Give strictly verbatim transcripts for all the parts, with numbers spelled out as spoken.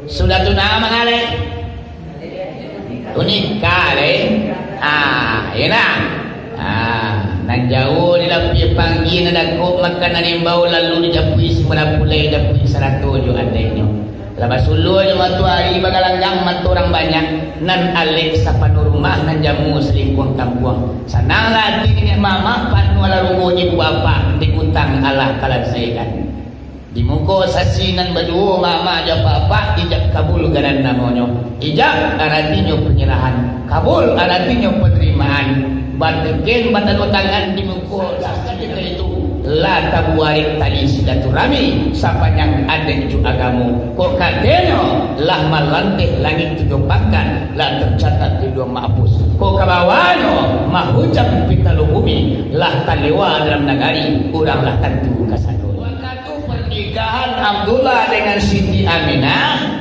Sudah tunang mangaleh? Unikah leh? Ah, iyo nah. Ah, nan jauah di lapiah panggia, nan dakek makanan imbau, lalu dijapuik si marapulai, japuik sarato jo adeknyo. Lah basuluah jo matoari, bagalanggang mato urang banyak, nan alek sapanuah rumah, nan jamu salingkuang kampuang. Sananglah ati niniak mamak, panuahlah rugo ibu bapak, dek utang alah talasaikan. Di muko sasi nan baduo, mamak jo bapak, ijab kabul garan namonyo. Ijab aratinyo panyarahan, kabul aratinyo panarimaan. Bateken batando tangan di muko sasi itu, lah tabuarek tali silaturahmi sapanjang adat jo agamo. Kok katonyo, lah malanteh langik tujuah pangka, lah tacatat di Lauh Mahfuz. Kok ka bawahnyo, mahujam pitalo bumi, lah talewa dalam nagari, urang lah tantu kasadonyo. Wakatu pernikahan Abdullah dengan Siti Aminah,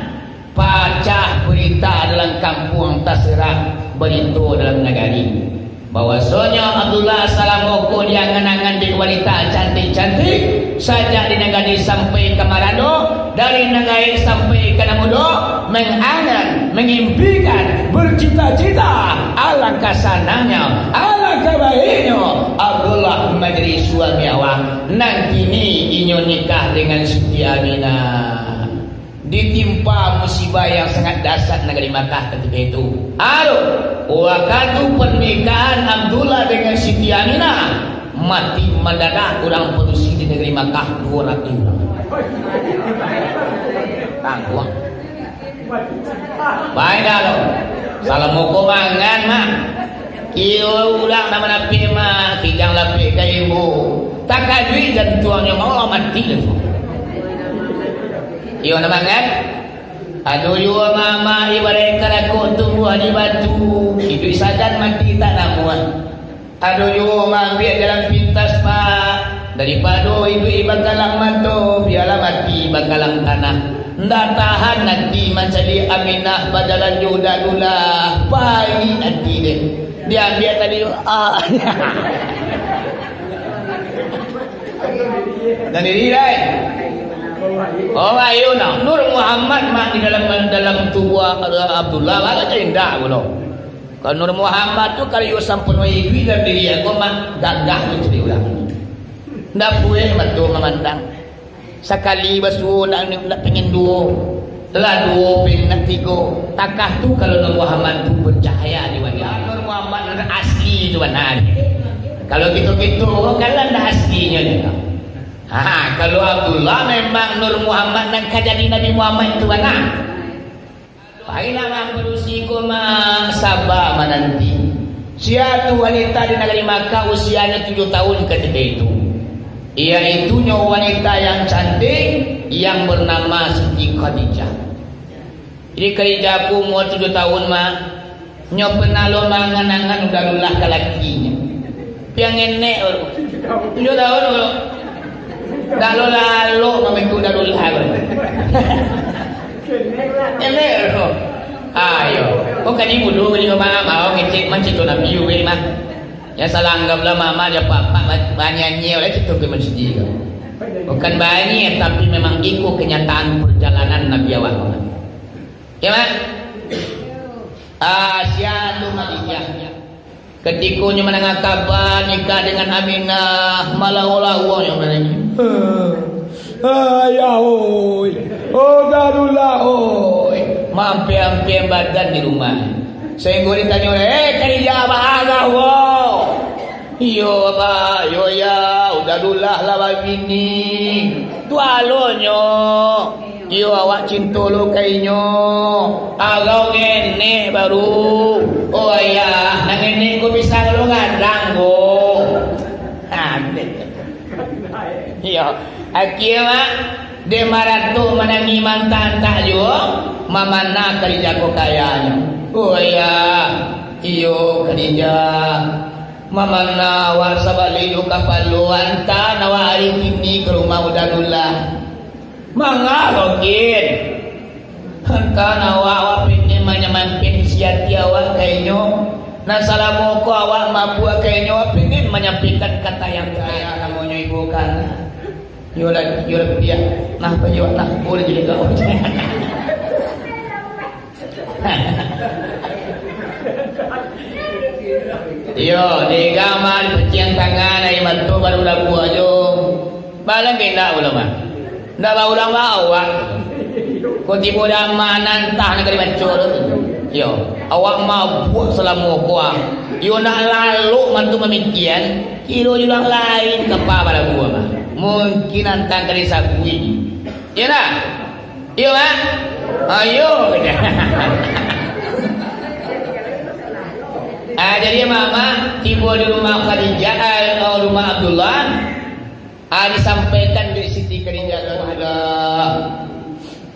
pacah berita dalam kampuang, taserak barito dalam nagari, bahwasonyo Abdullah salamo ko diangan-angan dek wanita cantik-cantik, sajak di nagari sampai ka marando, dari nan gaek sampai ka nan mudo, mangangan, mangimpikan, bercita-cita, alangkah sanangnyo, alangkah baiknyo Abdullah manjadi suami awak. Nan kini inyo nikah dengan Siti Aminah. Ditimpa musibah yang sangat dahsyat nagari Makkah katiko itu. Aduh, wakatu pernikahan Abdullah dengan Siti Aminah, mati mandadak urang padusi di nagari Makkah, duo ratuih urang. Tangguang. Baiklah lo. Salamo ko mangan, Mak. Iyo urang nan manapik, Mak. Kijang lapik ka ibu. Takajuik jantuangnyo, mau mati lah tu. Iyo, nak mangan? Ado juo mamak ibarat karakok tumbuah di batu, iduik sagan mati tak namuah. Ado juo maambiak jalan pintas, Pak, daripado iduik bakalang mato, bialah mati bakalang tanah. Ndak tahan ati mancaliak Aminah bajalan jo Uda Dulah, paik ati deh. Diambiak tadi, ah. Sandiri lai. Oh, ayo nah. Nur Muhammad mah di dalam, dalam tubuah, eh, Abdullah, lah indak pulo. Kalau Nur Muhammad tu, kalau iyo sampai iduik dalam diri aku mah, gagah tu jadi urang. Ndak pueh mato mamandang. Sakali basuo ndak, ndak pengen duo. Lah duo pengen ndak tigo. Takah tu kalau Nur Muhammad tu bercahaya di wajah. Nur Muhammad nan asli tu bana. Kalau kito-kito kan lah ndak aslinyo ni. Ha, kalau Abdullah memang Nur Muhammad nan ka jadi Nabi Muhammad tu bana. Baiklah, Bang, padusi ko mah saba mananti. Sia tu wanita di nagari Makkah, usianyo tujuah tahun katiko itu. Iaitunyo wanita yang cantik, yang bernama Siti Khadijah. Jadi, Khadijah ko umua tujuah tahun mah, nyo pernah lo mangan-angan Uda Dulah ka lakinyo. Piang enek baru. Tujuah tahun baru. Dak lo lalok mamikua Uda Dulah baru. Enek baru. Ayo. Kok kaji mudo kaji mama mau ngecek mancito Nabi uwe mah. Ya salah anggaplah mama dia papa banyanyi oleh cito ke masjid. Bukan banyak, tapi memang iko kenyataan perjalanan Nabi awak. Ya, Mak? Ah, sia tu Khadijah. Katiko nyo mandanga kaba nikah dengan Aminah, malah olah uang nyo manangih. Ayah oi, oh Darullah oi, mampia-ampia badan di rumah. Sahinggo ditanyo, "Eh, Khadijah, baa agak wo?" "Iyo, Abah, iyo, ya, Uda Dulah lah babini. Tu alonyo." Iyo, awak cinto lo ka inyo. Agak ngenek baru. Oh, ayah, nan ngenek ko bisa lo gadang ko. Iyo, akhia mak, dek maratok manangih mantak-antak juo, mamana Khadijah ko kayanyo. Oh, ayah, iyo, Khadijah. Mamana awak sabalik jo kapalo, antaan awak ari kini ka rumah Uda Dulah. Manga rokin. Antaan awak, awak pingin manyamampian isi ati awak ka inyo. Nan salamo ko awak mabuak ka inyo, awak pingin manyampaikan kata yang tarakhir. Namonyo ibu kana. Yo lah, yo lah, piak. Nah, payo, nah, boleh jadi kau. Iyo, digamal, dipeciang tangan, aia mato baru labuah jo. Balang kendak ulama. Ndak baulang bawak. Ko tibo dama nantah nak ka dibaco tu. Iyo, awak mabuak salamo ko ah. Iyo nak lalok mantu mamikian, kiro jo urang lain kapa balabuah mah. Mungkin nantang ka disabuik. Iyo ndak? Iyo, Mak? Ayo. Ah, jadi mama tibo di rumah Khadijah, eh, rumah Abdullah. Ah, disampaikan di Siti Khadijah kepada,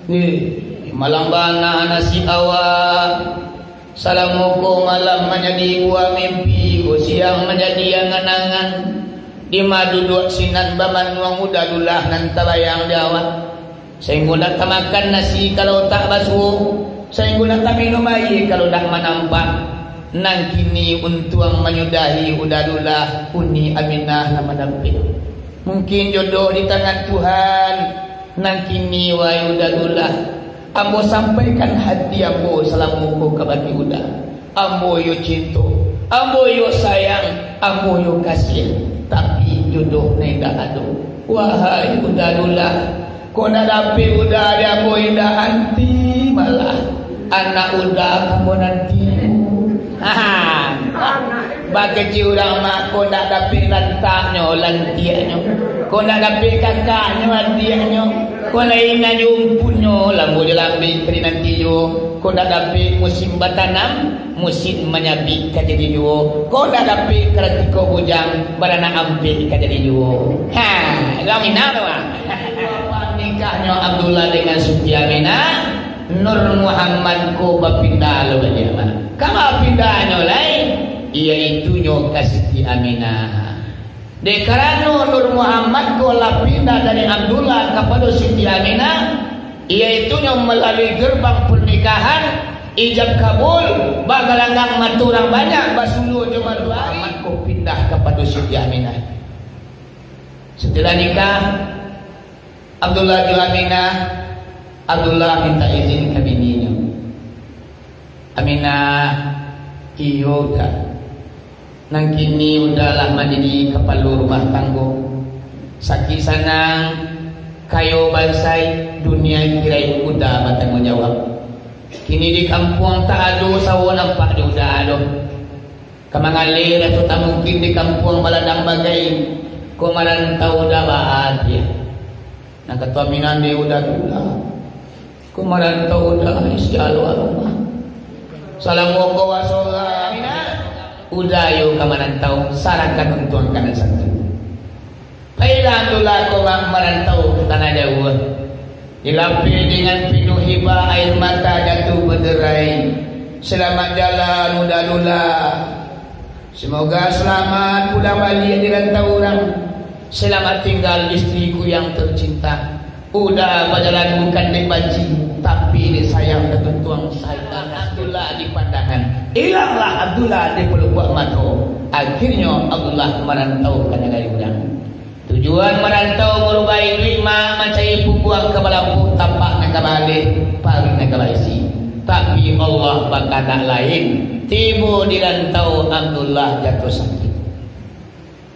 "Nih, malang bana nasib awak. Salamo ko malam manjadi buah mimpi, ko siang manjadi angan-angan. Dima duduak sinan bamanuang Uda Dulah nan tabayang di awak. Sainggo ndak tamakan nasi kalau tak basuo, sainggo ndak taminum aia kalau ndak manampak. Nan kini untuang manyudahi Uda Dulah, Uni Aminah nan mandapek. Mungkin jodoh di tangan Tuhan. Nan kini, wahai Uda Dulah, ambo sampaikan hati ambo salamo ko kabake Uda. Ambo iyo cinto, ambo iyo sayang, ambo iyo kasiah, tapi jodoh nan indak ado. Wahai Uda Dulah, ko ndak dapek Uda di ambo indak anti malah. Anak Uda ka ambo nanti. Ha. Bakecek urang mah, ko ndak dapek lantaknyo, lantiaknyo. Ko ndak dapek kakaknyo, adiaknyo. Ko lain nan jumpunnyo, lambo jo lambek ka dinanti juo. Ko ndak dapek musim batanam, musim manyabik ka jadi juo. Ko ndak dapek karatiko bujang, baranak ampek ka jadi juo. Ha, urang Minang tu, Bang. Nikahnyo Abdullah dengan Siti Aminah, Nur Muhammad ko bapindah lo baliak, Bang. Ka bapindahnyo lai, iyaitunyo ka Siti Aminah. Dek karano Nur Muhammad ko lah pindah dari Abdullah kapado Siti Aminah, iyaitunyo malalui gerbang pernikahan, ijab kabul, bagalanggang mato urang banyak, basuluah jo maduahi, Muhammad ko pindah kapado Siti Aminah. Setelah nikah, Abdullah jo Aminah, Abdullah minta izin ka bininyo. Aminah, iyo Uda. Nan kini Uda lah manjadi kapalo rumah tanggo. Sakik sanang, kayo bansaik, dunia akiraik Uda batangguang jawab. Kini di kampuang tak ado sawo nampak di Uda doh. Ka mangaleh raso tak mungkin di kampuang baladang bagai, ko marantau Uda baa tiah. Nan kato Aminah dek Uda tu lah. Ko marantau Uda, sia lo arumah. Salamo ko waso lah. Uda iyo ka marantau, sarahkan untuang ka nan satu. Pailah Abdullah ko ma-, marantau ka tanah jauah. Dilapeh dengan pinuah iba, air mata jatuh baderai. Selamat jalan, Uda Dulah. Semoga selamat pulang baliak di rantau urang. Selamat tinggal istriku yang tercinta. Uda bajalan bukan dek banci, tapi dek sayang tatuntuang sayang. Abdullah di pandangan, ilanglah Abdullah di pelubuak mato. Akhirnyo Abdullah marantau ka nagari urang. Tujuan marantau marubah iduik ma-, mancari pungguang ka balampuak, tapak nan ka baaleh, paruik nan ka baisi. Tapi Allah bakandak lain. Tibo di rantau, Abdullah jatuah sakik.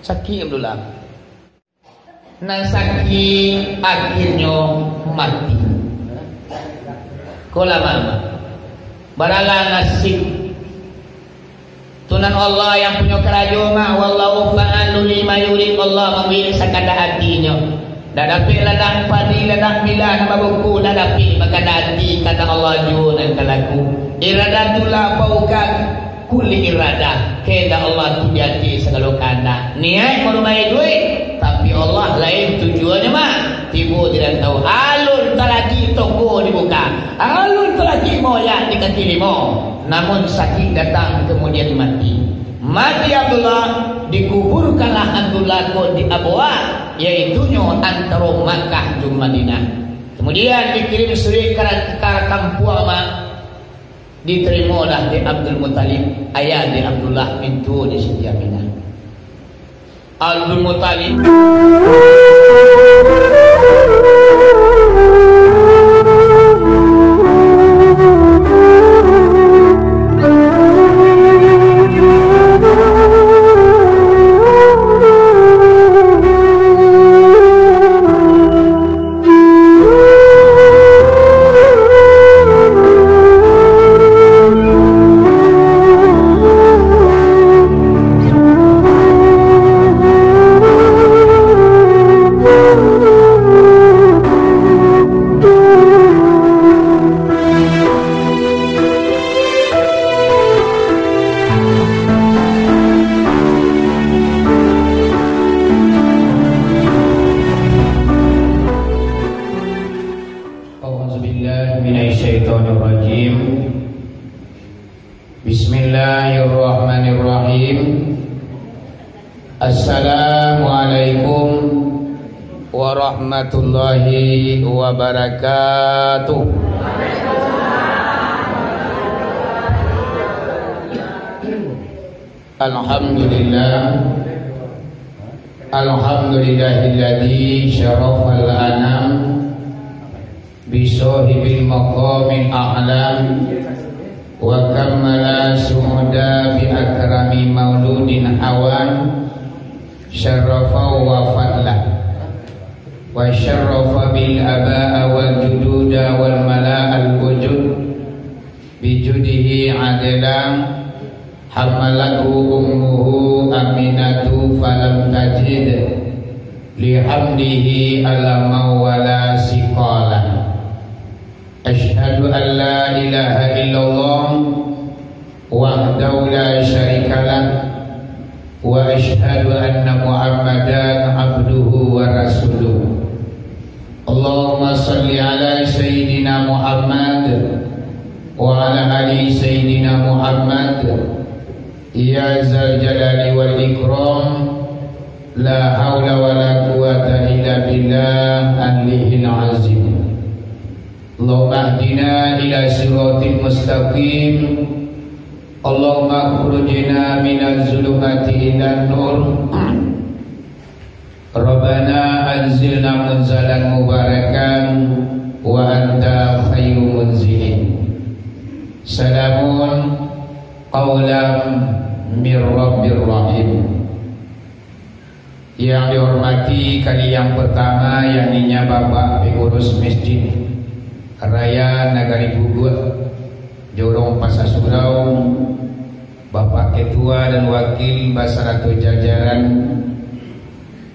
Sakik Abdullah. Nan sakik akhirnyo mati. Ko lah mama. Baralah nasib. Tu nan Allah yang punyo karajo mah, wallahu fa'alun lima yurid, Allah mamilih sakandak atinyo. Ndak dapek ladang padi, ladang milah nan babuku, ndak dapek bakandak ati, kandak Allah juo nan ka laku. Iradatullah fauqa kulli iradah, kandak Allah tu di ateh sagalo kandak. Niaik marumah iduik, tapi Allah lain tujuannyo mah. Tibo di rantau, alun talagik toko dibuka, alun talagik moyak di kaki limo. Namun sakik datang, kemudian mati. Mati Abdullah, dikuburkanlah Abdullah ko di Abwa, yaitunyo antaro Makkah jo Madinah. Kemudian dikirim suruik ka, ka kampuang ma, ditarimolah dek Abdul Muttalib, ayah dek Abdullah, mintuo dek Siti Aminah. Abdul Muttalib. Bismillahirrahmanirrahim. Assalamualaikum warahmatullahi wabarakatuh. Alhamdulillah. Alhamdulillahilladzi syarafal anam bisohibil maqamil a'lam, wa kammala su'uda bi akrami mauludin hawan, syarafa wa fadla, wa syarafa bil aba'a wal jududa wal mala'al wujud, bijudihi adla, hamalathu ummuhu Aminatu falam tajid lihamdihi alaman wala siqalan. Asyhadu an la ilaha illallah wahdahu la syarikalah, wa asyhadu anna Muhammadan abduhu wa rasuluh. Allahumma salli ala Sayyidina Muhammad wa ala ali Sayyidina Muhammad. Ya Zal Jalali wal Ikram, la haula wa la quwwata illa billah aliyil azim. Allahumma ahdina ila siratil mustaqim. Allahumma akhrijna minaz zulumati ilan nur. Rabbana anzilna munzalan mubarakan wa anta khairu munzilin. Salamun qaulam mir rabbir rahim. Yang dihormati kali yang pertama, yakninya Bapak Pengurus Masjid Raya Nagari Guguak, Jorong Pasa Surau, Bapak Ketua dan Wakil basarato jajaran.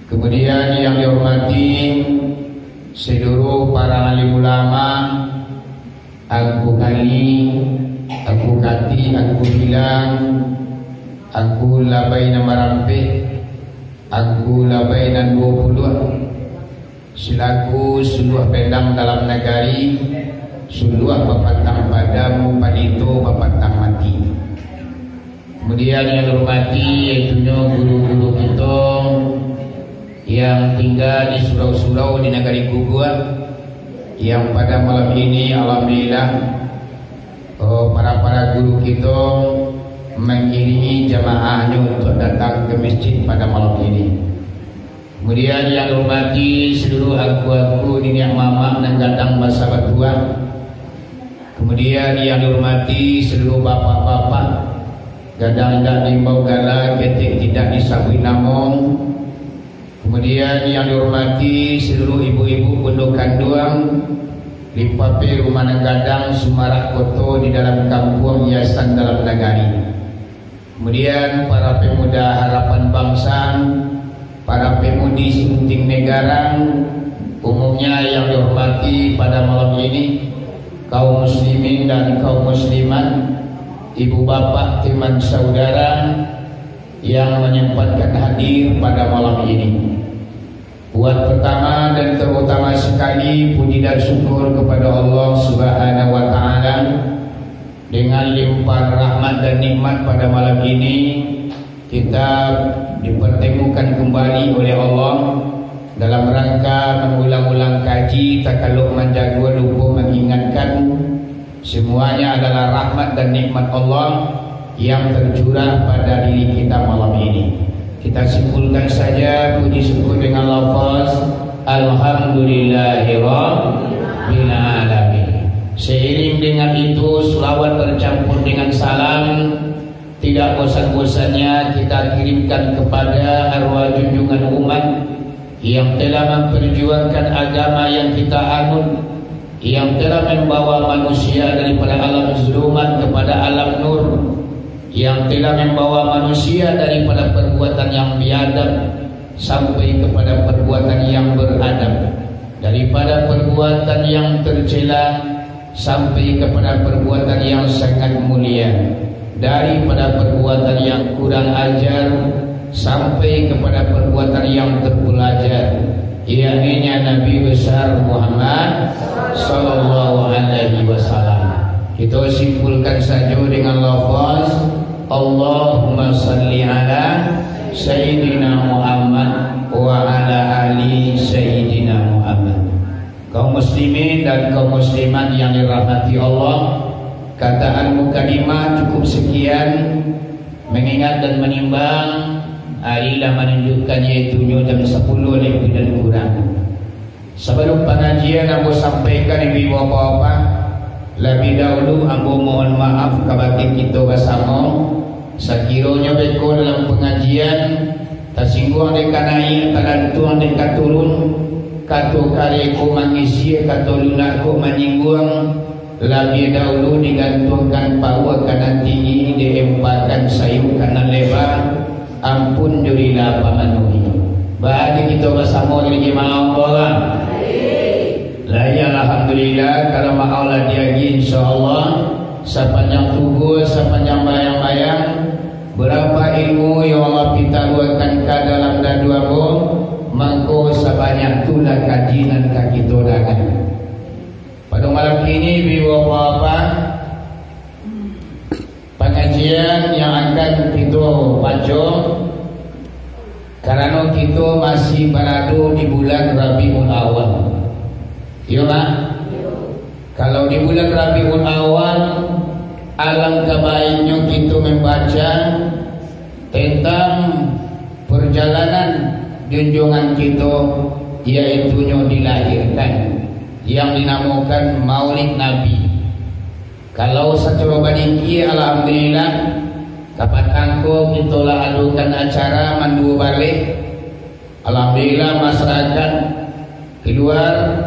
Kemudian yang dihormati seluruh para alim ulama, Angku Kali, Angku Kati, Angku Bilang, Angku Labai Nan Marampek, Angku Labai Nan Duo Puluah, selaku suluah pelang dalam nagari, suluah bapatang padam, palito bapatang mati. Kemudian yang dihormati, yaitunyo guru-guru kito yang tinggal di surau-surau di Nagari Guguak, yang pada malam ini, alhamdulillah, oh, para-para guru kito mangiringi jamaahnyo untuk datang ke masjid pada malam ini. Kemudian yang dihormati seluruh angku-angku, niniak mamak nan gadang basa batuah. Kemudian yang dihormati seluruh bapak-bapak, gadang indak diimbau gala, ketek tidak disabuik namo. Kemudian yang dihormati seluruh ibu-ibu bundo kanduang, limpape rumah nan gadang, sumarak koto di dalam kampuang, hiasan dalam nagari. Kemudian, para pemuda harapan bangsa, para pemudi sunting negara, umumnya yang dihormati pada malam ini, kaum muslimin dan kaum muslimat, ibu bapak, teman saudara yang menyempatkan hadir pada malam ini. Buat pertama dan terutama sekali, puji dan syukur kepada Allah Subhanahu wa Ta'ala. Dengan limpahan rahmat dan nikmat pada malam ini, kita dipertemukan kembali oleh Allah dalam rangka mengulang-ulang kaji, takalok manjago, lupo mangingatkan. Semuanya adalah rahmat dan nikmat Allah yang tercurah pada diri kita malam ini. Kita simpulkan saja puji syukur dengan lafaz, "Alhamdulillahirabbil alamin." Seiring dengan itu, selawat bercampur dengan salam tidak bosan-bosannya kita kirimkan kepada arwah junjungan umat yang telah memperjuangkan agama yang kita anut, yang telah membawa manusia daripada alam zulumat kepada alam nur, yang telah membawa manusia daripada perbuatan yang biadab sampai kepada perbuatan yang beradab, daripada perbuatan yang tercela sampai kepada perbuatan yang sangat mulia, daripada perbuatan yang kurang ajar sampai kepada perbuatan yang terpelajar, yakninya Nabi besar Muhammad sallallahu alaihi wasallam. Kito simpulkan sajo dengan lafaz, "Allahumma salli ala Sayyidina Muhammad wa ala ali Sayyidina Muhammad." Kaum muslimin dan kaum muslimat yang dirahmati Allah, kataan mukadimah cukup sekian, mengingat dan menimbang, hari lah manunjukkan, yaitunyo jam sapuluh lebih dan kurang. Sabalum pangajian ambo sampaikan, ibu-ibu, bapak-bapak, labiah dahulu ambo mohon maaf kabake kito basamo. Sakironyo beko dalam pangajian tasingguang dek ka naiak, tagantuang dek ka turun, kato kareh ko mangisi, kato lunak ko manyingguang, labiah dahulu digantuangkan pauak ka nan tinggi, diempakan sayuik ka nan leba, ampun jo rila pamanuahnyo. Baa kito basamo dari jamaah Allah? Lah, ya, alhamdulillah, kalau maaf lah diagiah, insyaallah, sapanjang tubuah, sapanjang bayang-bayang, berapa ilmu yang Allah pitaruahkan ka dalam dadu ambo, mangko sabanyak tu lah kaji nan ka kito dangan. Pado malam kini, ibu-ibu, bapak-bapak, pangajian yang akan kito baco, karano kito masih barado di bulan Rabiul Awal. Iyo, Mak? Kalau di bulan Rabiul Awal, alangkah baiknyo kito mambaca tentang perjalanan junjungan kito, yaitunyo dilahirkan, yang dinamokan Maulid Nabi. Kalau sacaro badiki, alhamdulillah, kapatang ko kito lah adokan acara manduo baleh. Alhamdulillah, masyarakat keluar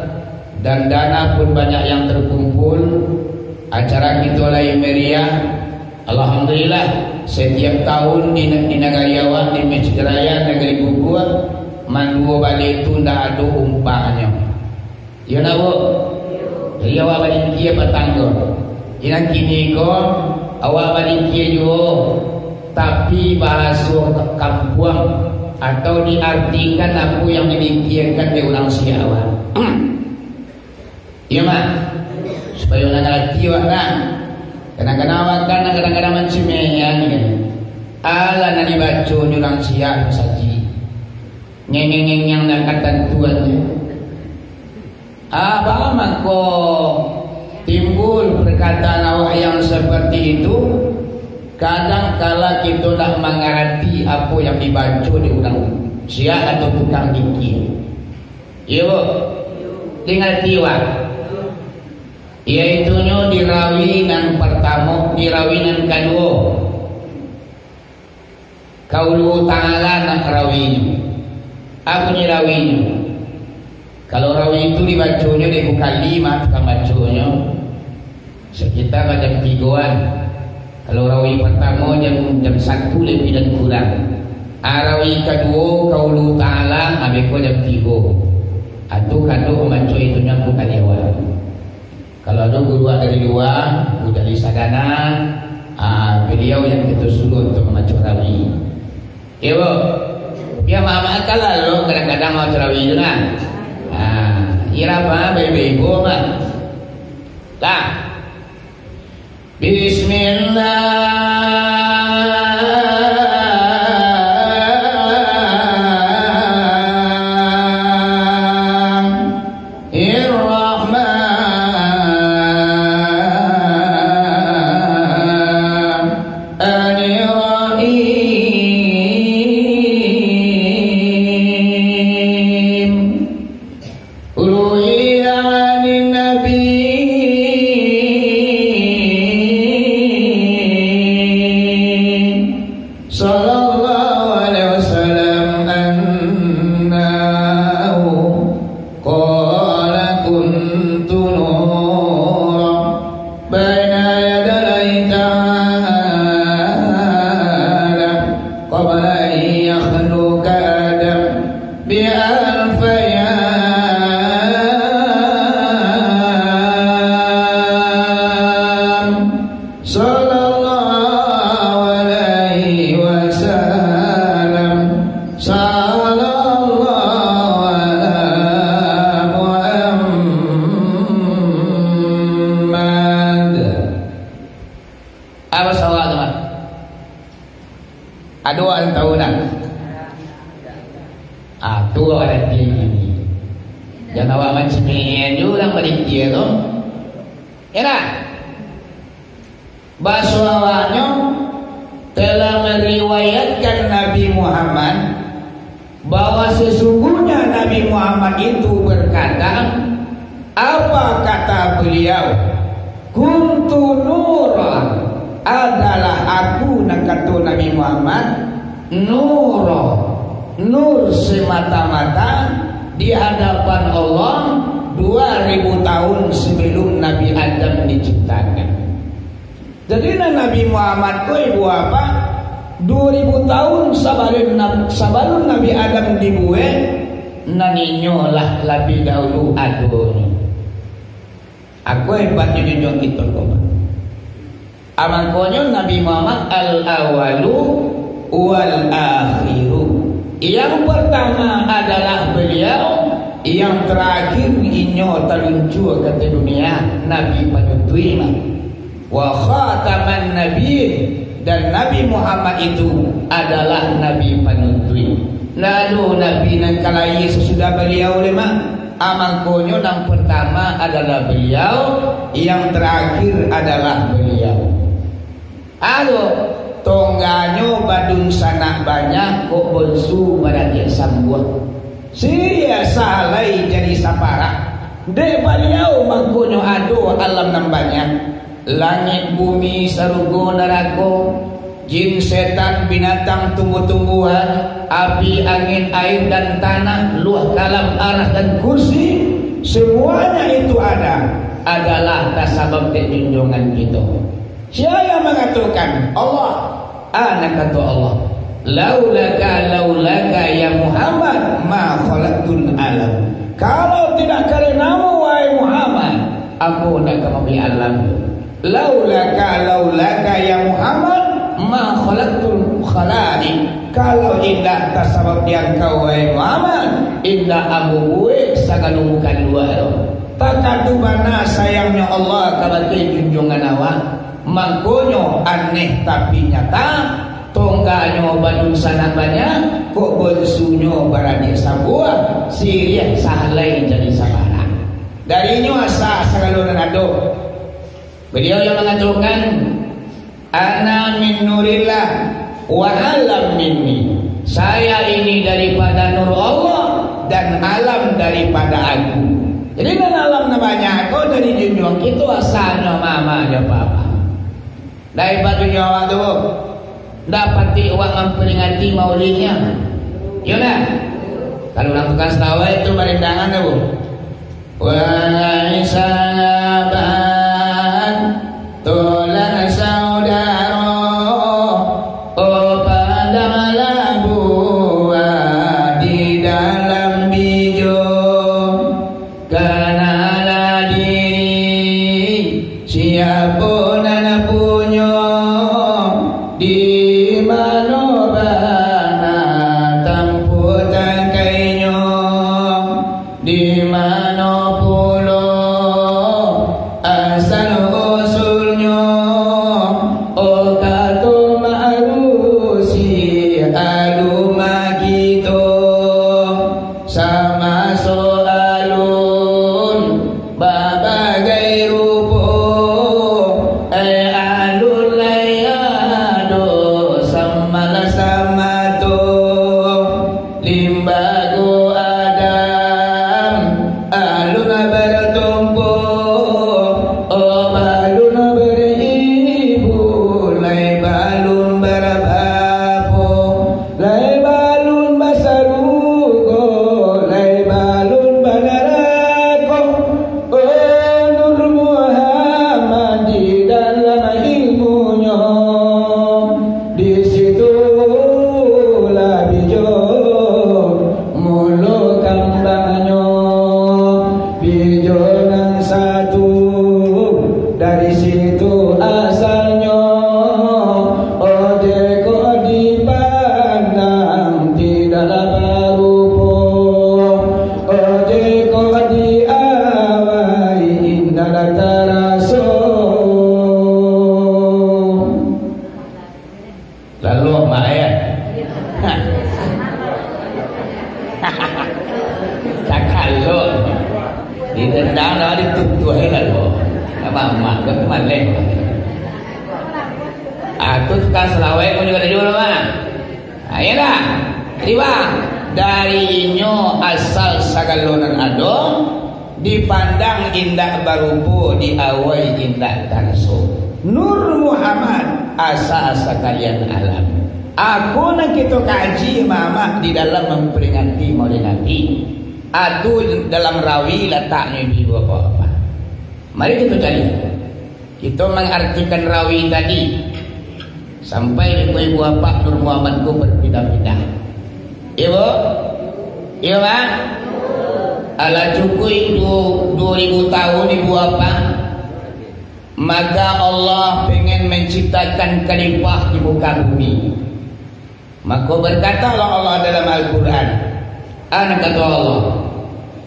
dan dana pun banyak yang terkumpul. Acara kito lai meriah. Alhamdulillah, setiap tahun di, di nagari awak, di Masjid Raya Nagari Bugua, manduo baleh tu ndak ado umpahnyo. Iyo ndak, Bu? Jadi awak balikia patang ko. Inan kini ko, awak balikia juo, tapi bahaso kampuang, atau diartikan apo yang dilikiakan dek urang siak awak. Iyo, Mak? Supayo nan ngarati awak kan. Kadang-kadang awak kan, kadang-kadang mancimeh, ya, ni kan. Alah nan dibaco ni urang siak saji. Ngengeng-ngengeng nan katantuan je. Apa mangko timbul perkataan awak yang seperti itu? Kadang kala kito ndak mangarati apo yang dibaco dek urang siak atau tukang dikia. Iyo, Bu? Dingarati, wak? Yaitunyo di rawi nan partamo, di rawi nan kaduo. Qauluhu ta'ala nak rawinyo. Apo nyo rawinyo? Kalau rawi tu dibaconyo dek Bukali mah tukang baconyo, sekitar jam tigoan. Kalau rawi partamo jam, jam satu lebih dan kurang. Ah, rawi kaduo, qauluhu ta'ala, abeko jam tigo. Atu kadok mambaco itunyo Bukali awak. Kalau ado guru dari lua, guru dari sadana, ah, baliau yang kito suruah untuk mambaco rawi. Iyo, Bu? Tapi amak-amak kan lalu kadang-kadang mambaco rawi tu nah. Ah, iyo lah, Pak, baik-baik, Bu, Pak. Lah. Bismillah. Irrahmanirrahim. Ruwiya anin Nabi sallallahu alaihi wasallam annahu qala kuntu nuran baina yadallahi ta'ala qabla an yakhluqa Adam bi alfi am. Sallallahu alaihi wasallam. Sallallahu ala Muhammad. Apa sawah tu, Mak? Ado urang tahu dak? Ah, tu urang tinggi ni. Jan awak mancimik je urang balikia tu. Ya dak? Baso awaknyo telah meriwayatkan Nabi Muhammad bahwa sesungguhnya Nabi Muhammad itu berkata, apa kata beliau? "Kuntu nuran, adalah aku," nan kato Nabi Muhammad, "nuro, nur semata-mata di hadapan Allah dua ribu tahun sebelum Nabi Adam diciptakan." Jadi, nan Nabi Muhammad ko, ibu bapak, dua ribu tahun sabalun Nab-, sabalun Nabi Adam dibuek, nan inyo lah labiah dahulu adonyo. Ako hebatnyo junjuang kito ko, Pak. Ah, mangkonyo Nabi Muhammad al-awalu wal-akhiru. Yang pertama adalah beliau, yang terakhir inyo taluncua ka ateh dunia, Nabi panutuik mah. Wa khataman nabiyyin, dan Nabi Muhammad itu adalah Nabi panutuik. Ndak ado Nabi nan ka lahia sasudah baliau lai, Mak. Ah, mangkonyo nan pertama adalah baliau, yang terakhir adalah baliau. Ado, tongganyo badunsanak banyak, kok bonsu baradiak sambuah. Siriah sahalai jadi saparak. Dek baliau mangkonyo ado alam nan banyak. Langik, bumi, sarugo, narako, jin, setan, binatang, tumbuh-tumbuhan, api, angin, air, dan tanah, luah, kalam, arah, dan kursi, semuanya itu ada, adalah tasabab dek junjuangan kito. Sia yang mangatokan? Allah. Ah, nan kato Allah, "Laulaka, laulaka ya Muhammad, ma khalaqtul alam." Kalau tidak karenamu, wahai Muhammad, ambo ndak ka mambuek alam tu. "Laulaka, laulaka ya Muhammad, ma khalaqtul khalaiq." Kalau indak tasabab di angkau, wahai Muhammad, indak ambo buek sagalo bukan luar tu. Takah tu bana sayangnyo Allah kabake junjuangan awak. Mangkonyo aneh tapi nyata, tongganyo badunsanak banyak, kok bonsunyo baradiak sambuah, siriah sahalai jadi saparak. Darinyo asa sagalo nan ado. Baliau yang mangatokan, "Ana min nurillah wa alam minni." Saya ini daripada nur Allah dan alam daripada aku. Jadi, nan alam nan banyak ko dari junjuang kito asalnyo, mama jo papa. Dai batu nyo awak tu, ndak patih awak mamperingati maulidnyo. Iyo ndak? Kalau urang tukang salawat tu barindangan tu. Wahai sahabat, tulang saudaro, o padang labuah di dalam bijo. Kanalah diri, siapo nan punyo, di mano bana tampuak tangkainyo, di mano pulo asal usulnyo, o kato marusi alun makito. Samaso alun babagai rupo, ai alun lai ado samalah samato. Limbago Adam alun baratumpua, o balun baribu, lai balun barabapo. Lai balun basarugo, lai balun banarako. Oh, Nur Muhammad di dalam ilmunyo, di situ lah bijo mulo kambangnyo. Bijo nan satu dari situ asalnyo, oje kok dipandang tidaklah barupo, oje kok diawai indaklah taraso. Baik. Takalok. Ditendang dah ditutuh aja lalu. Mamak ke maleh. Aku tukang selawek pun juga ada juga, Mak. Ah, iya dah. Riba. Dari inyo asal sagalo nan ado, dipandang indak barupo, diawai indak taraso. Nur Muhammad asa sakalian alam. Aku nan kito kaji, Mamak, di dalam mamperingati Maulid Nabi. Ado dalam rawi lataknyo ibu bapak-bapak. Mari kito cari. Kito mangartikan rawi tadi, sampai ibu-ibu apak Nur Muhammad ko berpindah-pindah. Iyo, Bu? Iyo, Mak? Alah cukuik du-, dua ribu tahun ibu apak, maka Allah pengen menciptakan khalifah di muka bumi. Mako, berkatalah Allah dalam Al-Quran, an kato Allah,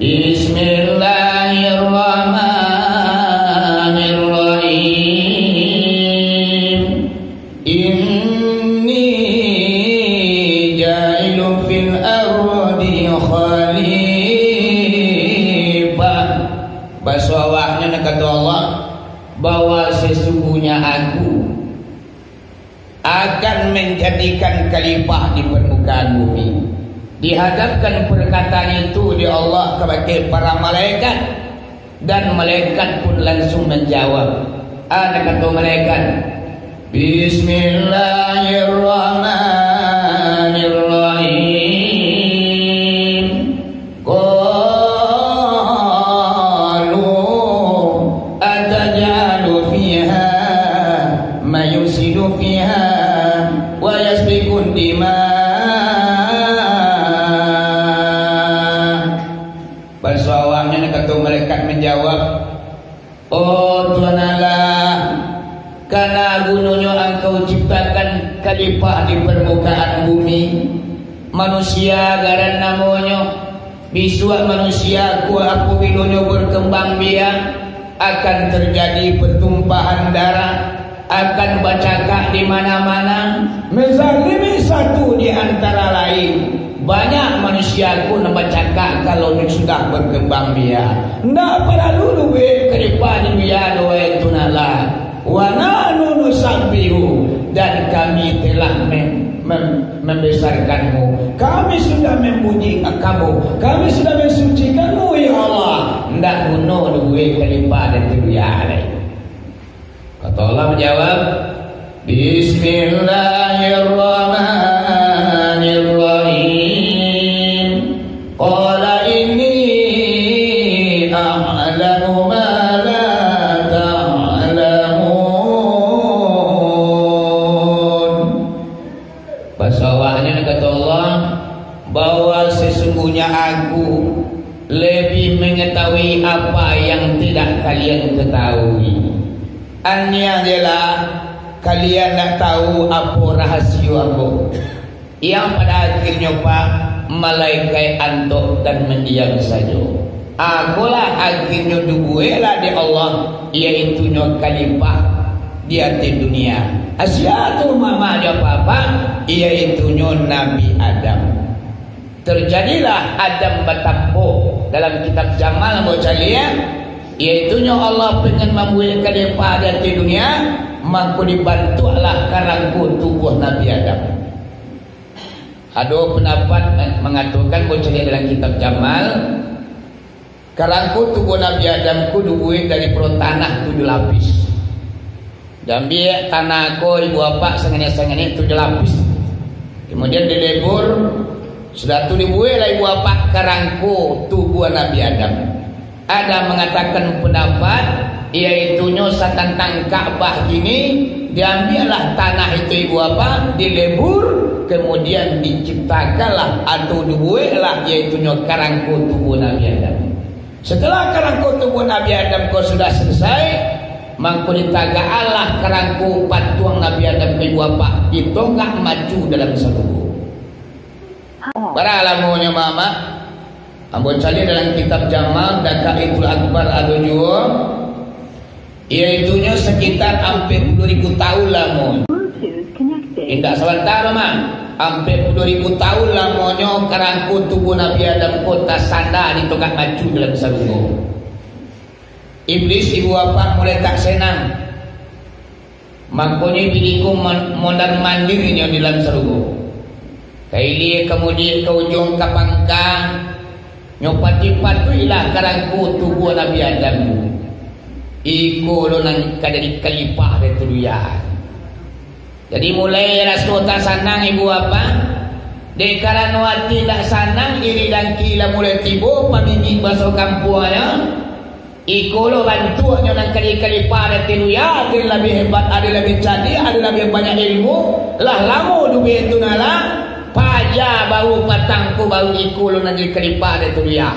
"Bismillahirrahmanirrahim. Inni ja'ilun fil ardi khalifah." Baso awaknyo, nan kato Allah, bahwa sesungguhnya Aku akan menjadikan khalifah di permukaan bumi. Dihadapkan perkataan itu di Allah kepada para malaikat, dan malaikat pun langsung menjawab. Ada kata malaikat, "Bismillahirrahmanirrahim." Qalu ataj'alu fiha man yufsidu fiha wa yasfiku dima. Baso awaknyo, kato malaikat manjawab, "Oh Tuhan Allah, kana gunonyo Angkau ciptakan khalifah di parmukaan bumi, manusia garan namonyo, bisuak manusia ko apobilonyo barkambang biak, akan tarjadi partumpahan darah, akan bacakak di mana-mana, manzalimi satu di antara lain. Banyak manusia ko nan bacakak kalau nan sudah barkambang biak. Ndak paralu duduak khalifah di dunia, wahai Tuhan Allah. Wa nahnu nusabbihu, dan kami telah mem-, mem-, membesarkan-Mu. Kami sudah memuji Kamu. Kami sudah mensucikan-Mu, ya Allah. Ndak guno duduak khalifah di dunia lai." Kato Allah manjawab, "Bismillahirrahmanirrahim. Qala inni a'lamu ma la ta'lamun." Baso awaknyo, kato Allah, bahwa sesungguhnya Aku lebih mengetahui apa yang tidak kalian ketahui. Aneh jelah, kalian ndak tahu apo rahasio Ambo. Yang pada akhirnyo, Pak, malaikat antok dan mandiam sajo. Akolah akhirnyo dibueklah dek Allah, yaitunyo khalifah di ateh dunia. Sia tu, Mamak jo Apak-apak, yaitunyo Nabi Adam. Tarjadilah Adam batampo. Dalam kitab Jamal ambo caliak, yaitunyo Allah pengen mambuek khalifah di ateh dunia, mako dibantuaklah karangko tubuah Nabi Adam. Ado pandapat mangatokan, ambo caliak dalam kitab Jamal, karangko tubuah Nabi Adam ko dibuek dari puro tanah tujuah lapis. Diambiak tanah ko ibu apak sanganik-sanganik tujuah lapis. Kemudian dilebur, sudah tu dibueklah ibu apak karangko tubuah Nabi Adam. Ada mangatakan pandapat, yaitunyo satantang Ka'bah kini, diambiaklah tanah itu ibu apak, dilebur, kemudian diciptakanlah atau dibueklah, yaitunyo karangko tubuah Nabi Adam. Setelah karangko tubuah Nabi Adam ko sudah salasai, mangko ditagakkanlah karangko patuang Nabi Adam ko ibu apak, ditonggak macu dalam sarugo. Bara lamonyo, Mamak? Ambo caliak dalam kitab Jamal, Daqaiqul Akbar ado juo, yaitunyo sakitar ampek puluah ribu tahun lamonyo. Indak sabanta doh, Mang. Ampek puluah ribu taun lamonyo karangko tubuah Nabi Adam ko tasanda di tongkak macu dalam sarugo. Iblis ibu apak mulai tak senang. Makonyo Iblis ko mon-, mondar-mandirnyo di dalam sarugo. Ka ilia, ka mudiak, ka ujuang, ka pangka, nyo patuik-patuiklah karangko tubuah Nabi Adam tu. Iko lo nan ka jadi kalipah dari tu dunia. Jadi, mulai raso tak sanang ibu apak, dek karano ati indak sanang, iri dangki lah mulai tibo, pamingik baso kampuangnyo. Iko lo bantuaknyo nan kali-kali padan tilu ya, ado labiah hebat, ado labiah cadiak, ado labiah banyak ilmu, lah lamo dunia tu nah lah, paja baru patang ko baru iko lo nan jadi kali padan tilu ya.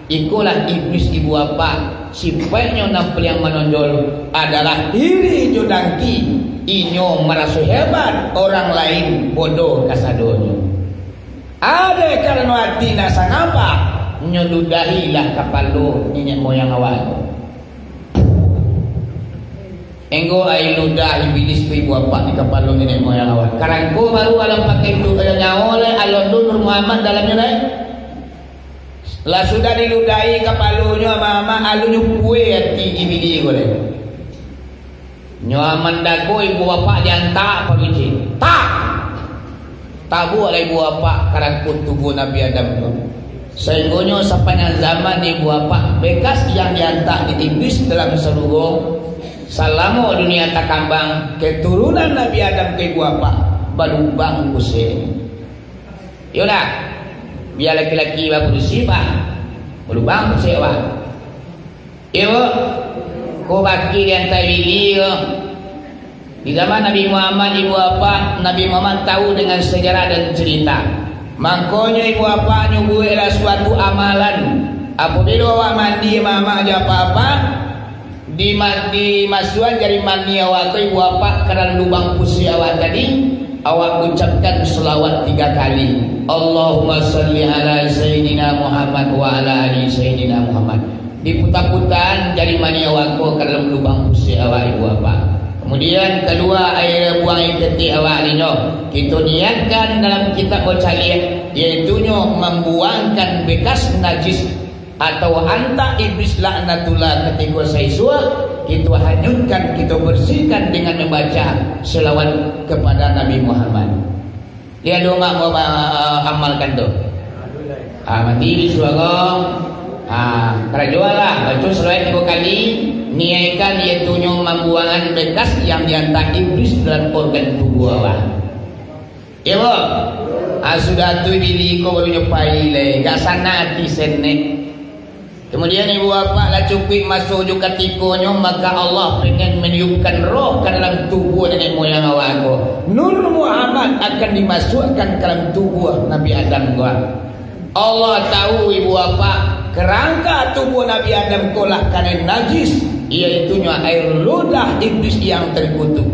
Ikolah iblis ibu apak, sipaiknyo nan paliang manonjol adalah iri jo dangki, inyo maraso hebat, orang lain bodoh kasadonyo. Ado karano ati nak sanapa, nyo ludahilah kapalo niniak moyang awak tu. Enggo ai ludah iblis tu ibu apak di kapalo niniak moyang awak. Karangko baru alam pakai tu, nyawo lai, alun Nur Muhammad dalamnyo lai. Lah sudah diludahi kapalonyo, ama-ama, alunnyo pueh ati iblis ko lai. Nyo mandago ibu bapak diantak pagicik. Tak! Tabuaklah ibu bapak karangko tubuah Nabi Adam tu. Sainggonyo sapanjang zaman ibu bapak, bekas yang diantak di iblis dalam sarugo, salamo dunia takambang, keturunan Nabi Adam ko ibu bapak, balubang pusek. Iyolah, bia laki-laki bapadusi, Pak. Balubang pusek, Pak. Iyo, ko baki diantak iblis ko. Di zaman Nabi Muhammad, ibu apak, Nabi Muhammad tahu dengan sejarah dan cerita. Mangkonyo ibu apak nyo bueklah suatu amalan. Apabilo awak mandi, mamak jo apak-apak, di ma-, dimasuakan jari mani awak tu, ibu apak, ka dalam lubang pusek awak tadi, awak ucapkan salawat tiga kali. Allahumma salli ala Sayyidina Muhammad wa ala ali Sayyidina Muhammad. Diputa-putaan jari mani awak ko ka dalam lubang pusek awak ibu apak. Kemudian kalua aia buang aia ketek awak dinyo. Kito niatkan dalam kitab bacaliak, yaitunyo mambuangkan bekas najis atau antak iblis laknatullah katiko saisuak, kito hanyutkan, kito bersihkan dengan mambaca salawat kepada Nabi Muhammad. Liek dongak mau ba-, amalkan tu. Ah, mati di suarga. Ah, karajolah, baco salawat tigo kali, niaikan yaitunyo mambuangan bekas yang diantak iblis dalam organ tubuah awak. Iyo, Pak? Ah, sudah tu iblis ko baru nyo pai lai, gak sanang ati senek. Kemudian ibu bapak lah cukuik maso jo katikonyo, maka Allah pengen meniupkan roh ka dalam tubuah nenek moyang awak ko. Nur Muhammad akan dimasuakkan ka dalam tubuah Nabi Adam ko. Allah tahu ibu bapak, kerangka tubuah Nabi Adam ko lah kanai najis, yaitunyo air ludah iblis yang terkutuk.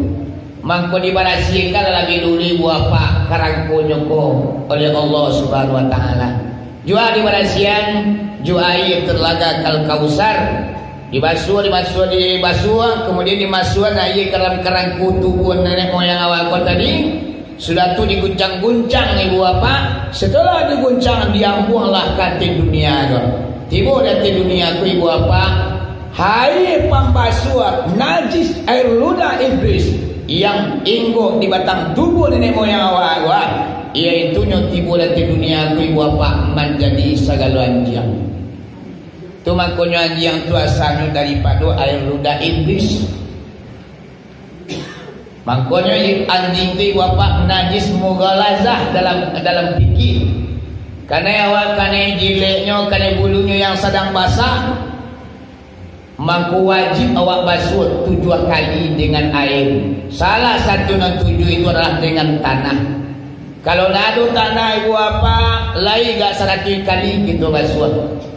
Mangko dibarasiahkan labiah dulu ibu apak karangkonyo ko oleh Allah Subhanahu wa Taala. Jua dibarasiahan jo aia Telaga Al-Kausar. Dibasuah, dibasuah, dibasuah, kemudian dimasuakan aia ka dalam karangko tubuah nenek moyang awak ko tadi. Sudah tu diguncang-guncang ibu apak. Setelah diguncang, diambuanglah ka ateh dunia ko. Tibo di ateh dunia ko ibu apak, aia pambasuah najis air ludah iblis yang inggo di batang tubuah nenek moyang awak-awak, yaitunyo tibo di ateh dunia ko ibu apak manjadi sagalo anjiang. Tu makonyo anjiang tu asalnyo daripado air ludah iblis. Makonyo i-, anjiang tu ibu apak najis mughalazah dalam, dalam fikih. Kanai awak kanai jileknyo, kanai bulunyo yang sadang basah, mangko wajib awak basuah tujuah kali dengan aia. Salah satu nan tujuah itu adalah dengan tanah. Kalau ndak ado tanah ibu apak, lai gak saratuih kali kito basuah.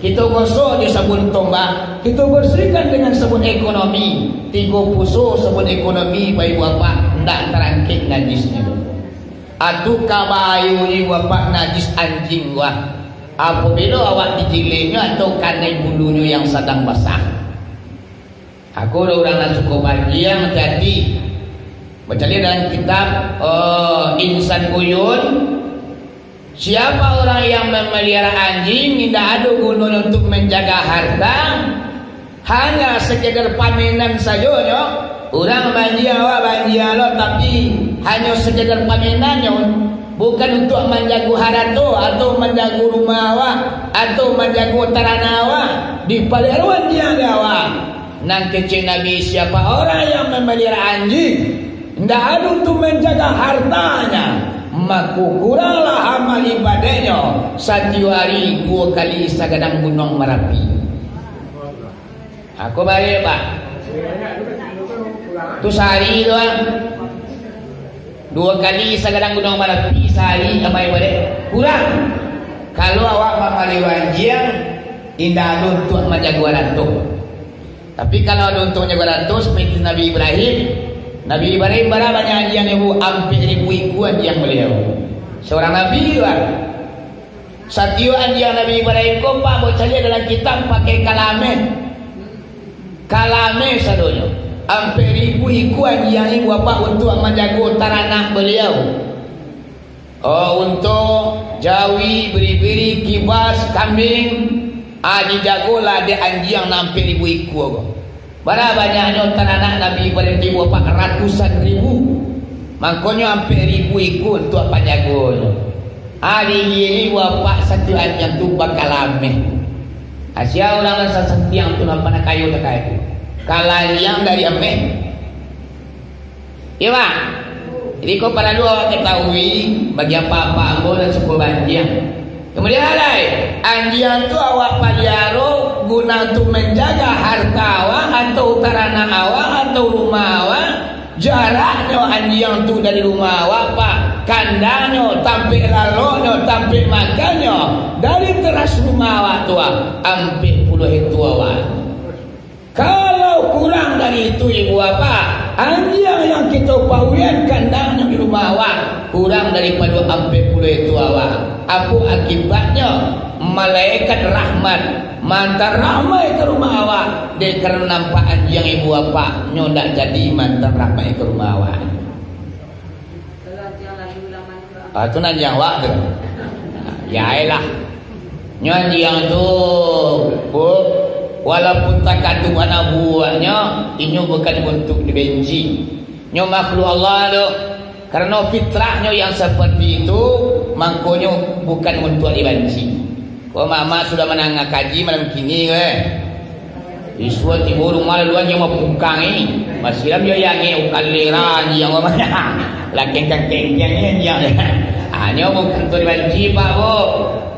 Kito gosok jo sabun tombak, kito bersihkan dengan sabun ekonomi. Tigo puso sabun ekonomi, Pak ibu apak, ndak tarangkek najisnyo. Atu ka bahayo ibu apak najis anjiang wah. Apabilo awak dijileknyo atau kanai bulunyo yang sadang basah. Aku ado urang nan suko banjiang, hati-hati. Bacaliak dalam kitab, eh, Insan Uyun, siapa orang yang memelihara anjing, indak ado gunonyo untuk manjaga harta, hanya sekedar pamenan sajonyo. Urang banjia awak, banjia lo, tapi hanyo sekedar pamenannyo, bukan untuak manjago harato, atau manjago rumah awak, atau manjago taranak awak, dipaliharo anjing dek awak. Nan kecek Nabi, siapa orang yang memelihara anjing, indak ado tu manjaga hartanya, mako kuranglah amal ibadahnyo, satiok ari duo kali sagadang Gunuang Marapi. Ako baliak, Pak. Tu sahari tu, ah. Duo kali sagadang Gunuang Marapi, sahari amal ibadah. Kurang. Kalau awak mamaliharo anjing, indak ado untuak manjago harato. Tapi kalau ado untuak manjago harato, seperti Nabi Ibrahim, Nabi Ibrahim bara banyak anjing, Ibu? Ampek ribu ikua anjing baliau. Seorang nabi, Pak. Satiok anjing Nabi Ibrahim ko, Pak, bacaliak dalam kitab, pakai kalameh. Kalameh sadonyo. Ampek ribu ikua anjing, Ibu, Bapak, untuak manjago taranak baliau. Oh, unta, jawi, biri-biri, kibas, kambing, ah, dijagolah dek anjing nan ampek ribu ikua ko. Bara banyaknyo taranak Nabi Ibrahim tibo, Pak? Ratusan ribu. Mangkonyo ampek ribu ikua untuak panjagonyo. Ah, diiringi Bapak satu anjing tu bakalameh. Ah, sia urang nan sasantiang tu, nan panakayo takah tu? Kalanjiang dari ameh. Iyo, Pak. Jadi, ko paralu awak katahui, bagi apak-apak ambo nan suko banjia. Kemudian, lai, anjing tu awak paliharo guno tu manjaga harta awak, atau taranak awak, atau rumah awak, jaraknyo anjing tu dari rumah awak, Pak, kandangnyo, tampek laloknyo, tampek makannyo, dari teras rumah awak tu, ah, ampek puluah itu awak. Kalau kurang dari itu, Ibu Bapak, anjing yang kito pauian kandangnyo di rumah awak, kurang daripado ampek puluah itu awak. Apo akibatnyo? Malaikat rahmat maantan rahmat ka rumah awak, dek karano nampak anjing Ibu Bapak, nyo ndak jadi maantan rahmat ka rumah awak. Ah, tu nan anjing awak tu. Ya, elah. Nyo anjing tu, Bu, walaupun takatukan abuaknyo, inyo bukan untuk dibenci. Nyo makhluk Allah tu. Karano fitrahnyo yang seperti itu, mangkonyo bukan untuk dibanci. Ko mamak sudah mandanga kaji malam kini ko, eh? Isuak tibo rumah lalu anjing mapungkang ni. Masiram jo yang ni, ukalera anjing ko. Lah kengkang-kengkang ni anjing. Ah, nyo bukan tu dibanci, Pak, Bu.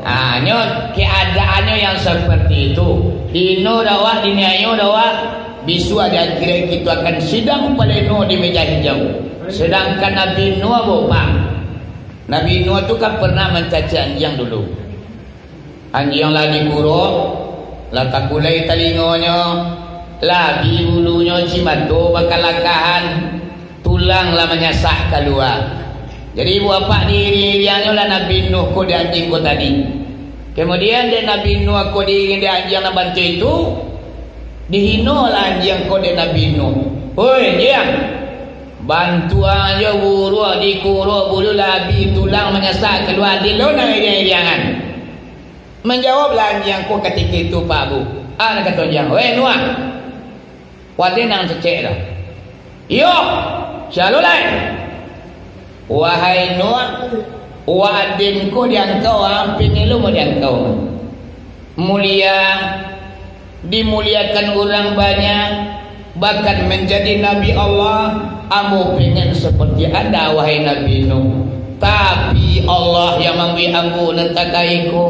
Ah, nyo keadaannyo yang seperti itu. Hino dek awak, diniayo dek awak. Bisuak di akhirat kito akan sidang paleno di meja hijau. Sedangkan Nabi Nuh, Bu, Pak. Nabi Nuh tu kan pernah mancacek anjing dulu. Anjing lah dikurok, lah takulai talingonyo, lah abih bulunyo, cimato bakalakahan, tulang lah manyasak kalua. Jadi, Ibu Bapak, diiring-iringnyo lah Nabi Nuh ko dek anjing ko tadi. Kemudian, dek Nabi Nuh ko diiring dek anjing nan bantuak itu, dihino lah anjing ko dek Nabi Nuh. "Oi, anjing! Bantuak jo buruak dikurok, bulu lah abih, tulang manyasak kalua, dek lo nan iring-iringan." Manjawablah anjing ko katiko itu, Pak, Bu. Ah, nan kato anjing, "Weh, Nuh, waden nan cacek tu?" "Iyo, sia lo lai?" "Wahai Nuh, waden ko di angkau, ampek elok di angkau. Mulia, dimuliakan urang banyak, bahkan manjadi Nabi Allah. Ambo pengen seperti anda, wahai Nabi Nuh. Tapi, Allah yang mambuek ambo nan takah ko."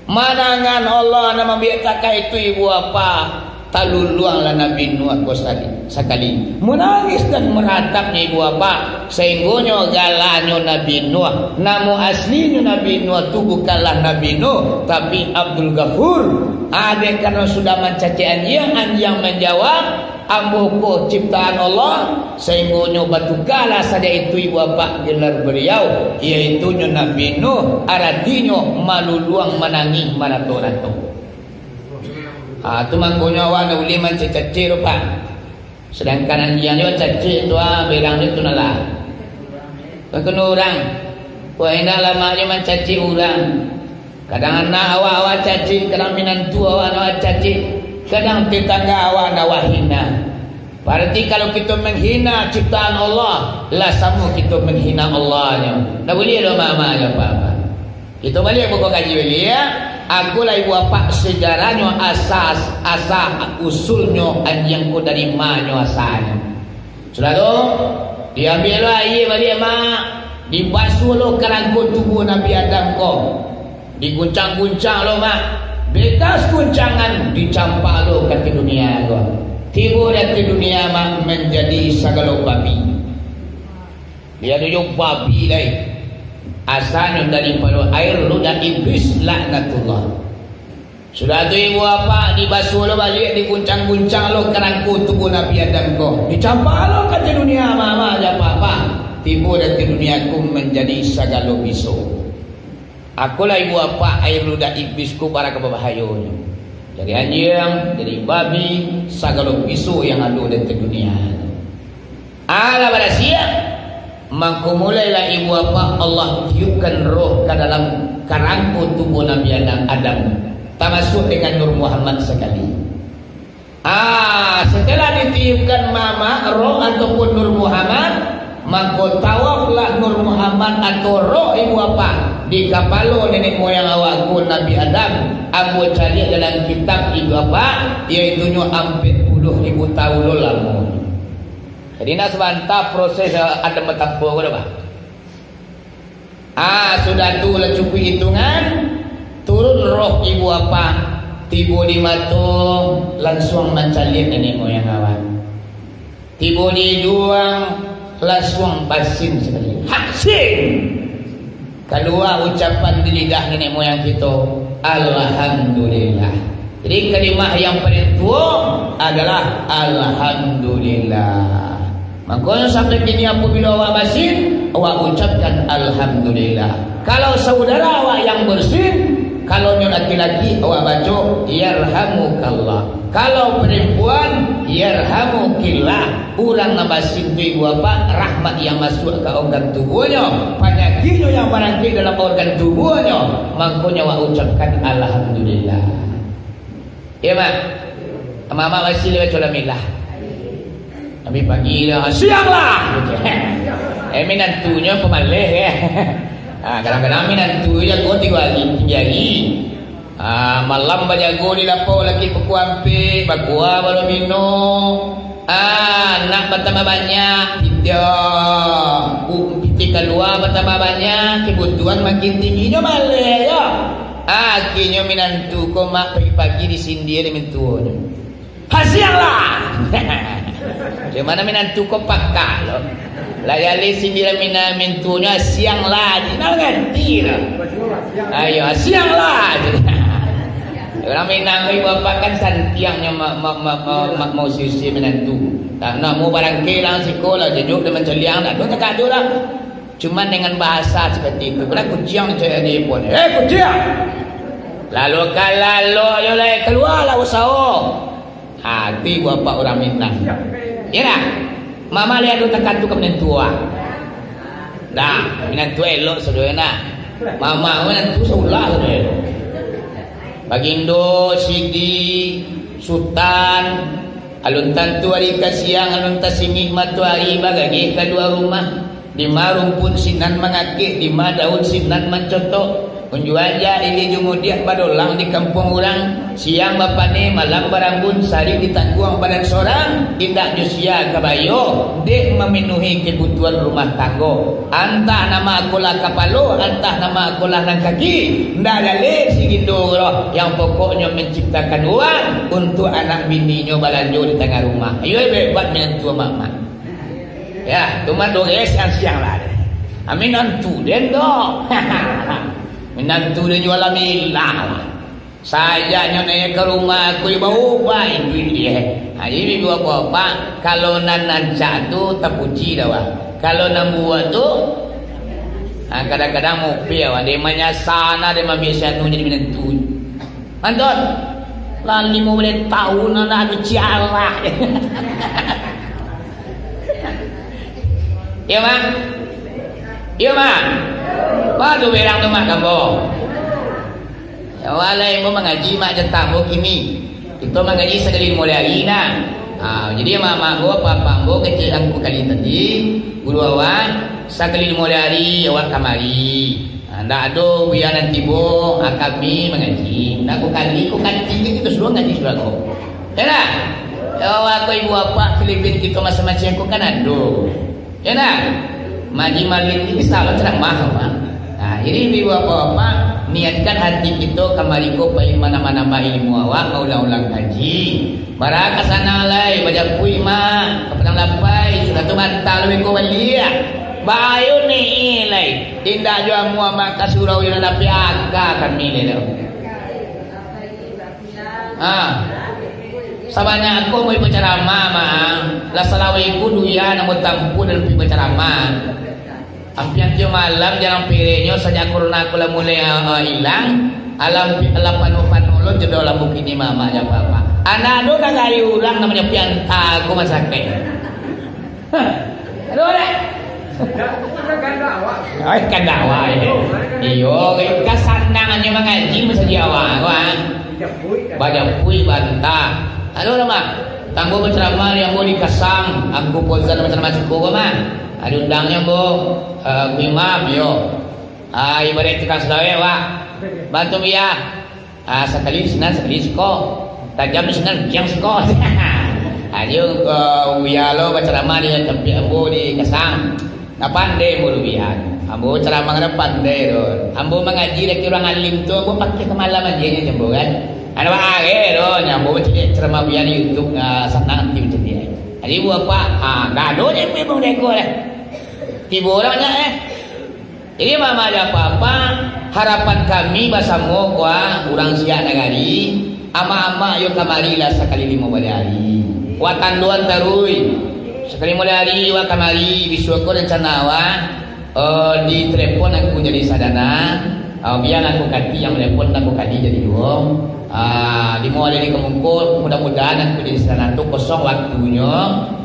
Manangan Allah nan mambuek takah itu, Ibu Bapak, taluluanglah Nabi Nuh ko sakali, sakali. Manangih dan maratapnyo, Ibu Bapak, sahinggonyo galahnyo Nabi Nuh. Namo aslinyo Nabi Nuh tu bukanlah Nabi Nuh, tapi Abdul Ghafur. Dek karano sudah mancacek anjing, anjing manjawab, "Ambo ko ciptaan Allah," sahinggonyo batukalah sajak itu, Ibu Bapak, gelar baliau, yaitunyo Nabi Nuh, aratinyo maluluang, manangih marato-rato. Ah, tu mangkonyo awak ndak buliah mancacek-cacek tu, Pak. Sadangkan anjiang jo cacik tu, ah, berang jo tu nalah. Bukan urang. Wah, indak lamaknyo mancacik urang. Kadang anak awak, awak cacik, kadang minantu awak, awak cacik, kadang tetangga awak, awak hina. Berarti kalau kito menghina ciptaan Allah, lah samo kito menghina Allah nyo. Ndak buliah doh mama nyo apa-apa. Kito baliak buku kaji baliak, ya. Aku lah ibu apak sejarahnyo, asas, asal usulnyo anjiang ko dari ma nyo asalnyo. Sudah tu, diambiak lo aia baliak, mak. Dibasuah lo karangko tubuah Nabi Adam ko. Diguncang-guncang lo, mak. Bekas guncangan dicampak lo ka ateh dunia ko. Tibo di ateh dunia, mak, manjadi sagalo babi. Dia tu jo babi lai. Asalnyo daripado aia ludah iblis laknatullah. Sudah tu ibu apak dibasuah lo baliak, diguncang-guncang lo karangko tubuah Nabi Adam ko. Dicampak lo ka ateh dunia, mama, jo apa-apa. Tibo di ateh dunia ko manjadi sagalo biso. Aku lah ibu apak aia ludah iblis ko bara ka babahayonyo. Jadi anjiang, jadi babi, sagalo biso yang ado di ateh dunia. Alah barasiah, mangko mulailah ibu apak Allah tiupkan roh ka dalam karangko tubuah Nabi Adam, Adam, tamasuak dengan Nur Muhammad sakali. Ah, setelah ditiupkan mamak roh ataupun Nur Muhammad, mangko tawaflah Nur Muhammad atau roh ibu apak di kapalo nenek moyang awak ko Nabi Adam. Ambo caliak dalam kitab ibu apak, yaitunyo ampek puluah ribu taun lo lamonyo. Jadi, nak sabanta proses, eh, Adam batampuah ko dah, bah. Ah, sudah tu lah cukuik itungan, turun roh ibu apak, tibo di mato, lansuang mancaliak nenek moyang awak. Tibo di iduang, lansuang basin sakali. Haksin! Kalua ucapan di lidah nenek moyang kito, "Alhamdulillah." Jadi, kalimah yang paling tuo adalah "Alhamdulillah." Mangkonyo, sampai kini, apabilo awak basin, awak ucapkan, "Alhamdulillah." Kalau saudara awak yang bersin, kalau nyo laki-laki, awak baco, "Yarhamukallah." Kalau perempuan, "Yarhamukillah." Urang nan basin tu, ibu apak, rahmat yang masuak ka organ tubuahnyo, panyakiknyo yang barangkek dalam organ tubuahnyo, mangkonyo awak ucapkan alhamdulillah. Iyo, Mak? Amak-amak basin lai baco alhamdulillah. Kami pagi dah, "Siang lah!" Eh, minantunyo pamaleh, eh. Ah, kadang-kadang minantu jago tigo hari, tinggi hari. Ah, malam bajago di lapau laki pukua ampek, bakua baru minum. Ah, anak batambah banyak, pitih, bu-, pitih kalua batambah banyak, kebutuhan makin tinggi, nyo maleh, yo. Ah, akhirnyo minantu ko, Mak, pagi-pagi disindia dek mintuonyo. "Ha, siang lah!" Di mano minantu ko pakak lo. Lah jaleh sindiran mina-, mintuonyo, "Siang lah!" Jadi, nak nganti lah. Ayo, "Siang lah!" Urang Minang ko, ibu apak, kan santiangnyo ma-, ma-, ma-, ma-, ma-, mau sisi minantu. Tak nak mau barangkek lah, siko lah, jejuk dia mancaliak, nak tu takadu lah. Cuman dengan bahasa seperti itu, pula kuciang cek di pun, "Eh, kuciang! Lalu ka lalu, yo lai, kalualah usaho!" Ati buah apak urang Minang. Iyo dah. Mama liek ado takatu ka minantu ah. Dah, minantu elok sadoe nah. Mama minantu saulah sadoe. Bagindo, Sidi, Sutan, alun tantu ari ka siang, alun tasingik matoari, bagageh kalua rumah. Di ma rumpun sinan mangakek, di ma daun sinan mancotok. Unjuak aja ilia jo mudiak badolang di kampuang urang. Siang bapane, malam barambun, sari ditangguang badan sorang. Indak jo sia ka bayo, dek mamenuhi kebutuhan rumah tanggo. Antah nan ma akolah kapalo, antah nan ma akolah nan kaki. Ndak jaleh si Gindo ko doh, yang pokoknyo manciptakan uang untuak anak bininyo balanjo di tangah rumah. Iyo, hebat minantu amak-amak. Ya, tu mah dores yang siang lah. Ah, minantu den doh. Minantu den jualan milah lah. Sajaknyo naik ka rumah aku, ibo ubai duit dia. Ha, jadi, ibu apak-apak, kalau nan rancak tu tapuji dah, wah. Kalau nan buek tu, ha, kadang-kadang mopeh, wah. Dia manyasa nah, dia mambiak si anu jadi minantu. Mantun. Lah limo baleh taun anak ado cialah. Iyo, Mak? Iyo, Mak? Baa tu berang tu, Mak, gambo? Yo, alai ambo mangaji, Mak, jo ambo kini. Kito mangaji sakali limo ari, nah. Ha, jadi, amak-amak ambo, apak-apak ambo, kecek angku kali tadi, guru awak, sakali limo ari awak kamari. Ha, ndak ado buya nan tibo, ha, kami mangaji. Ndak ko kali, ko kancing kito suruah ngaji sudah ko. Yo ndak? Yo, ko ibu apak, kalabiahan kito masing-masing ko kan ado. Yo ndak? Maji Maulid ni bisa lo ceramah, Pak. Nah, jadi ibu apak-apak, niatkan hati kito kamari ko pai manambah-nambah ilmu awak, maulang-ulang kaji. Bara ka sana lai, bajapuik, Mak, ka Padang Lapai, sudah tu bantal beko baliak. Bayo ni lai, indak jo amuah, Mak, ka surau yo nan piaka kami ni tu. Ha. Sabanyak ko ambo bacaramah, Mak. Lah salawai ko duya nan ambo tampuah dalam pai bacaramah. Ampia tiok malam jarang pirenyo, sajak corona ko lah mulai, eh, eh, ilang. Alam pi-, alam panuah-panuah lo jodoh lambu kini, Mak, Mak, jo apak-apak. Anak tu nagari urang namonyo pianta ko masakik. Aduh, dah. Ai, kan dakwah, eh. Iyo, kan sanang nyo mangaji masajik awak, ko, ah. Bajapuik bantah. Aduh, dah, Mak. Tangguh bacaramah di ambo di Kasang, Angku Fauzan bacaramah siko, ko, Mak. Diundang nyo ambo, eh, Angku Imam, iyo. Ah, ibarat tukang salawek, Wak. Bantu, Buya. Ah, sakali sinan, sakali siko. Tajam sinan, kiang siko. Ajo, eh, Buya lo bacaramah di tampek ambo di Kasang. Nah, pandai ambo tu, Buya. Ambo caramah kan pandai tu. Ambo mangaji dari urang alim tu, ambo pakai ka malam ajo nyo, ambo kan. Anak baare tu, nyo ambo bacarik caramah Buya di YouTube, ah, sanang ati bacarik. Jadi, buah apa? Ah, ndak ado je, ambo dego lah. Tibo urang banyak, eh. Jadi, amak-amak jo apak-apak, harapan kami basamo ko, urang Siak Nagari, amak-amak yo kamari lah sakali limo baleh ari. Wak tandoan taruih. Sakali limo baleh ari wak kamari, bisuak ko rencana wak, eh, di telepon Angku Jadi Sadana, eh, bia Angku Kati nan telepon Angku Kati jadi duo. Ah, limo ari ka muko, mudah-mudahan Angku Jadi Sadana tu kosong waktunyo,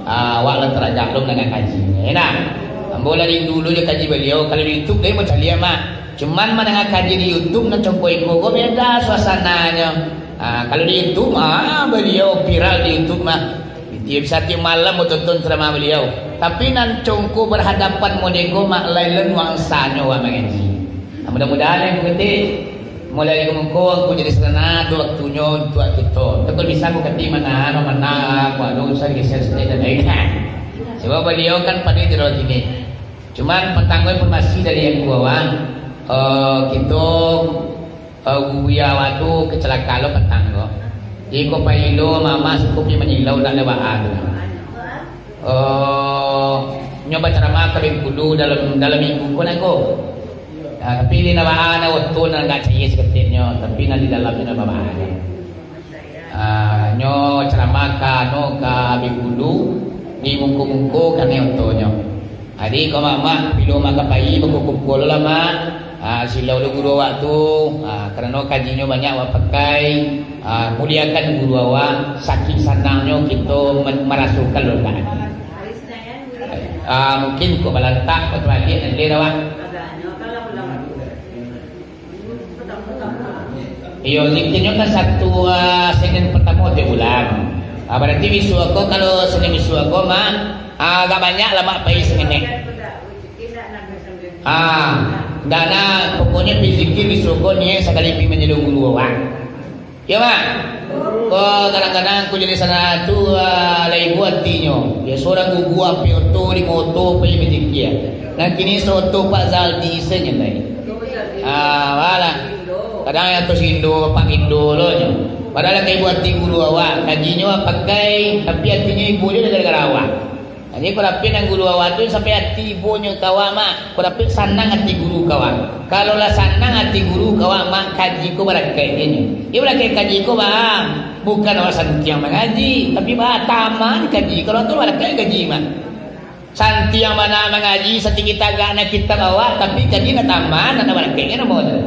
ah, awak lah taragak lo mandanga kaji. Yo ndak? Ambo lah rindu lo jo kaji baliau. Kalau di YouTube tadi ambo caliak, Mak. Cuman mandanga kaji di YouTube nan congko iko ko beda suasananyo. Ah, kalau di YouTube, ah, baliau viral di YouTube mah. Tiap, satiap malam ambo tonton ceramah baliau. Tapi nan congko berhadapan model ko, Mak, lain lo nuansanyo awak mangaji. Nah, mudah-mudahan, eh, Angku Kati, mulai dari muko Angku Jadi Sadana tu waktunyo untuak kito. Tapi kalau bisa Angku Kati manahan, mamanang, Angku anu, usah geser siko dan lain. Sebab baliau kan pandai jo kini. Cuman patang ko informasi dari Angku awak, eh, kito, eh, Buya awak tu kecelakaan lo patang ko. Jadi ko pai lo mama siko pi manyilau ndak lewat tu. Eh, nyo bacaramah ka Bengkulu dalam, dalam minggu ko nangko. Ah, tapi di nabaa na oto nan agak cayia saketeknyo, tapi nan di dalamnyo nan babaa. Ah, nyo caramah ka, anu, ka Bengkulu, di muko-muko kanai otonyo. Jadi, ko Mak, Mak, bilo Mak ka pai, bakumpua-kumpua lo lah, Mak. Ah, silau lo guru awak tu, ah, karano kajinyo banyak awak pakai, ah, muliakan guru awak, sakik sanangnyo kito men-, marasokan lo dak. Ah, mungkin ko balantak, ko tabaliak, nan dia awak. Iyo, zikirnyo kan satu, ah, Senin pertamo tiap bulan. Ah, berarti bisuak ko, kalau Senin bisuak ko, Mak, ah, agak banyak lah, Mak, pai Senin. Ah, ndak na, pokoknyo pi zikir bisuak ko niaik sakali pi manjadi guru awak. Iyo, Mak. Ko kadang-kadang Angku Jadi Sadana tu, ah, lai buah atinyo. Biaso urang gugu ampek oto, limo oto, pai bazikia. Nan kini saoto Pak Zaldi sajo lai. Ah, walah. Kadang ato si Indo, Pak Indo lo nyo. Padahal lai buah ati guru awak. Kajinyo awak pakai, tapi atinyo ibo jo gara-gara awak. Jadi, ko dapek nan guru awak tu sampai ati ibonyo ka awak, Mak. Ko dapek sanang ati guru ka awak. Kalau lah sanang ati guru ka awak, Mak, kaji ko barakaik nyo. Iyo, barakaik kaji ko, Bang. Bukan awak santiang mangaji, tapi, Bang, taman kaji. Kalau tu barakaik kaji, Mak. Santiang bana mangaji, satinggi tagak na kitab awak, tapi kaji na taman, na barakaik nyo namo tu.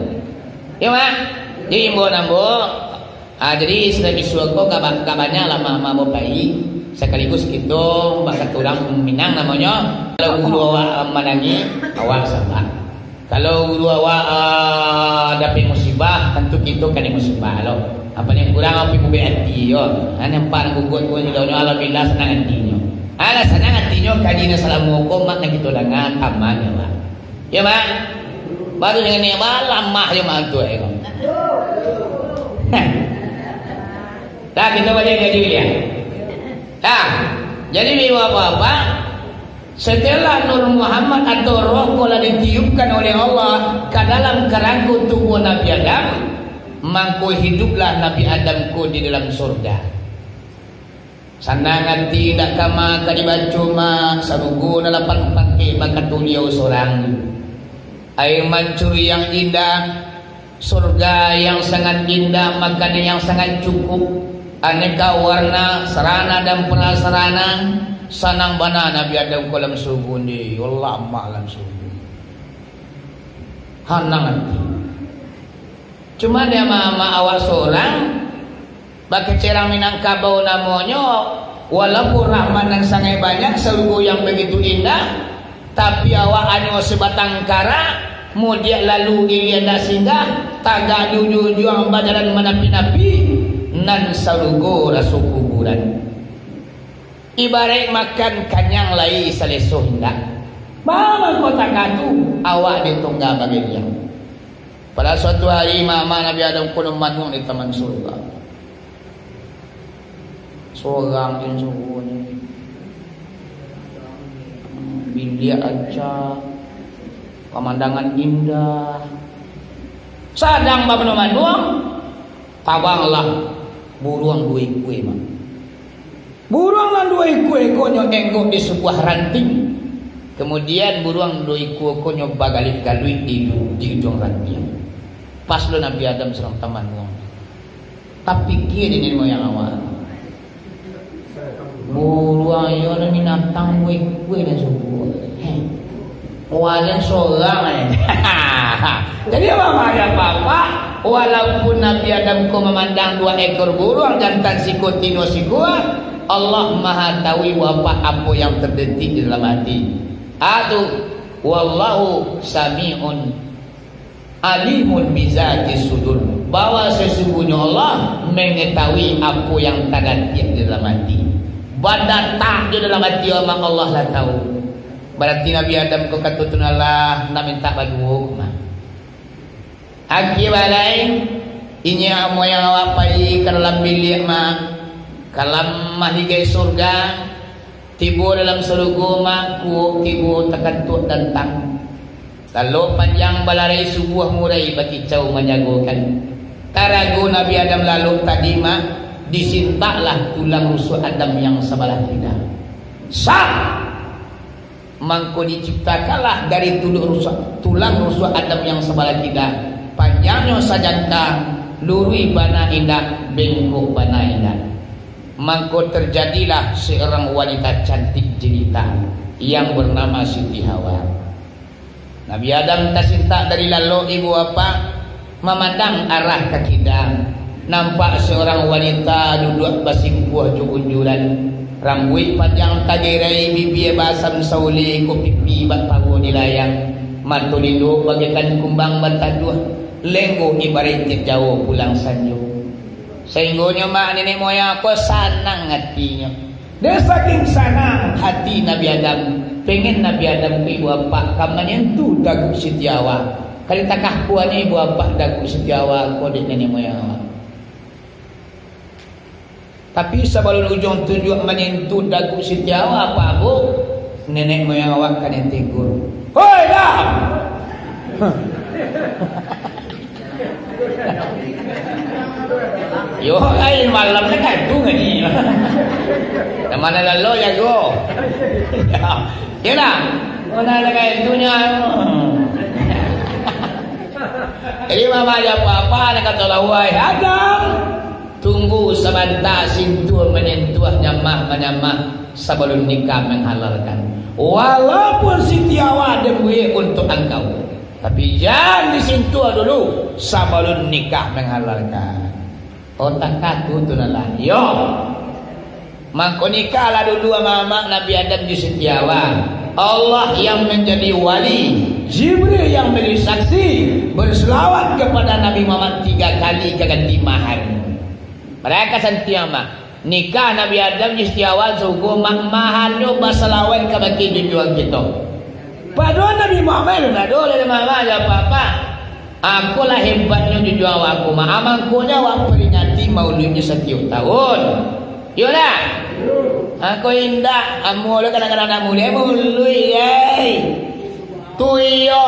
Iyo, Mak. Jadi, imbau ambo, Ah, jadi, sudah bisuak ko, ka ba-, ka banyak lah ma-, ma-, bapai, sakaligus kito, bak kato urang Minang namonyo, Kalau guru awak manangih, awak sabar. Kalau guru awak, ah, dapek musibah, tantu kito kanai musibah lo. Apo nan kurang, apo bubek ati yo. Hanya nampak nan guguak pun, alhamdulillah, sanang atinyo. Alah, sanang atinyo, kaji nan salamo ko, mak, nan kito danga, taman yo, Mak. Yo, Mak? Baru dengan ni, Mak, lamah yo, Mak, tu, eh, ko. Dah, kito baliak kaji baliak. Dah. Jadi, bapak-bapak, setelah Nur Muhammad atau roh ko lah ditiupkan oleh Allah ka dalam karangko tubuah Nabi Adam, mangko hiduplah Nabi Adam ko di dalam surga. Sanang ati indak kama ka dibaco, Mak, sarugo nan lapan pangkek bakato liau sorang. Aia mancur yang indah, surga yang sangat indah, makanan yang sangat cukup, aneka warna, sarana dan prasarana, sanang bana Nabi Adam ko lam surugo ni, yo lamah lam surugo. Hanang ati. Cuma dek amak-amak awak sorang, bakeceran Minangkabau namonyo, walaupun rahmat nan sangaik banyak, sarugo yang bagitu indah, tapi awak hanyo sabatang kara, mudiak lalu ilia indak singgah, tagak di ujuang-ujuang bajalan manapi-napi, nan sarugo raso kuburan. Ibaraik makan kanyang lai saleso indak. Baa mangko takah tu, awak ditungga bageliang. Pada suatu hari, mama Nabi Adam ko manuang di taman surga. Sorang di surga ni. Biliak aja, pamandangan indah. Sadang bamanuang-manuang, tabanglah buruang duo ikua, Mak. Buruang nan duo ikua ko nyo enggok di sabuah rantiang. Kamudian, buruang duo ikua ko nyo bagalih-galih di, di ujuang rantiang. Pas lo Nabi Adam sadang tamanuang. Tapikia dek niniak moyang awak, buruang iyo nan binatang duo ikua nan subuah. Heh. Walian sorang, eh. Jadi, apak-apak, walaupun Nabi Adam ko mamandang duo ekor buruang, jantan sikua, tino sikua, Allah Maha Tahu, apak, apo yang terdetik di dalam hati. Atu, wallahu sami'un alimun bizati sudur, bahwa sesungguhnyo Allah mengetahui apo yang tadatiak di dalam hati. Badatak di dalam hati, Mak, Allah lah tahu. Bararti Nabi Adam ko kato tu, nah lah, nak mintak baduo, Mak. Akhia balai, inyiak moyang awak pai ka dalam biliak, Mak, ka dalam mahligai surga. Tibo dalam sarugo, Mak, kuok tibo takatuak dantang. Lalok panjang balarai, subuah murai bakicau manjagokan. Tarago Nabi Adam lalok tadi, Mak, disintaklah tulang rusuak Adam yang sabalah kida. Sah! Mangko diciptakanlah dari tulang rusuak, tulang rusuak Adam yang sabalah kida, panjangnyo sajangka, luruih bana indak, bengkok bana indak. Mangko terjadilah seorang wanita cantik jelita yang bernama Siti Hawa. Nabi Adam tasintak dari lalok, ibu apak, mamandang arah ka kida, nampak seorang wanita duduak basimpuah jo unjuran, rambuik panjang tagerai, bibia baasam sauleh, ko pipi bak tawo di layang, mato lindo bagaikan kumbang bataduah, lenggo ibaraik tiak jawo pulang sanjo. Sainggonyo, Mak, niniak moyang ko sanang atinyo. Dek saking sanang hati Nabi Adam, pengen Nabi Adam ko, ibu apak, ka manyentuh dagu Siti Hawa. Ka ditakah kuahnyo, ibu apak, dagu Siti Hawa ko dek niniak moyang awak. Tapi sabalun ujuang tunjuak manyentuh dagu Siti Hawa, apak, abu, niniak moyang awak kanai tegur. Hoi, Adam! Yo, ai malam ni kadu ngaji. Nan ma nan lalok jago. Yo lah. Mana lah kayak itunya. Jadi, mama, ado apo-apo, nak kato lah, wahai Adam, tunggu sabanta, sintuah manyentuah, nyamah manyamah, sabalun nikah manghalalkan. Walaupun Siti Hawa den buek untuak angkau, tapi jan disintuah dulu, sabalun nikah manghalalkan. Otak katu tu lah. Yo. Mangko nikahlah dulu amak-amak Nabi Adam jo Siti Hawa. Allah yang menjadi wali, Jibril yang menjadi saksi, berselawat kepada Nabi Muhammad tiga kali ka ganti mahar. Mereka santiang mah. Nikah Nabi Adam di setiawan surugo, mak maharnyo basalawaik kabake junjuang kito. Padohal Nabi Muhammad tu ndak ado lai mama jo apa-apa. Akolah hebatnyo junjuang awak ko mah. Amangkonyo awak peringati maulidnyo satiok tahun. Iyo ndak? Ako indak, amuah lo kadang-kadang nak maulid, maulid, ai. Tu iyo.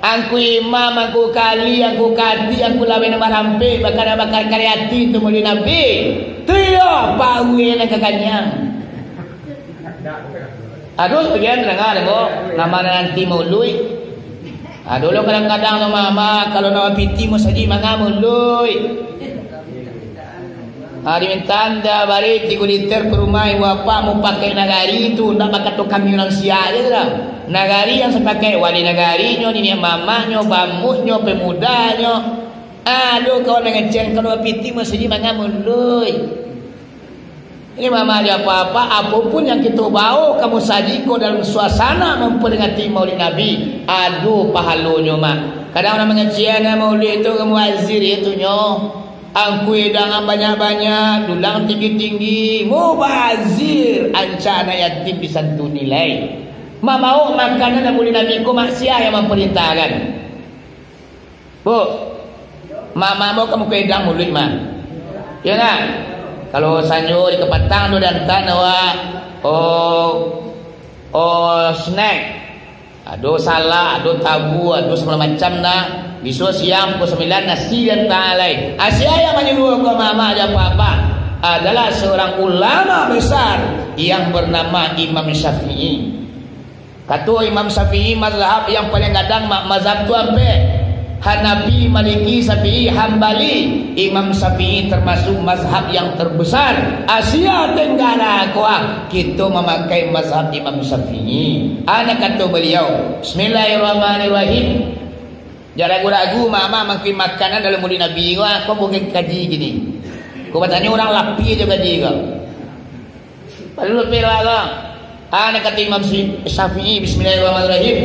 Angku imam, angku kali, angku kadi, angku laweh nan barampek, bakar-bakar kariati tu maulid Nabi. Tu iyo, paruik nan ka kanyang. Aduh, sabagian danga dek ko, nama nanti maulid. Aduh, lo kadang-kadang lo mama, kalau nak piti masajik manga maulid. Ari mintanda bari tigo liter ka rumah ibu bapak, mau pakai nagari tu, ndak bakato kami urang Siak je tu dah. Nagari yang sapakai, wali nagarinyo, niniak mamaknyo, bamuknyo, pemudanyo. Aduh, kawan mangecek, kalau piti masajik manga maulid. Ini mama aja apa-apa, apapun yang kita bawa ka masajik ko dalam suasana memperingati maulid Nabi, aduh pahalonyo, Mak. Kadang urang mangecek, nah, maulid tu ka muazir itu nyo. Angku idangan banyak-banyak, dulang tinggi-tinggi, mubazir, ancak anak yatim disantuni lai. Mambaok makanan nan maulid Nabi ko, mak sia yang mamparintahkan? Bu, mak-mak baok ka muko idang maulid, mak. Iyo ndak? Kalau sanjo di kapatang tu diantaan awak, oh, oh, snack. Ado salak, ado tabu, ado sagalo macam nah. Bisuak siang pukul sambilan nasi diantaan lai. Asia yang manyuruah ko mama jo apa-apa adalah seorang ulama besar yang bernama Imam Syafi'i. Kato Imam Syafi'i, mazhab yang paling gadang ma-, mazhab tu ampek. Hanafi, Maliki, Syafi'i, Hambali. Imam Syafi'i termasuk mazhab yang terbesar Asia Tenggara ko ah. Kito mamakai mazhab Imam Syafi'i. Ana kato baliau, Bismillahirrahmanirrahim. Jan ragu-ragu, mama mangkui makanan dalam maulid Nabi ko ah, ko bukan kaji kini. Ko batanyo urang lapie jo kaji ko. Lalu lapie lah ko. Ana kato Imam Syi-, Syafi'i, Bismillahirrahmanirrahim.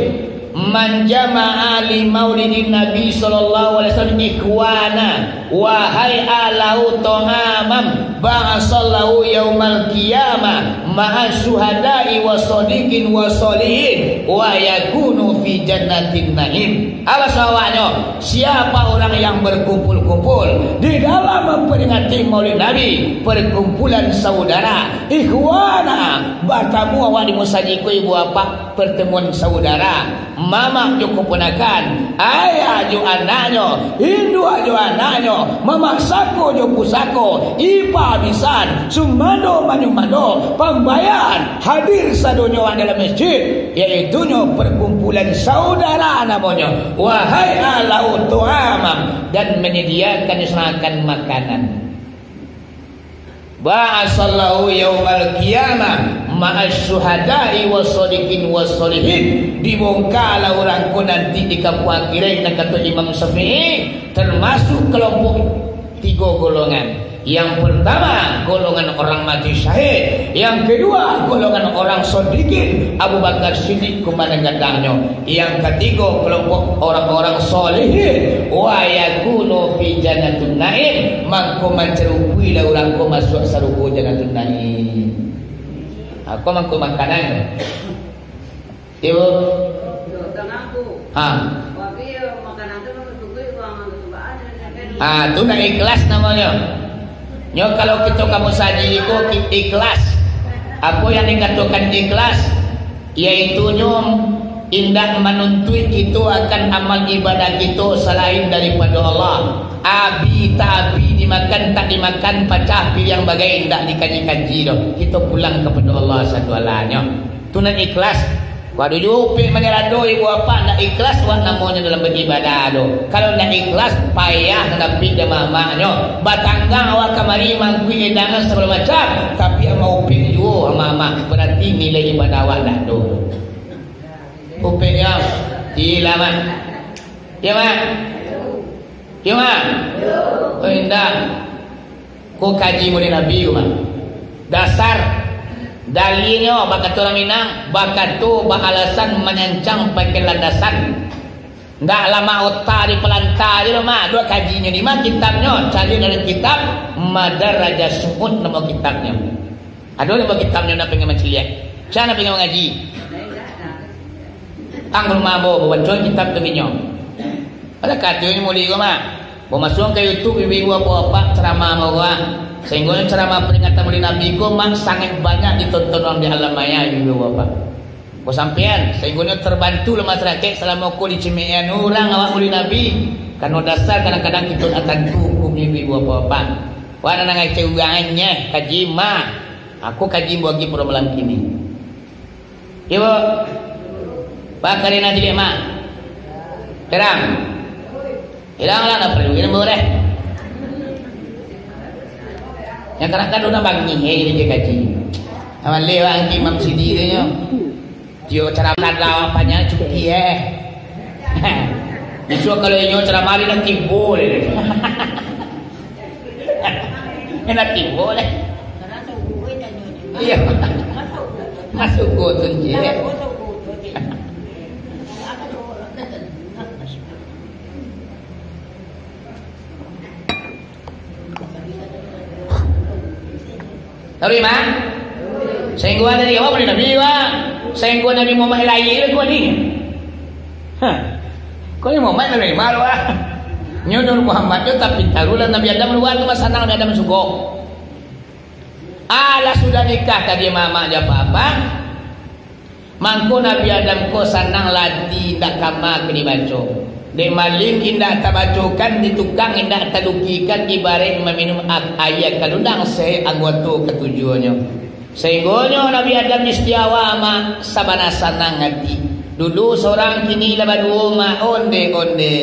Man jama'a li maulidin Nabi sallallahu alaihi wasallam ikhwana wa hay'a lahu ta'amam ba'asallahu yaumal qiyamah ma'a syuhada'i wa shodiqin wa sholihin wa yakunu fi jannatin na'im. Apa sawabanyo? Siapa orang yang berkumpul-kumpul di dalam memperingati maulid Nabi, perkumpulan saudara, ikhwana, batamu awak di musajik ko, ibu apak, pertemuan saudara, mamak jo kaponakan, ayah jo anaknyo, induak jo anaknyo, mamak sako jo pusako, ipa bisan, sumando manyumando, pambayaran, hadir sadonyo awak dalam masjid, yaitunyo perkumpulan saudara namonyo. Wa hay'a lahu ta'amam, dan menyediakan, misalkan, makanan. Ba'asallahu yaumal qiyamah ma'asy syuhada'i wassodiqin wassolihin. Dibongkalah urang ko nanti di kampuang akhirat, nan kato Imam Syafi'i, termasuk kelompok tigo golongan. Yang pertama, golongan orang mati syahid. Yang kedua, golongan orang sodikin, Abu Bakar Siddiq kumandan gadangnyo. Yang katigo, kelompok orang-orang solehin. Wa yakunu fi jannatun na'im. Mangko mancarupuilah urang ko masuak sarugo Jannatun Na'im. Ako mangko makanan. Iyo. Ha. Ha, tu ndak ikhlas namonyo. Nyo kalau kito ka musajik iko ki-, ikhlas. Apo yang dikatokan ikhlas? Yaitunyo indak manuntuik kito akan amal ibadah kito salain daripado Allah. Abi tak abi, dimakan tak dimakan, pacah piriang bagai, indak dikaji-kaji doh. Kito pulang kapado Allah satu alanyo. Tu nan ikhlas. Waduh, jupik manyarando ibu apak, ndak ikhlas wak namonyo dalam baibadah tu. Kalau ndak ikhlas, payah nan dapik dek mamaknyo. Batanggang awak kamari mangkui idangan sagalo macam, tapi amak upik juo amak-amak, berarti nilai ibadah awak ndak ado. Upiknyo, tilah, Mak. Ya, Mak? Ya, Mak? Oh, indak. Ko kaji mulai Nabi ko, Mak. Dasar. Dalihnyo, bakato urang Minang, bakato baalasan manyancang pakai landasan. Ndak lamak otak di palanta je lo, Mak. Duo kajinyo di ma kitabnyo? Caliak dalam kitab Madarajah Su'ud namo kitabnyo. Ado namo kitabnyo, nak pengen mancaliak. Sia nak pengen mangaji? Tang ka rumah ambo, babaco kitab tu inyo. Ado katonyo mulai ko, Mak. Bamasuakan ka YouTube, ibu-ibu bapak-bapak ceramah ambo ko, ah. Sainggonyo ceramah peringatan Maulid Nabi ko, Mak, sangaik banyak ditonton urang di alam maya, ibu-ibu bapak. Ko sampean, sainggonyo terbantu lah masyarakat salamo ko dicimik-an urang awak Maulid Nabi. Karano dasar kadang-kadang kito ndak tantu hukumnyo, ibu-ibu bapak-bapak. Wak nan ngacau urang nyo, kaji, Mak. Aku kaji ambo agi pado malam kini. Iyo, Buk. Baa karina ciek, Mak? Terang. Hilang lah, ndak paralu ilmu deh. Yang kadang-kadang urang bangih, eh, jadi kaji. Amaleh wak angki Imam Sidi tu nyo. Dio ceramah dah awak panjang cuti, eh. Bisuak kalau inyo ceramah, dia nak tibo deh. Dia nak tibo deh. Iyo. Masuk go tu je. Taruih, Mak? Sainggo ado di awak Nabi, Mak. Sainggo Nabi Muhammad lahia, kau ni. Hah. Kau ni Muhammad Nabi Mak, Mak. Nyo Nur Muhammad tu, tapi taruhlah Nabi Adam lua tu, mah sanang Nabi Adam sugo. Alah sudah nikah tadi, Mak, Mak, jo apa-apa. Mangko Nabi Adam ko sanang lati, indak kama ka dibaco. Dek malin indak tabacokan, di tukang indak talukikan, ibaraik maminum a-, aia kalundang, sahek anggoto katujuahnyo. Sainggonyo Nabi Adam istiawa, Mak, sabana sanang ati. Dulu sorang, kini lah baduo, Mak, onde-onde.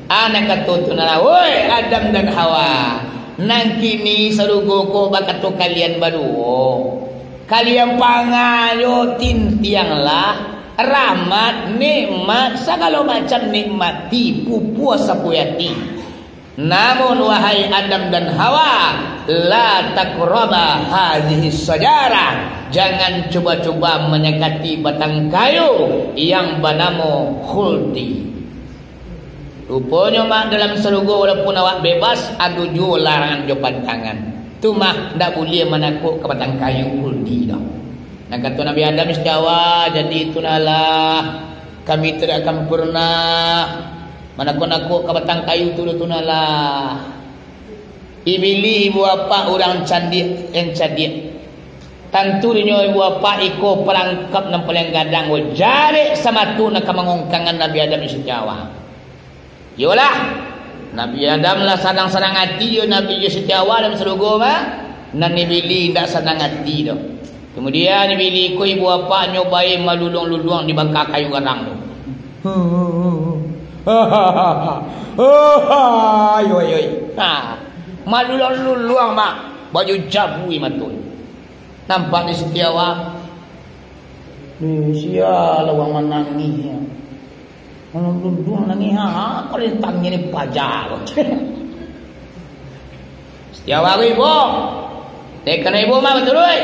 Anak kato tu nalah, "Woi, Adam dan Hawa, nan kini sarugo ko bakato kalian baduo." Kalian pangayo tintianglah rahmat, nikmat, sagalo macam nikmat ti pupua sapuih ati. Namun, wahai Adam dan Hawa, la taqraba hadzihi syajarah, jangan cuba-cuba manyakati batang kayu yang banamo khuldi. Ruponyo, Mak, dalam sarugo walaupun awak bebas, ado juo larangan jo pantangan. Tu mah ndak buliah manakok ka batang kayu khuldi doh. Nan kato Nabi Adam istiawa, jadi itulah lah. Kami tidak akan pernah manakok-nakok ka batang kayu tu doh, tu nah lah. Ibilih ibu apak urang candiak, yang candiak. Tantu dinyo ibu apak iko parangkap nan paliang gadang, wo, jarek samato nan ka mangongkangan Nabi Adam istiawa. Iyolah, Nabi Adam lah sanang-sanang ati jo Nabi jo siti Hawa dalam sarugo, mah, nan Ibilih indak sanang ati doh. Kamudian, Ibilih ko ibu apaknyo bae maluluang-luluang di bangka kayu garang tu. Ayo, ayo, ayo. Ha, maluluang-luluang, mah, baju jabui mato. Nampak di siti Hawa. Ni sia lah urang manangih. Kalau duduak nangih, ha, kalau ditangih ni paja. Siti Hawa ko ibo. Dek kana ibo mah baturuik.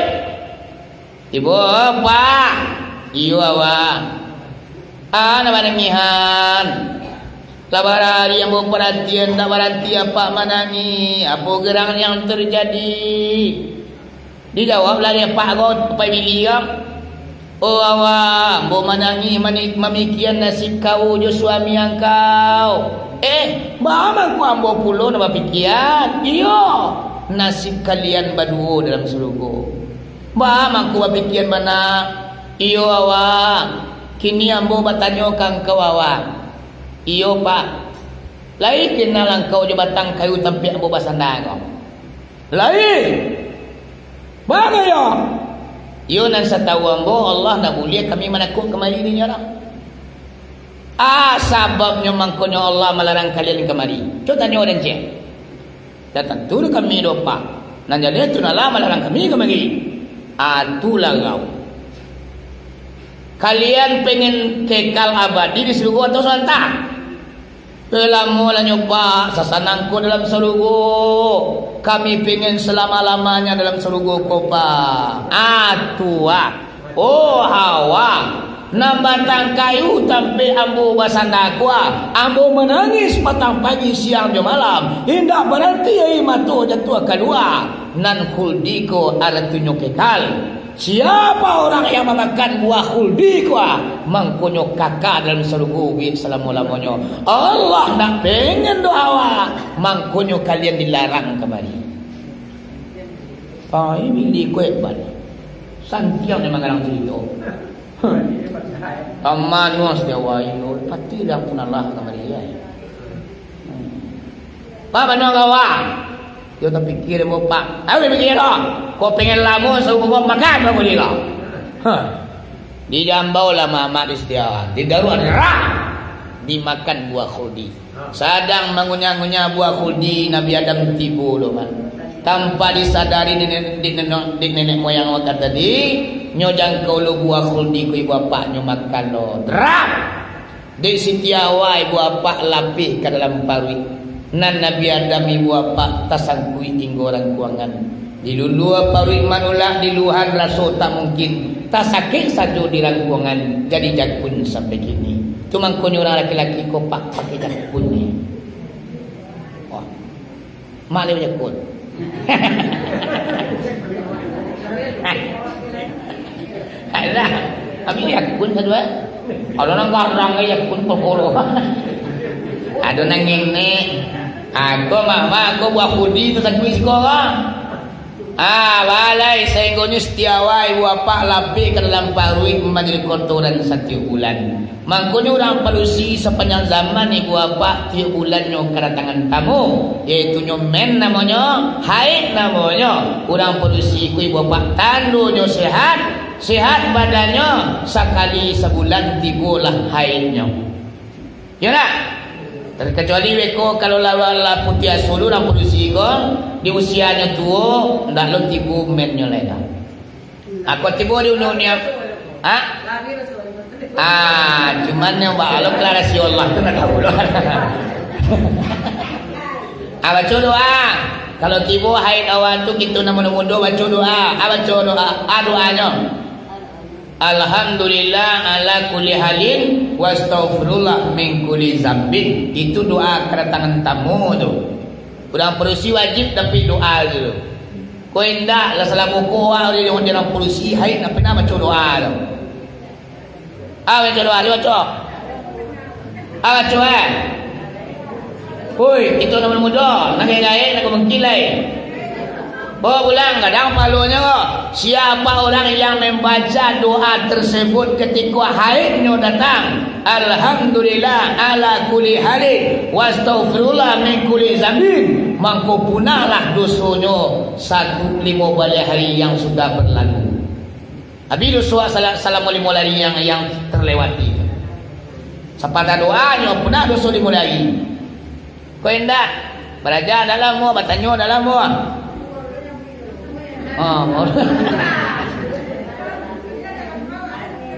Ibo, Pak. Iyo, Hawa. Ah, nan manangihan. Lah barari ambo paratian, ndak baranti apak manangih. Apo gerang yang terjadi? Dijawablah dek apak ko, Pak Ibilih ko. Oh, Hawa, ambo manangih mani-, mamikian nasib kau jo suami angkau. Eh, baa mangko ambo pulo nan bapikian? Iyo, nasib kalian baduo dalam sarugo. Baa mangko bapikian bana? Iyo, Hawa. Kini ambo batanyo ka angkau, Hawa. Iyo, Pak. Lai kenal angkau jo batang kayu tampek ambo basanda ko? Lai. Baa yo? Iyo, nan satau ambo, Allah ndak buliah kami manakok kamari dinyo doh. Ah, sababnyo mangkonyo Allah malarang kalian kamari. Cubo tanyo den ciek. Ndak tantu doh kami doh, Pak. Nan jaleh tu nan lah malarang kami kamari. Ah, tu larang. Kalian pengen kekal abadi di sarugo atau salamantaro? Salamo-lamonyo, Pak, sasanang ko dalam sarugo. Kami pingin salamo-lamonyo dalam sarugo ko, Pak. Ah, tu, ah. Oh, Hawa, nan batang kayu tampek ambo basanda ko, ah. Ambo manangih patang pagi, siang jo malam. Indak baranti aia mato jatuah kalua. Nan khuldi ko aratinyo kekal. Siapa urang yang mamakan buah khuldi ko, ah, mangkonyo kaka dalam sarugo buek salamo-lamonyo. Allah ndak pengen doh awak, mangkonyo kalian dilarang kamari. Pai bilik ko hebat. Santiang nyo manggalang carito. Amanuang setiawai, pati dah punalah kamari, ya. Pak, bana gawa. Yo tapikia dek ambo, Pak. Ayo pikia doh. Ko pengen lamo saumua makan buah khuldi ko. Hah. Dijambau lah mamak di setiawai. Didaruak rak. Dimakan buah khuldi. Sadang mangunyah-ngunyah buah khuldi, Nabi Adam tibo lo, Pak. Tanpa disadari di nen-, di nenok, di nenek moyang awak tadi, nyo jangkau lo buah khuldi ko ibu apak nyo makan lo. Rak. Dek sitiawai ibu apak lapeh ka dalam paruik, nan Nabi Adam ibu apak tasangkuik inggo rangkuangan. Dilulua paruik manulak, diluhan raso tak mungkin, tasakik sajo di rangkuangan, jadi jakun sampai kini. Tu mangkonyo urang laki-laki ko, Pak, pakai jakun ni. Wah. Mak lai bajakun. Alah, kami jakun satu, eh. Ado nan garang, eh, jakun kokoro. Ado nan ngenek. Ako, mak, mak, ako buah khuldi tu satu siko, ah. Ah, balai, sainggonyo sitiawai ibu apak lapeh ka dalam paruik manjadi kotoran satiok bulan. Mangkonyo urang padusi sapanjang zaman ibu apak tiok bulannyo kadatangan tamu, yaitunyo men namonyo, haid namonyo. Urang padusi ko ibu apak tandonyo sehat, sehat badannyo, sakali sabulan tibolah haidnyo. Yo ndak? Terkecuali beko kalau lah, lah putiah asuah urang padusi ko, di usianyo tuo, ndak lo tibo mennyo lai dah. Ako tibo di unu ni, ah? Ah, cuman yang bak alo klarasi Allah tu ndak tahu lo. Ah, baco doa. Kalau tibo haid awak tu, kito nan mudo-mudo baco doa. Ah, baco doa. Ah, doanyo. Alhamdulillah ala kulli halin, wastaghfirullah min kulli zambin. Itu doa kedatangan tamu tu. Urang padusi wajib dapek doa tu. Ko indak lah, salah buko awak di urang padusi, hai, nak pernah baco doa tu. Ah, baco doa, baco. Ah, baco, eh. Oi, kito nan mudo, nan gaek-gaek, nan kamungkin lai. Oh, pulang, gadang pahalonyo. Siapa orang yang membaca doa tersebut ketika haidnyo datang, "Alhamdulillah ala kulli halin, wastaghfirullah min kulli zambin," mangko punahlah dosonyo satu limo baleh hari yang sudah berlalu. Abih doso salah, salamo limo ari yang, yang terlewati tu. Sapatah doanyo, punah doso limo ari. Ko indak, baraja dalam mo, batanyo dalam mo. Oh, mo.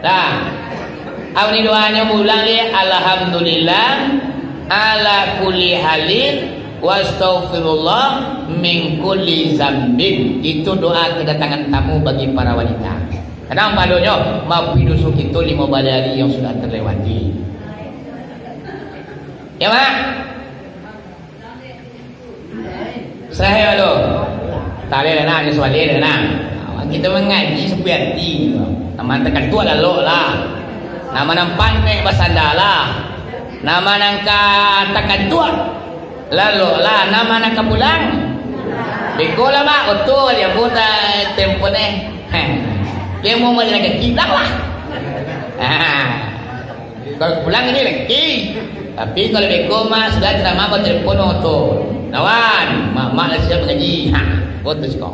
Dah. Abih doanyo ulang dek, "Alhamdulillah, ala kulli halin, wastaghfirullah min kulli zambin." Itu doa kedatangan tamu bagi para wanita. Kadang pahalonyo, maafkan doso kito limo baleh ari yang sudah terlewati. Ya, Mak? Sahih tu. Taleh dah nak, dia sualih dah nak. Awak kita mengaji sepi hati. Nama terkantuak lalok lah. Nama nampak naik basanda lah. Nama nangka terkantuak lalok lah. Nama nangka pulang. Beko lah, Mak. Oto dia pun dah tempo ni. Dia mau balik lagi. Kiblat lah. Ha. Kalau pulang ini lagi. Tapi kalau beko mak sudah ceramah, batelepon tu. Lawan, mak, mak lah siap ngaji. Ha, putus kau.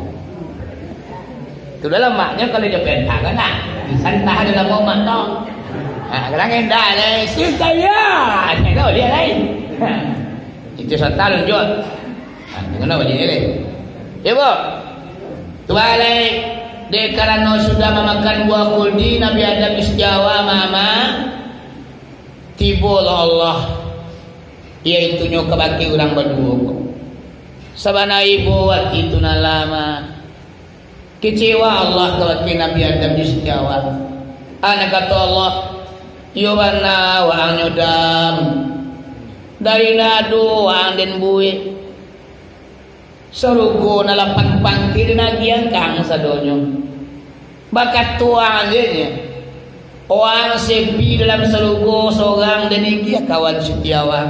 Tu dalam maknya kalau dia perintah kan, nah. Bisa ditahan dalam mak tu. Ha, kadang indah lah. Si saya. Saya tahu dia lain. Ha. Itu serta lunjuk. Ha, dengar balik dia. Ya, Bu. Tu balai, dek karano sudah mamakan buah khuldi, Nabi Adam istiawa, mama, tibolah Allah. Yaitunyo kabake urang baduo ko. Sabana ibo ati Tun Alah mah. Kecewa Allah kabake Nabi Adam jo Siti Hawa. Ana kato Allah, "Iyo bana waang nyo Adam. Dari ndak ado waang den buek. Sarugo nan lapan pangkek den agiah ka ang sadonyo." Bakato ang agiahnyo, waang sepi dalam sarugo sorang den agiah kawan Siti Hawa.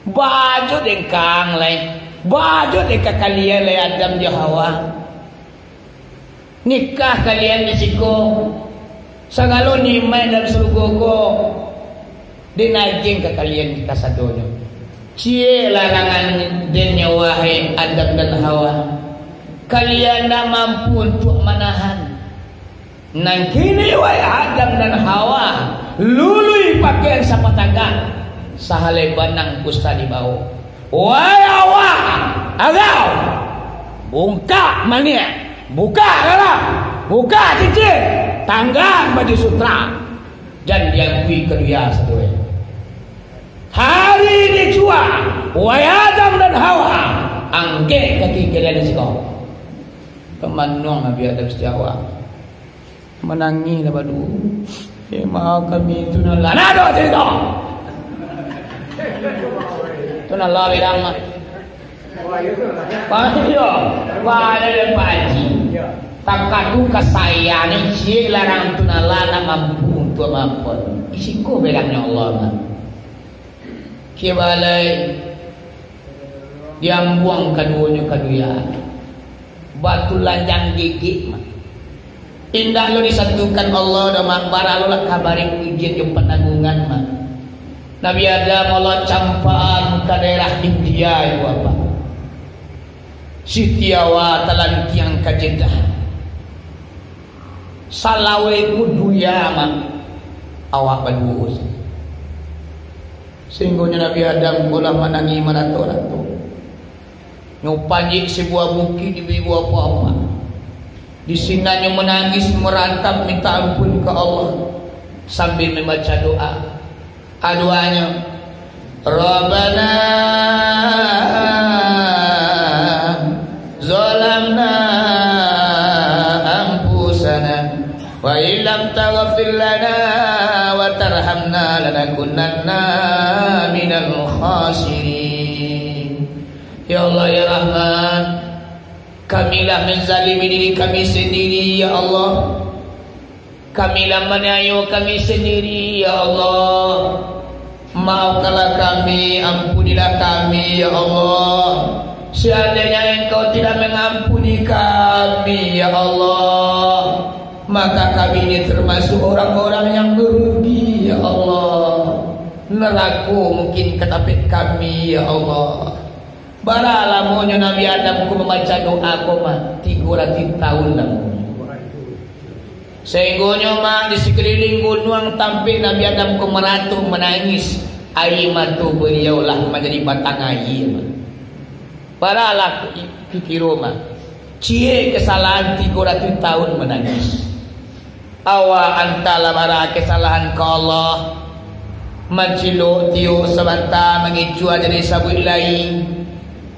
Baa jo den ka ang lai, baa jo den ka kalian lai Adam jo Hawa. Nikah kalian di siko, sagalo nikmat dalam sarugo ko, den agiah ka kalian kasadonyo. Ciek larangan den nyo, wahai Adam dan Hawa. Kalian ndak mampu untuak manahan. Nan kini, wahai Adam dan Hawa, lului pakaian sapatagak, sahalai banang busa dibawo. Wahai Hawa, agau! Bungkak maniak, bukak dalam, bukak cincin, tanggang baju sutra, jan diakui kaduo sadonyo. Hari ini jua, wahai Adam dan Hawa, anggek kaki kalian di siko. Tamanuang Nabi Adam Siti Hawa. Manangih lah baduo. Eh, maaf kami Tun Alah. Nah, ado carito. Tun Alah bilang mah. Pak, iyo. Pak, ado dek Pak Haji. Takadu kasayangan ciek larang Tun Alah ndak mampu untuak maafkan. Di siko bilangnyo Allah mah. Kibalai diambuang kaduonyo ka duya, batu lanjang gegek mah. Indak lo disatukan Allah doh mah, bara lo lah ka barek ujian jo pananggungan mah. Nabi Adam Allah campaan ka daerah India, ibu bapak. Siti Hawa talantiang ka Jeddah. Salawai ko duya mah awak baduo. Sahinggonyo Nabi Adam ko lah manangih marato-rato. Nyo panjek sabuah bukik di ibu apak-apak. Di sinan nyo manangih, maratap, minta ampun ka Allah, sambia mambaco doa. Doanyo, "Rabbana zalamna anfusana wa illam taghfir lana wa tarhamna lanakunanna minal khasirin." Ya Allah, ya Rahman, kami lah menzalimi diri kami sendiri, ya Allah. Kami lah maniayo kami sendiri, ya Allah. Maafkanlah kami, ampunilah kami, ya Allah. Seandainya Engkau tidak mengampuni kami, ya Allah, maka kami ini termasuk orang-orang yang merugi, ya Allah. Nerako mungkin ka tapek kami, ya Allah. Bara lamonyo Nabi Adam ko mambaco doa ko mah? Tigo ratuih tahun lamonyo. Sahinggonyo mah di sakaliling gunuang tampek Nabi Adam ko marato manangih, aia mato baliau lah manjadi batang aia mah. Baralah pikiro mah, ciek kasalahan tigo ratuih tahun manangih. Awak antahlah bara kasalahan ka Allah. Mancilok tiok sabanta, mangicua jadi sabuik lai.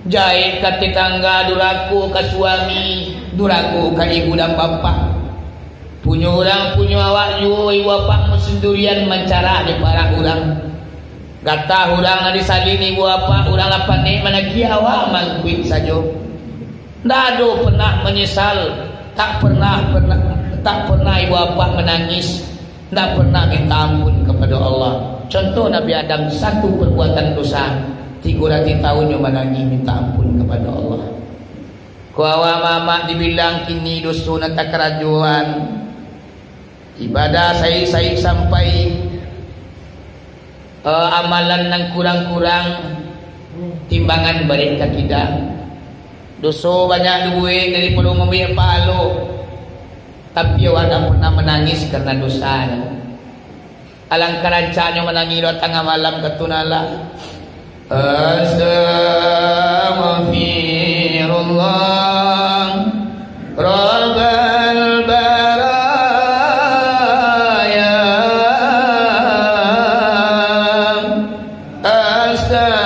Jahek ka tatangga, durako ka suami, durako ka ibu dan bapak. Punyo urang, punyo awak juo, ibu bapak sandirian mancarah di parak urang. Gatah urang nan disalin ibu bapak, urang lah panek manakiak, awak mangkuik sajo. Ndak ado pernah manyesal, tak pernah, pernah, tak pernah ibu bapak manangih, ndak pernah minta ampun kapado Allah. Contoh Nabi Adam, satu perbuatan dosa, tigo ratuih tahun nyo manangih minta ampun kapado Allah. Ko awak mamak dibilang kini doso nan takarajoan. Ibadah saik-saik sampai, eh, amalan nan kurang-kurang, timbangan barek ka kida. Doso banyak dibuek daripado mambayia pahalo, tapi awak ndak pernah manangih karano dosa. Alangkah rancaknyo manangih di tangah malam ka Tun Alah. Astaghfirullah, Rabbal baraya. Astaghfirullah.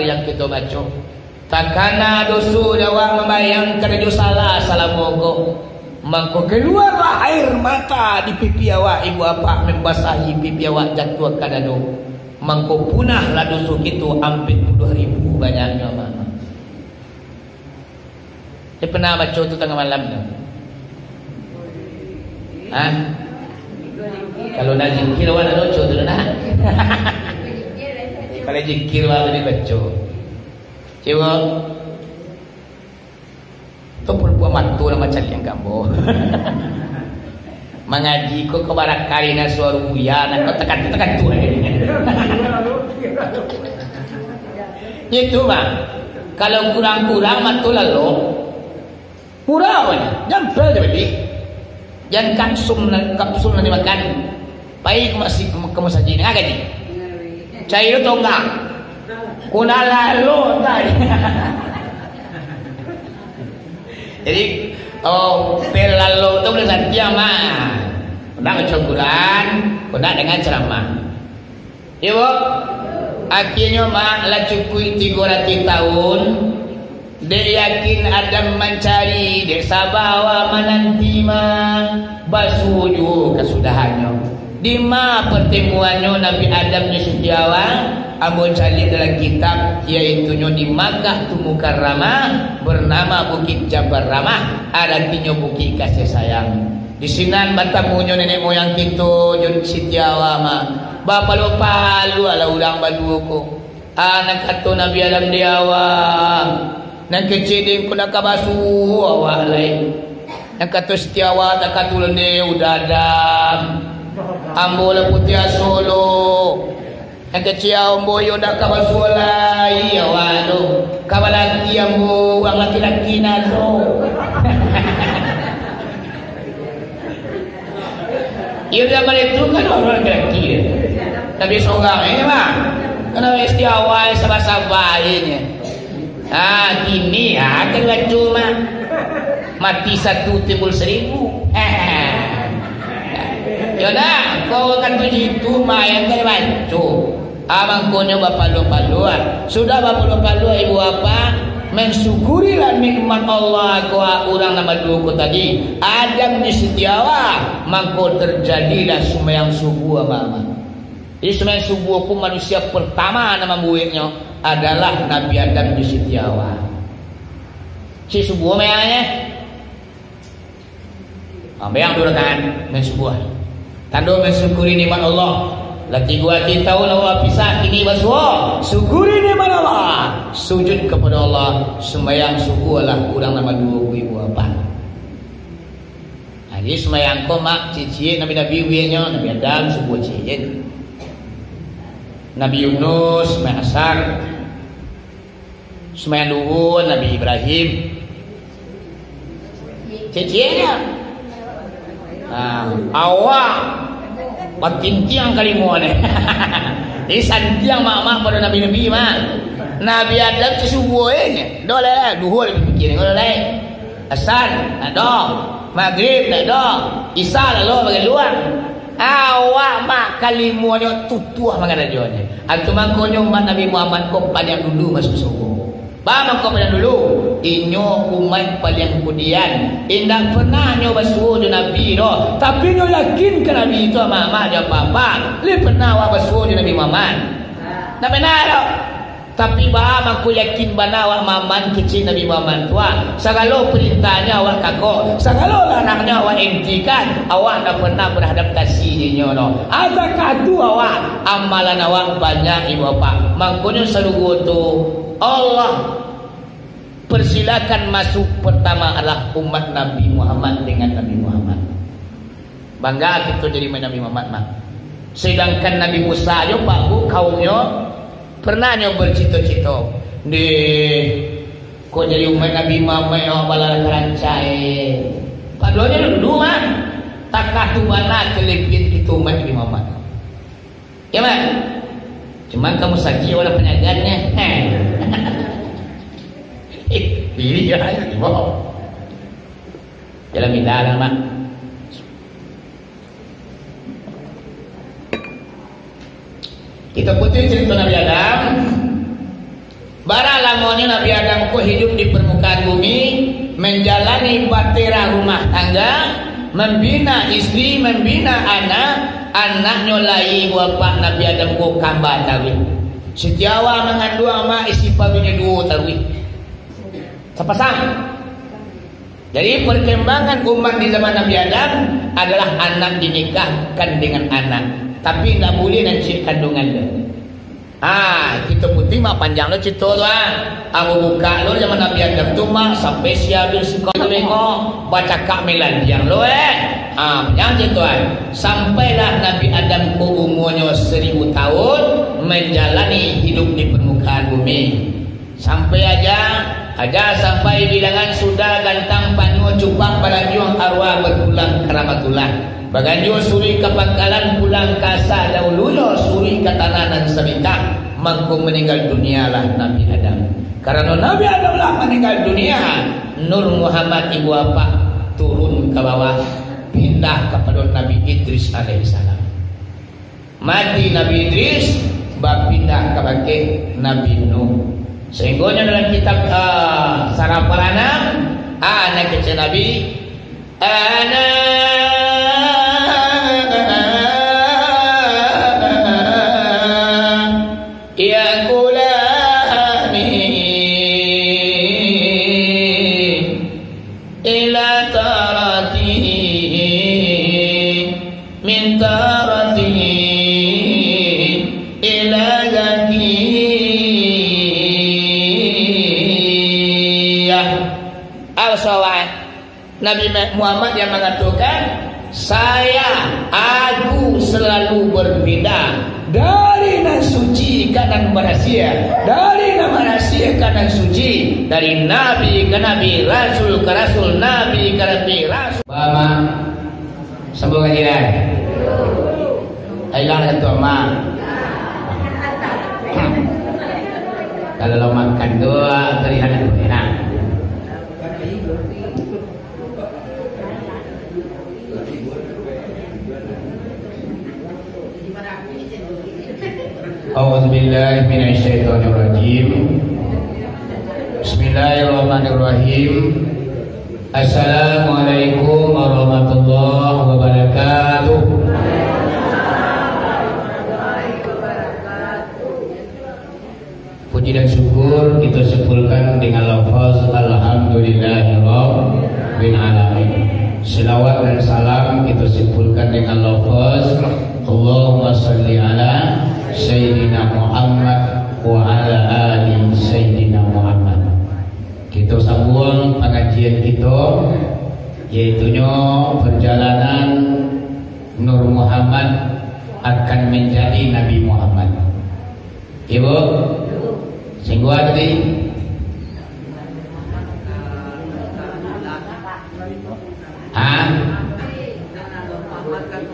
Yang kito baco, takana doso dek awak mambayangkan jo salah salamo ko, mangko kaluarlah air mata di pipi awak, ibu apak, mambasahi pipi awak jatuah ka dado, mangko punahlah doso kito ampek puluah ribu banyaknyo, mah. Dia pernah baca tu tengah malam tu? Hah? Kalau nak zikir, awak nak baca tu nak? Kalau zikir, awak tadi baca. Cuba. Tu pun buah matu nama caliak gambar. Mangaji ko kabarakari na suara buya, na ko tekan-tekan tu. Itu, Bang. Kalau kurang-kurang matu lalu, murah wanya. Jampel je beli. Jan kapsul, kapsul nan dimakan. Pai ka masjid, ka masjid, ngah gaji. Cai tu tonggang. Kuna lalu tadi. Jadi, oh, pel lalu tu boleh santiang, mah. Nak baca Quran, nak dengan ceramah. Iyo, Bu? Akhirnyo, mah, lah cukuik tigo ratuih tahun, dek yakin Adam mancari, dek saba awak mananti, mah, basuo juo kasudahannyo. Dima partemuannyo Nabi Adam jo Siti Hawa? Ambo caliak dalam kitab, yaitunyo di Makkah tu Mukarramah, bernama Bukit Jabal Rahmah, aratinyo Bukit Kasih Sayang. Di sinan batamunyo nenek moyang kito jo Siti Hawa, mah. Bapaluah-paluah lah urang baduo ko. Ah, nan kato Nabi Adam di Hawa, nan kecek den ko ndak ka basuo awak lai. Nan kato Siti Hawa, takah tu lende udah Adam. Ambo lah putiah solo. Nan kecek ambo yo ndak ka basuo lai awak tu. Ka balaki ambo, urang laki-laki nan tu. Iyo, zaman itu kan urang laki-laki. Tapi sorang ini, mah. Kena mesti awal sabar-sabar ini. Ah, kini, ah, kan baco, mah. Mati satu, timbul seribu. Yo dah, kau kan tujuh itu, mah, yang kan baco. Ah, mangkonyo bapaluah-paluah. Sudah bapaluah-paluah, ibu apak, mansyukurilah nikmat Allah ko, ah, urang nan baduo ko tadi, Adam jo Siti Hawa, mangko terjadilah sumbayang subuah, mah. Jadi, sumbayang subuah pun manusia pertama nan mambueknyo adalah Nabi Adam jo Siti Hawa. Si subuah mayaknyo. Ambiang duo rakaat, main subuah. Tando mansyukuri nikmat Allah. Lah tigo ratuih tahun awak pisah, kini basuo. Syukuri nikmat Allah. Sujud kepada Allah. Sumbayang subuah lah urang nan baduo ko, ibu apak. Nah, jadi sumbayang ko, mak, cicik nabi-nabi wiaknyo, Nabi Adam subuah ciek. Nabi Yunus sumbayang asar. Sumbayang duhun Nabi Ibrahim. Cecieknyo. Ah, awak batintiang kalimo ni. Jadi santiang mak-mak pado nabi-nabi, mak. Nabi Adam tu subuah, eh. Dah lah, duhun pikia ni, dah lah. Asar, tak ada. Maghrib, tak ada. Isya, lalu bagi luar. Awak mak kalimonyo tutuah mangarajonyo. Atu mangkonyo umat Nabi Muhammad ko paliang dulu masuak surga. Ba mangko paliang dulu? Inyo umat paliang kudian. Indak pernah nyo basuo jo Nabi doh. Tapi nyo yakin ka Nabi tu amak-amak jo apak-apak. Lai pernah awak basuo jo Nabi Muhammad? Ndak pernah doh. Tapi baa mangko yakin bana awak maaman kecek Nabi Muhammad tu, ah? Sagalo parintahnyo awak kako, sagalo larangnyo awak entikan, awak ndak pernah beradaptasi jo inyo doh. Adakah tu awak, amalan awak banyak, ibu apak? Mangkonyo sarugo tu, Allah persilakan masuk pertama adalah umat Nabi Muhammad dengan Nabi Muhammad. Bangga kito jadi umat Nabi Muhammad mah. Sedangkan Nabi Musa jo, Pak Bu, kaumnyo, pernah nyo bercito-cito, "Ndeh, kok jadi umat Nabi Muhammad yo, balalah karancai." Padohal nyo dulu mah, takah tu bana kelebihan kito umat Nabi Muhammad. Ya, Mak? Cuman kamu saji awak panyagannya. Iya, iya. Jalan pindah lah, Mak. Kita putih cerita Nabi Adam. Bara lamonyo Nabi Adam ko hidup di parmukaan bumi, manjalani batera rumah tangga, mambina istri, mambina anak, anaknyo lai, Bapak, Nabi Adam ko kamba taruih. Satiok awak manganduang, mak, isi parunyo duo taruih. Sapasang. Jadi, perkembangan umat di zaman Nabi Adam adalah anak dinikahkan dengan anak, tapi indak buliah nan ciek kandungan tu. Ah, kito putih mah panjang lo cerito tu, ah. Ambo buka lo zaman Nabi Adam tu mah sampai sia bin siko tu beko bacakak melantiang lo, eh. Ah, panjang cerito, eh. Sampailah Nabi Adam ko umurnyo seribu tahun, manjalani hidup di permukaan bumi. Sampai aja, aja sampai bilangan sudah gantang panyo cupak balanjuang arwah berpulang ka rahmatullah. Baganjo suruik ka pangkalan pulang ka asa dahulunyo suruik ka tanah nan sabintang. Mangko maninggal dunialah Nabi Adam. Karano Nabi Adam lah maninggal dunia, Nur Muhammad ibu apak turun ka bawah, pindah kapado Nabi Idris alaihissalam. Mati Nabi Idris, bapindah kabake Nabi Nuh. Sainggonyo dalam kitab, ah, Sarah Paranam, ah, nan kecek Nabi, "Ana ya kulani ila taratihi." Min taratihi ila zakiyah. Apa sahabat? Nabi Muhammad yang mangatokan, "Saya, aku selalu berpindah dari nan suci ka nan barasiah, dari nan barasiah ka nan suci, dari nabi ka nabi, rasul ka rasul, nabi ka nabi, rasul." Paham, ah? Sambung kaji lai. Ilang satu amak. Kalau lo makan tu, ah, terlihat tu enak. A'udzubillahi minasyaitonirrajim. Bismillahirrahmanirrahim. Assalamualaikum warahmatullahi wabarakatuh. Puji dan syukur kita simpulkan dengan lafaz Alhamdulillahirabbil alamin. Selawat dan salam kita simpulkan dengan lafaz Allahumma salli ala Sayyidina Muhammad wa ala ali Sayyidina Muhammad. Kita sambung pengajian kita, yaitunyo perjalanan Nur Muhammad akan menjadi Nabi Muhammad. Ibu, singguah tadi. Ha?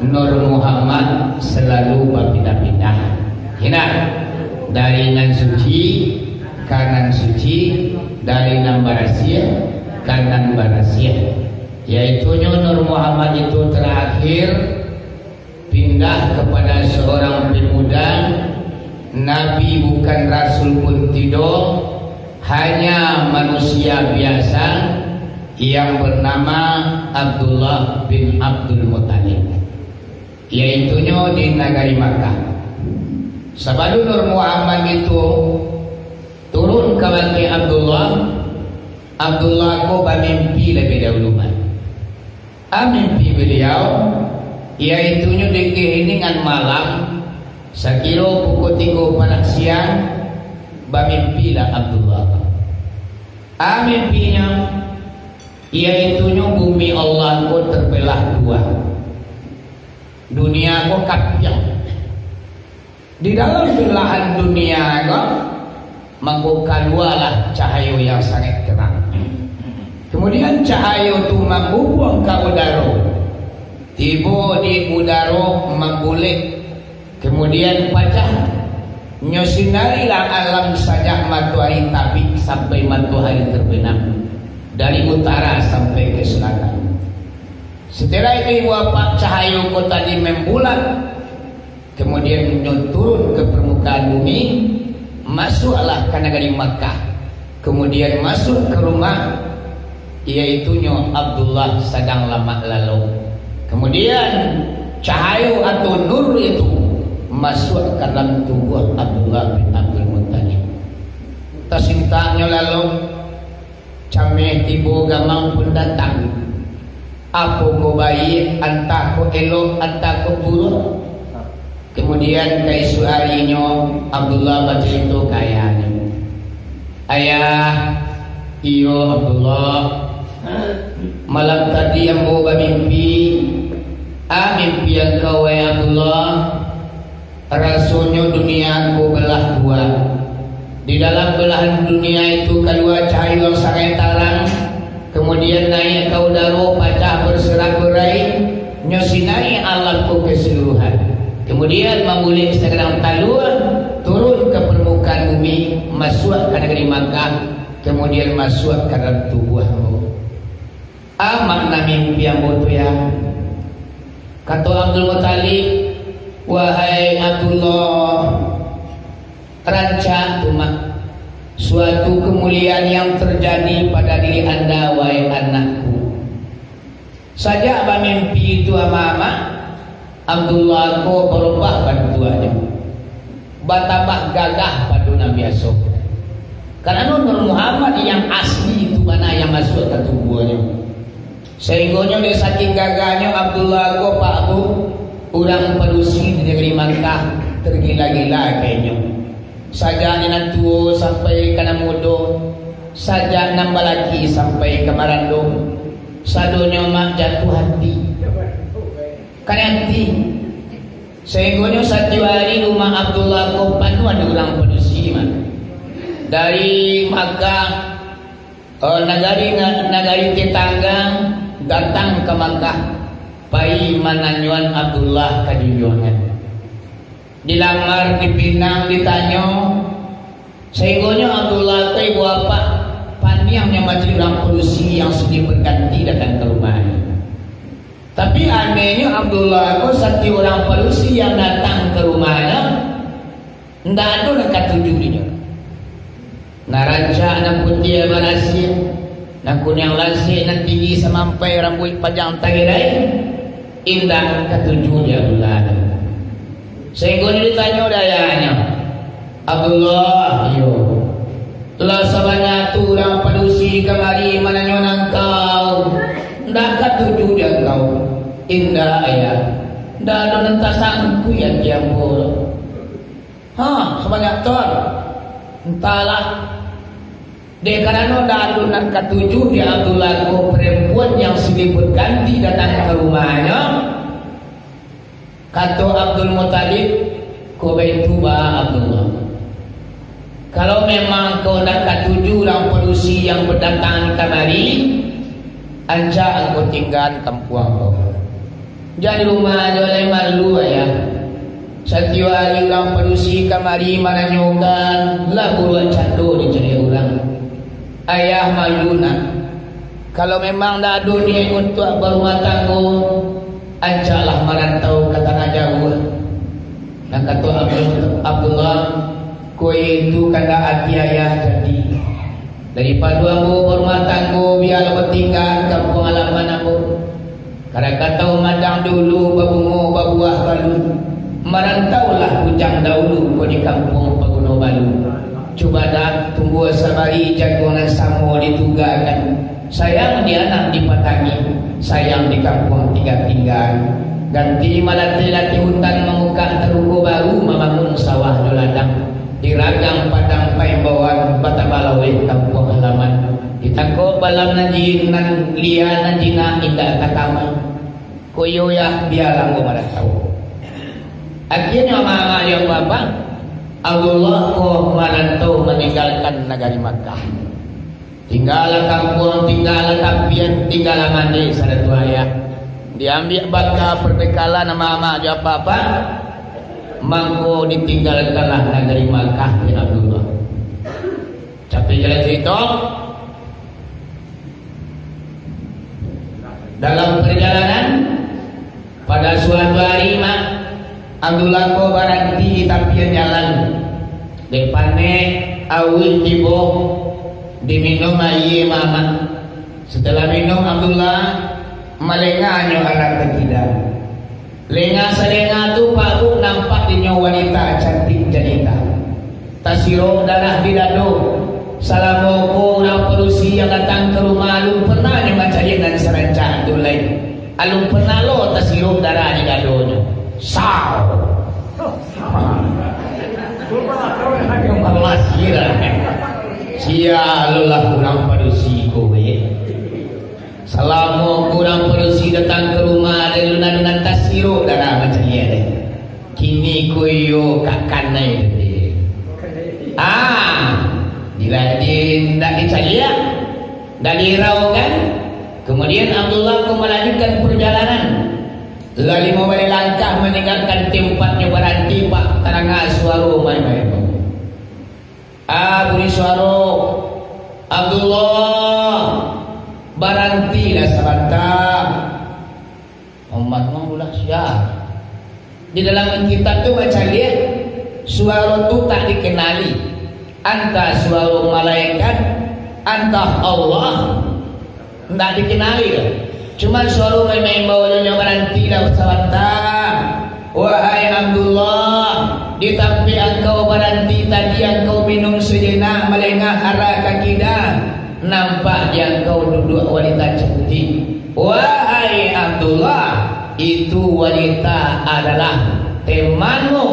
Nur Muhammad selalu bapindah-pindah. Indak? Dari nan suci ka nan suci, dari nan barasiah ka nan barasiah. Yaitunyo Nur Muhammad itu terakhir pindah kepada seorang pemuda, nabi bukan, rasul pun tidak, hanya manusia biasa yang bernama Abdullah bin Abdul Muttalib, yaitunyo di nagari Makkah. Sabalun Nur Muhammad itu turun kabake Abdullah, Abdullah ko bamimpi labiah dahulu, Mat. A, mimpi baliau, yaitunyo di kaheningan malam, sakiro pukul tigo parak siang, bamimpilah Abdullah. A, mimpinyo, yaitunyo bumi Allah ko terbelah dua. Dunia ko kapiang. Di dalam belahan dunia ko, mangko kalualah cahayo yang sangat terang. Kemudian cahayo tu mambubuang ka udaro. Tibo di udaro mambulek. Kemudian pacah. Nyo sinarilah alam sajak matoari tabik sampai matoari terbenam. Dari utara sampai ke selatan. Setelah itu, ibu apak, cahayo ko tadi membulat. Kemudian nyo turun ke permukaan bumi, Masuaklah ka nagari Makkah, kamudian masuak ka rumah, yaitunyo Abdullah sadang lamak lalok. Kamudian, cahayo atau nur itu masuak ka dalam tubuah Abdullah bin Abdul Muttalib. Tasintaknyo lalok, cameh tibo, gamang pun datang. Apo ko baiak, antah ko elok, antah ko buruak. Kamudian, kaisuak arinyo, Abdullah bacarito ka ayahnyo, "Ayah, iyo, Abdullah, malam tadi ambo bamimpi. Ah, mimpi angkau, wahai Abdullah, rasonyo dunia ko balah dua. Di dalam belahan dunia itu kalua cahayo yang sangaik tarang, kamudian naiak ka udaro, pacah berserak-berai, nyo sinai alam ko kasaluruhan. Kamudian mambulek sagadang talua, turun ka parmukaan bumi, masuak ka nagari Makkah, kamudian masuak ka dalam tubuah ambo." "Ah, makna mimpi ambo tu, ya?" Kato Abdul Muttalib, "Wahai Abdullah, rancak tu, Mak, suatu kemuliaan yang terjadi pada diri anda, wahai anakku. Sajak bamimpi tu, Amak-amak, Abdullah ko barubah bantuaknyo, batambah gagah pado nan biaso. Karano Nur Muhammad yang asli tu bana yang masuak ka tubuahnyo. Sainggonyo dek saking gagahnyo Abdullah ko, Pak Bu, urang padusi di nagari Makkah tergila-gila ka inyo. Sajak nan tuo sampai ka nan mudo, sajak nan balaki sampai ka marando, sadonyo, Mak, jatuah hati." Kanai ati. Sainggonyo satiok ari rumah Abdullah ko panuah dek urang padusi, Mak. Dari Makkah, eh, nagari, nagari tetangga, datang ka Makkah, pai mananyoan Abdullah ka junjuangan. Dilamar, dipinang, ditanyo, sainggonyo Abdullah tu, ibu apak, paniangnyo mancari urang padusi yang silih berganti datang ka rumahnyo. Tapi anehnyo, Abdullah ko, satiok urang padusi yang datang ka rumahnyo, ndak ado nan katuju dinyo. Nan rancak, nan putiah barasiah, nan kuniang lasek, nan tinggi samampai, rambuik panjang tagirai, indak katuju dek Abdullah tu. Sainggonyo ditanyo dek ayahnyo, "Abdullah, iyo, lah sabanyak tu urang padusi kamari mananyoan angkau, ndak katuju dek angkau?" "Indak, Ayah, ndak ado nan tasangkuik ati ambo." "Ha, sabanyak tu? Antahlah. Dek karano ndak ado nan katuju dek Abdullah ko, parampuan yang silih berganti datang ka rumahnyo," kato Abdul Muttalib, "Kok baitu baa, Abdullah. Kalau memang kau ndak katuju urang padusi yang badatang kamari, rancak angkau tinggaan kampuang ko. Jan di rumah jo lai, malu, Ayah. Satiok ari urang padusi kamari mananyokan, lah buruak cando dicaliak urang. Ayah malu, Nak. Kalau memang ndak ado niaik untuak barumah tanggo, rancaklah marantau ka tanah jauah." Nan kato Abdul-, Abdullah, "Kok itu kandak ati Ayah jadi. Daripado ambo barumah tanggo, bialah batinggaan kampuang halaman ambo. Kada katau madang dulu babungo babuah balun. Marantaulah bujang dahulu ko di kampuang paguno balun. Cubadak tumbuah sabari jaguang nan samo ditugakan. Sayang di anak dipatangi, sayang di kampuang tingga-tinggaan. Ganti malatih-latih hutan, mamukak tarugo baru, mambangun sawah jo ladang. Di ragang padang paimbauan, batambahlah uleh kampuang halaman. Ditangkok balam nan jin, nan lia, nan jinak, indak takaman. Kok iyo, Yah, bialah ambo marantau." Akhianyo, amak-amak jo bapak, Abdullah ko marantau maninggalkan nagari Makkah. Tinggalah kampuang, tinggalah tapian, tinggalah mandeh, sarato ayah. Diambiak baka parbekalan amak-amak jo apak-apak, mangko ditinggalkanlah nagari Makkah dek Abdullah. Capek jalan carito. Dalam parjalanan, pada suatu ari, mak, Abdullah ko baranti di tapian jalan. Dek panek, auih tibo, diminum aia mamak. Sasudah minum, Abdullah malengahnyo arak ka kida. Lengah salengah tu, Pak Bu, nampak dinyo wanita cantik jelita. Tasirok darah di dado. Salamo ko urang padusi yang datang ka rumah, alun pernah nyo mancaliak nan sarancak tu lai. Alun pernah lo tasirok darah di dadonyo. Sau! Masih lah. Sia lo lah urang padusi ko, ye. Salamo ko urang padusi datang ka rumah, ado nan-nan tasirok darah mancaliak deh. Kini ko iyo ka kanai deh. Ah, bila di, ndak dicaliak, ndak diiraukan, kemudian Abdullah ko malanjutkan parjalanan. Lah limo baleh langkah maninggakan tempatnyo baranti, Pak, tadanga suaro main-main. Ah, bunyi suaro, "Abdullah, barantilah sabanta." Aman, Bang, ulah sia. Di dalam kitab tu bacaliak, suaro tu tak dikenali. Antah suaro malaikat, antah Allah. Ndak dikenali doh. Cuman suaro maimbau-imbau nyo, "Barantilah sabanta. Wahai Abdullah, di tampek angkau baranti tadi, angkau minum sajenak, malengah arak ka kida. Nampak di angkau duduak wanita cantik. Wahai Abdullah, itu wanita adalah temanmu,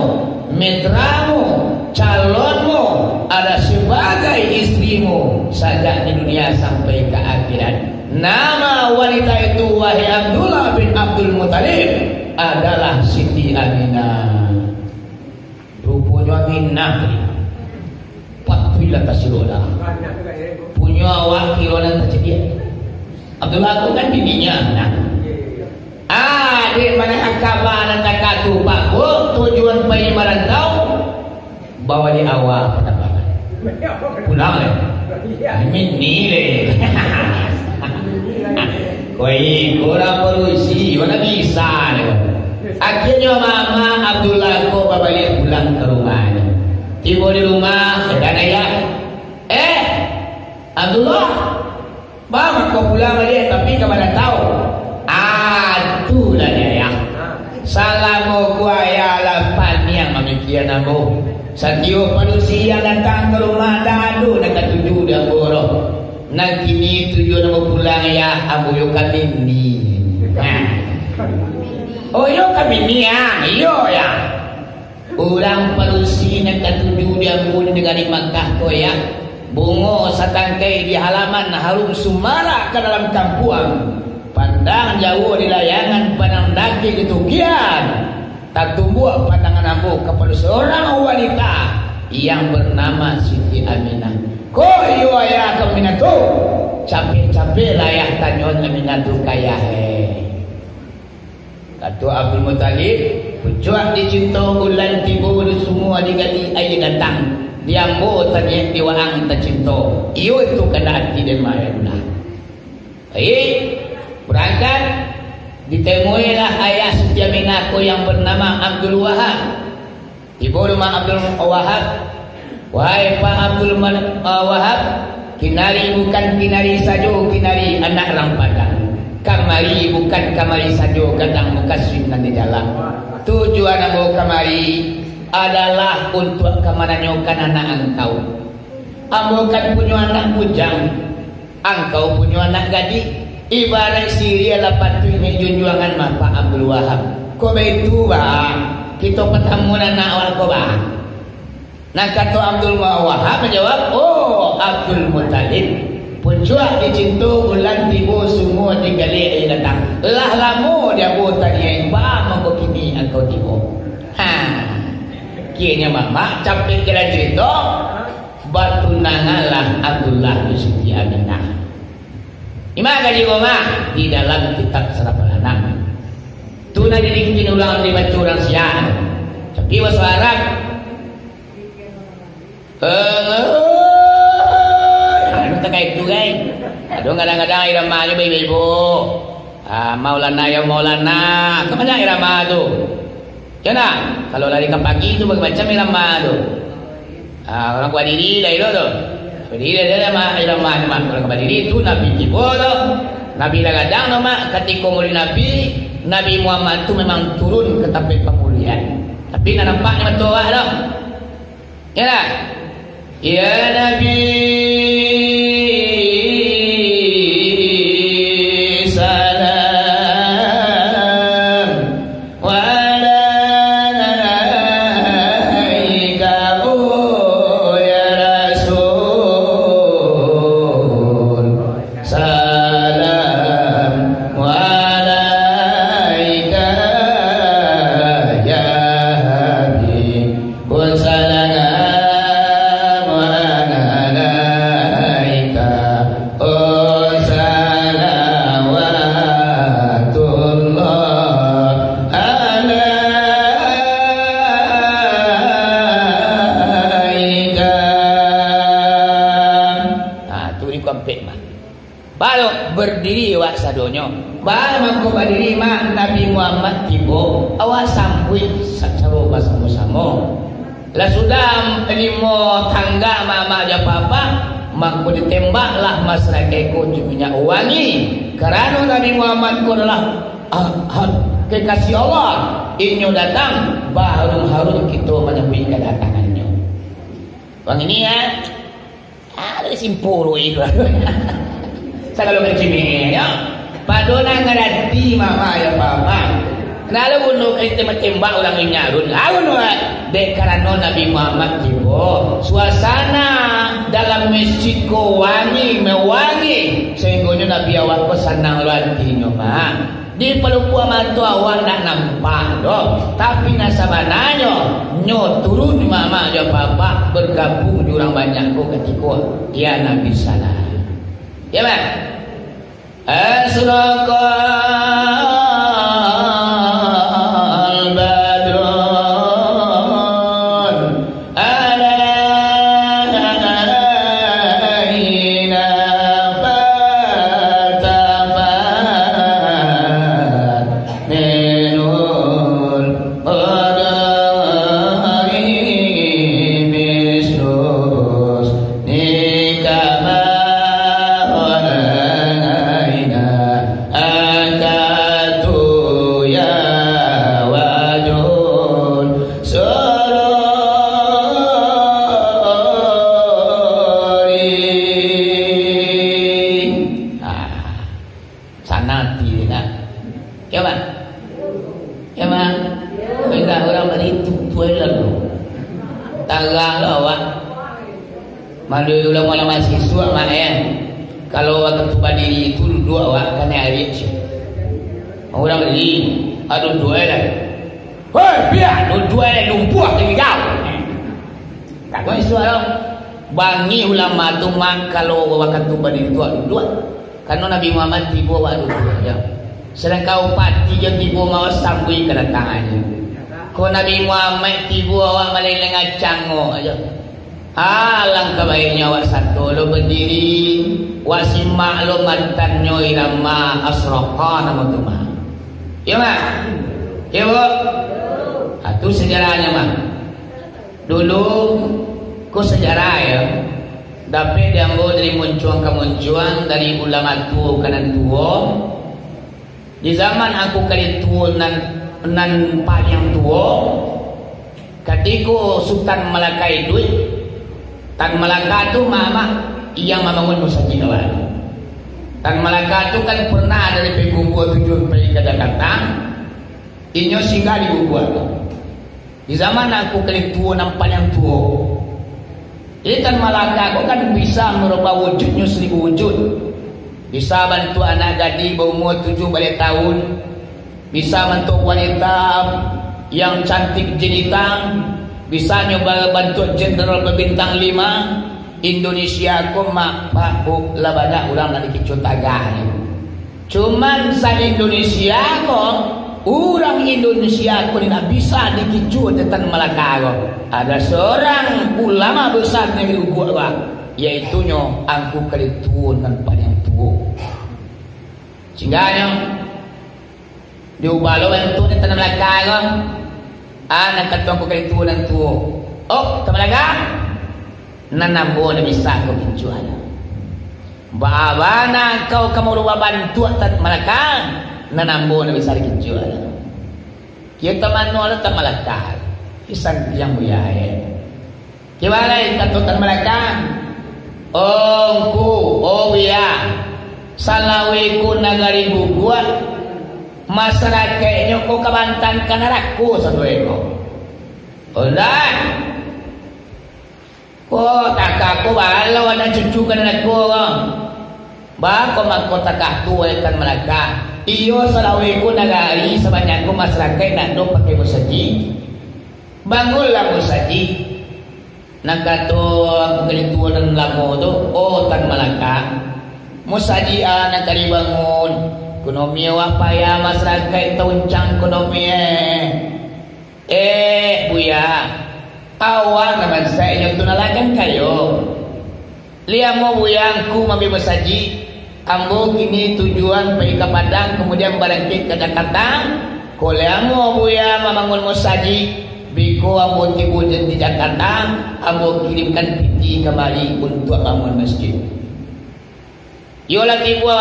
mitramu, calonmu, adalah sebagai istrimu sajak di dunia sampai ka akhirat. Nama wanita itu, wahai Abdullah bin Abdul Muttalib, adalah Siti Aminah." Ruponyo Aminah ni patuiklah tasirok darah. Punyo awak kiro nan tacadiak. Abdullah ko kan bininyo Aminah. Ah, dek mano kaba nan takah tu, Pak? Ko tujuan pai marantau, bawa di awak padaparan. Pulang leh. Mini leh. Woi, urang padusi, urang bisa leh. Akhirnyo mama Abdullah ko babaliak pulang ka rumahnyo. Tibo di rumah, heran ayah. "Eh, Abdullah, baa mangko pulang baliak, tapi ka marantau?" "Ah, tu lah, Ayah. Salamo ko Ayah lah paniang mamikian ambo. Satiok padusi yang datang ka rumah, ndak ado nan katuju di ambo doh. Nan kini tujuan ambo pulang, Ayah, ambo yo ka mini." Nah. "Oh, yo ka mini, ah?" "Iyo, Ayah." "Urang padusi nan katuju di ambo di nagari Makkah ko, Ayah, bungo satangkai di halaman, harum sumarak ka dalam kampuang, pandang jauah di layangan, pandang dakek di tukian, tatumbuak pandangan ambo kapado saurang wanita yang bernama Siti Aminah." "Ko iyo, Ayah, ka Aminah tu, capek-capeklah Ayah tanyoan Aminah tu ka Ayah, eh." Kato Abdul Muttalib, "Pucuak dicinto ulan tibo, di sumua digali aia datang, di ambo taniaik di waang tacinto, iyo itu kandak ati den mah, Abdullah." Baik, barangkat, ditemuilah ayah Siti Aminah ko yang bernama Abdul Wahab. Tibo rumah Abdul Wahab, "Wahai Pak Abdul Man-, ah, Wahab, kinari bukan kinari sajo, kinari anak urang Padang. Kamari bukan kamari sajo, gadang mukasuik nan di dalam. Tujuan ambo kamari adalah untuak ka mananyokan anak angkau. Ambo kan punyo anak bujang, angkau punyo anak gadih. Ibaraik siriah lah patuik ni junjuangan mah, Pak Abdul Wahab. Ko baitu, Bang, kito patamuan anak awak ko, Bang." Nah, kato Abdul Wahab manjawab, "Oh, Abdul Muttalib, pucuak dicinto ulan tibo, sumua digali aia datang. Lah lamo di ambo taniaik, baa mangko kini angkau tibo?" Ha. Kironyo mamak capek jalan carito, batunanganlah Abdullah jo Siti Aminah. Di ma kaji ko mah? Di dalam kitab Sarapal Anam. Tu nan dikitin urang, dibaco urang siang. Tapi baso Arab. Eh, anu takah itu, gai. Ado kadang-kadang irama nyo baibo-ibo. Ah, Maulana, ya Maulana. Ka ma irama tu? Yo nah, kalau lari ka pagi tu, bagi macam irama tu. Ah, urang ka badiri lah ilo tu. Badiri lah ilo, mak, ilo, mak, mak. Urang ka badiri tu Nabi tibo tu. Nabi lah gadang tu, mak. Katiko maulid Nabi, Nabi Muhammad tu memang turun ka tampek pamulian. Tapi ndak nampak di mato awak tu. Iyolah. Ya Nabi, salam. Wa alaika, oh ya Rasul, salam. Wa alaika, ya Habib, wa salam alaika, oh salawatullah alaika. Ha, tu di kuampek mah. Baru berdiri awak sadonyo. Baru mangko badiri, mak, Nabi Muhammad tibo, awak sambuik sacaro basamo-samo. Lah sudah limo tangga, mak, mak, jo apak-apak, mangko ditembaklah masyarakat ko jo minyak wangi. Karano Nabi Muhammad ko adalah, ah, ah, kekasih Allah. Inyo datang, baharun-harun kito manyambuik kadatangannyo. Bang ini, ya. Ada simpul itu. Sagalo macam ini, ya. Pado nan ngarati, mak, mak, jo apak-apak. Nah, lalu bunuh, eh, tembak-tembak urang inyo alun. Alun, wak. Dek karano Nabi Muhammad tibo, suasana dalam masjid ko wangi, mewangi. Sehinggonyo Nabi awak ko sanang lo atinyo, mak. Di palukuak mato awak ndak nampak doh, tapi nan sabananyo, nyo turun, mak-mak jo apak-apak, bergabung jo urang banyak ko katiko, ya Nabi salam. Ya, Mak? Asyraqal badrun alaina faltafat minul qadari mislu husnika ma alaina akatu ya wajhun sururi. Ah, sanang ati nak. Ya, Bang? Ya, Bang? Indak urang baritu, tuai lalu. Tarang lah awak. Malu ulama-ulama siswa, Mak, ya. Kalau wakatu badiri tu duduak awak, kanai arik. Urang badiri, aduh, duduak lah. Hei, biak, duduak, lumpuah tinggi kau. Tak kau isu lah. Bangih ulama tu, Mak, kalau wakatu badiri tu duduak. Karano Nabi Muhammad tibo awak duduak aja. Sadangkan upati jo tibo mawa sambuik kadatangannyo. Ko Nabi Muhammad tibo awak maleleng acangok aja. Alangkah baiknyo awak sato lo badiri, awak simak lo matannyo irama asroka namo tu mah. Iyo, Mak? Iyo, Bu? Ah, tu sejarahnyo, Mak. Dulu, ko sejarah, yo, dapek di ambo dari muncuang ka muncuang, dari ulama tuo ka nan tuo. Di zaman Angku Kali Tuo nan, nan paliang tuo, katiko Sutan Malaka iduik, Tan Malaka tu mamak yang mambangun musajik awal. Tan Malaka tu kan pernah dari Payakumbuah Tujuah pai ka Jakarta, inyo singgah di Guguak tu. Di zaman Angku Kali Tuo nan paliang tuo. Jadi Tan Malaka ko kan bisa marubah wujudnyo saribu wujud. Bisa bantuak anak gadih baumua tujuah baleh taun. Bisa bantuak wanita yang cantik jelita. Bisa nyo ba-, bantuak jenderal babintang lima. Indonesia ko, Mak, Pak, Bu, lah banyak urang nan dikicuah tagah ni. Cuman sa-Indonesia ko, urang Indonesia ko indak bisa dikicuah dek Tan Malaka ko. Ada seorang ulama besar di Guguak, Pak, yaitunyo Angku Kali Tuo nan paliang tuo. Singgahnyo, diubah lo bantuak dek Tan Malaka ko. Ah, nan kato Angku Kali Tuo nan tuo. Oh, Tan Malaka, Nan ambo ndak bisa ko kicuah. Baa bana angkau ka marubah bantuak Tan Malaka, nan ambo ndak bisa dikicuah. Kito mano lah Tan Malaka, isan tiang buya e. Kibalai kato Tan Malaka, "Oh Ngku, oh Buya, salawiko nagari guguak, masarakaiknyo ko ka baantaan ka narako sadoe ko." Olah. Ko takah ko baa lo anak cucu ka narako ko. Baa ko mangko takah tu, wahai Tan Malaka? Iyo, salawiko nagari sabanyak ko masarakaik ndak do pakai musajik. Bangunlah musajik. Nan kato angku kali tuo nan lamo tu, oh Tan Malaka, musajik a nan ka dibangun, ekonomi awak payah, masarakaik tauncang ekonomi e. Eh, Buya, awak nan bansaiknyo tu nan lah kan kayo. Liamo Buya Ngku maambiak musajik, ambo kini tujuan pai ka Padang, kamudian barangkek ka Jakarta. Kok liamo Buya mambangun musajik, biko ambo tibo di Jakarta, ambo kirimkan piti kamari untuak bangun masjid. Iyolah tibo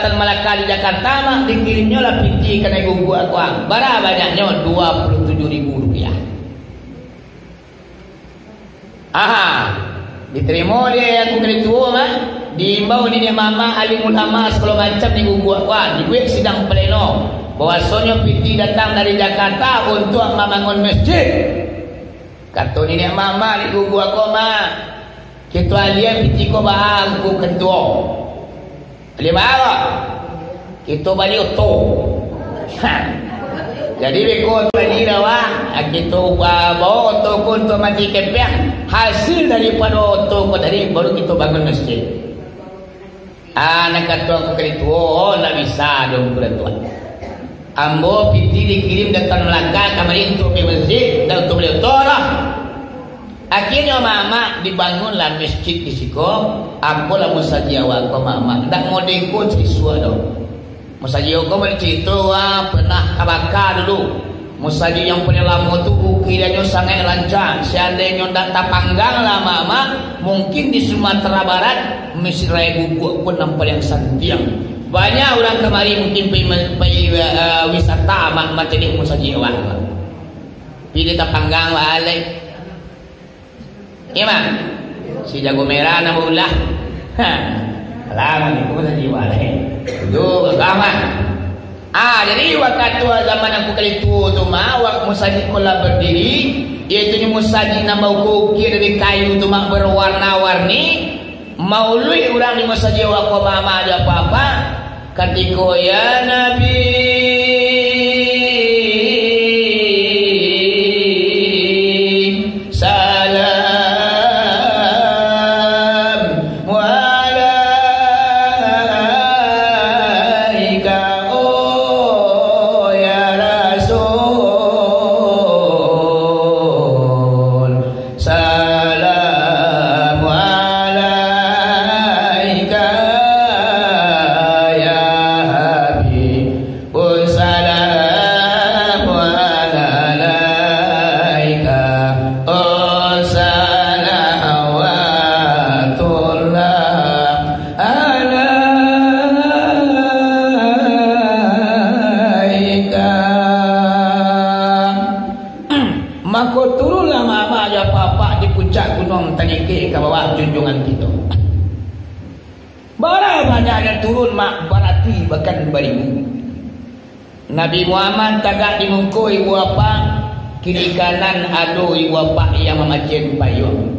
Tan Malaka di Jakarta, mak, dikirimnyo lah piti kanai guguak ko. Bara banyaknyo? Dua puluah tujuah ribu rupiah. Aha, ditarimo dek angku kali tuo, mak, diimbau niniak mamak, alim ulama, sagalo macam di guguak ko, dibuek sidang pleno, bahwasonyo piti datang dari Jakarta untuak mambangun masjid. Kato niniak mamak di guguak ko, mak, kito alia piti ko baa Ngku Katuo. Alia baa? Kito bali oto. Ha. Jadi beko tu bali dah, wah. Ha, kito ba-, bao oto ko untuak mati kepeang. Hasil daripado oto ko tadi baru kito bangun masjid. Ah, nan kato angku kali tuo, oh, ndak bisa doh, Ngku Datuak. Ambo piti dikirim dari Tan Malaka kamari untuak pai masjid, ndak untuak bali oto doh. Akhirnyo, mamak, dibangunlah masjid di siko, apolah musajik awak ko, mamak. Ndak modeko sisua doh. Musajik ko, mari carito, ah, pernah tabaka dulu. Musajik yang paling lamo tu ukiranyo sangaik rancak. Seandainyo ndak tapanggang lah, mamak, mungkin di Sumatera Barat, Masjid Raya Guguak pun nan paling santiang. Banyak urang kamari mungkin pai, pai, eh, wisata, mak, mataliek musajik awak. Pi di tapanggang lah, alai. Iyo, mak? Si jago merah nan baulah. Ha. Alah, mangko sajo, wah. Itu, gagah, mak. Ah, jadi, wakatu zaman angku kali tuo tu, mak, wak-, musajik ko lah berdiri, yaitu nyo musajik nan baukia-ukia dari kayu tu, mak, berwarna-warni, mauluik urang di musajik wak ko, mamak, jo apak-apak, Katiko, "Ya Nabi, salam alaika, oh ya Rasul." Salamu alaika ya Habib, oh salamu alaika, oh salawatullah alaika. Mako, turunlah mamak jo apak-apak di puncak gunuang Tangekek ka bawah junjuangan kito. Bara banyaknyo turun, mak, barati bahkan baribu. Nabi Muhammad tagak di muko ibu apak, kiri kanan ado ibu apak yang mamacian payuang.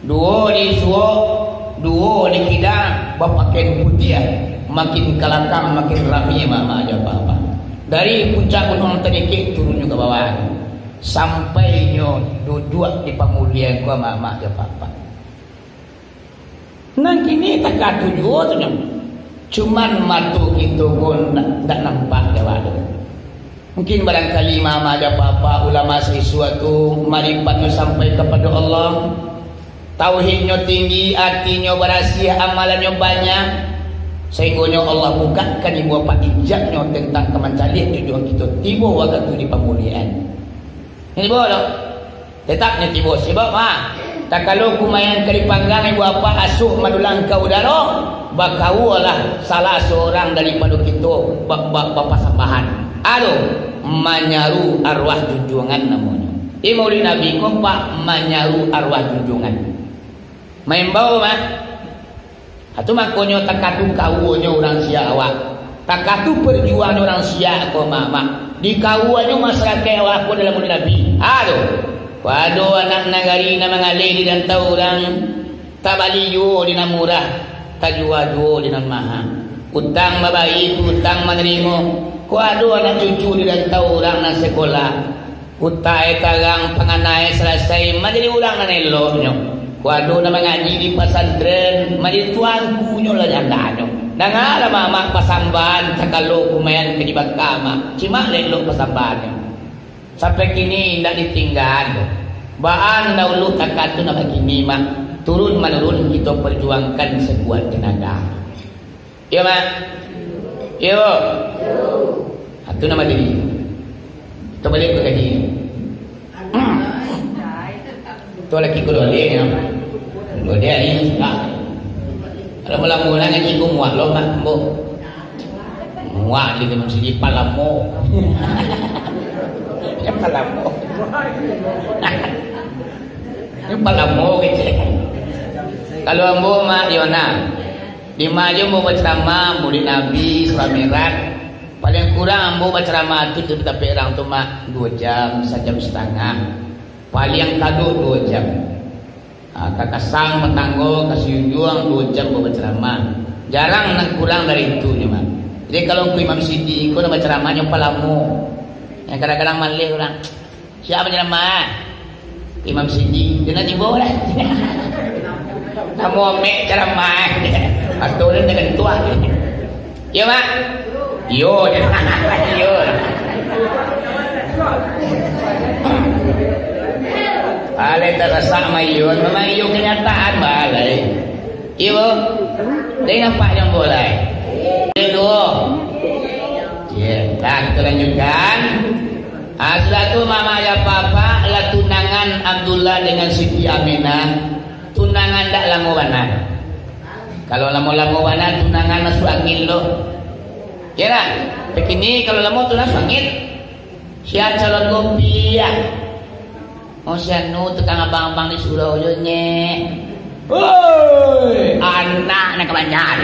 Duo di suok, duo di kida, bapakaian putiah, makin ka lakang, makin rami mamak jo apak-apak. Dari puncak gunuang Tangekek turun jo ka bawah, sampai nyo duduak di pamulian ko mamak jo apak-apak. Nan kini takah tu juo tu nyo. Cuman mato kito ko ndak, ndak nampak jo awak tu. Mungkin barangkali mamak jo apak-apak ulama sisua tu maripatnyo sampai kapado Allah. Tauhidnyo tinggi, atinyo barasiah, amalannyo banyak. Sahinggonyo Allah bukakan ibu apak ijabnyo tentang ka mancaliak junjuangan kito tibo wakatu di pamuliaan. Ini bawa dong. Tetap nyo tibo, sabab, ha, Takalo kumayan ka dipanggang ibu apak asuak madulang ka udaro, bakawualah salah surang daripado kito ba-, ba-, bapasambahan. Ado, manyaru arwah junjuangan namonyo. Di maulid Nabi ko, Pak, manyaru arwah junjuangan. Maimbau, Pak. Ha, tu makonyo takatu kawuanyo urang siak awak. Takatu perjuangnyo urang siak ko, Mak, Mak. Dikawuanyo masarakaik awak ko dalam maulid Nabi. Ha, tu. Kok ado anak nagari nan mangaleh di rantau urang, tabali juo di nan murah, tajua juo di nan maha. Utang babayia, utang manarimo. Kok ado anak cucu di rantau urang nan sakolah, kutai tarang panganai salasai, manjadi urang nan eloknyo. Kok ado nan mangaji di pasantren, manjadi tuangkunyo lah jandanyo. Dangalah, Mak, Mak, pasambahan takalo kumayan ka dibaka, Mak. Cimak lah elok pasambahannyo. Sampai kini indak ditinggaan. Baa nan dahulu takatu nan bakini, Mak. Turun manurun kito perjuangkan sakuat tenaga. Iyo, Mak? Iyo. Ha, tu nan badiri. Kito baliak ka kaji. Tu laki ko dodek, yo. Dodek ni sudah. Kalau malam bulan ngaji ko muak lo, Mak, ambo. Muak di gunung sigi palamo. Yo, palamo. Yo, palamo kecek. Kalau ambo, Mak, yo nah. Di ma jo ambo bacaramah, Maulid Nabi, Isra Mi'raj, paliang kurang ambo bacaramah tu di tampek urang tu, Mak, duo jam, sajam satangah. Paliang kaduik duo jam. Ha, ka Kasang, Patanggo, ka Sijunjuang, duo jam ambo bacaramah. Jarang nan kurang dari itu nyo, Mak. Jadi, kalau Ungku Imam Sidi ko nan bacaramaknyo palamo. Yang kadang-kadang maleh urang. Sia pancaramah? Imam Sidi, dia nak tibo lah. Namo Mek caramah. Atau dia nak kentuak. Iyo, Mak? Iyo. Iyo. Alai tarasak mah iyo. Memang iyo kenyataan, balai. Iyo. Dia nampak yang boleh. Dia dua. Ya, dah kita lanjutkan. Ah, sudah tu, Mama, ya, Papa, lah tunangan Abdullah dengan Siti Aminah. Tunangan dak lamo bana. Kalau lamo-lamo bana, tunangan masuk angin lo. Ya lah, begini kalau lamo tunangan masuk angin. Sia calon kopi, ya. Oh, si anu tukang abang-abang di surau jo, nye. Woi, anak nak kabanyakan.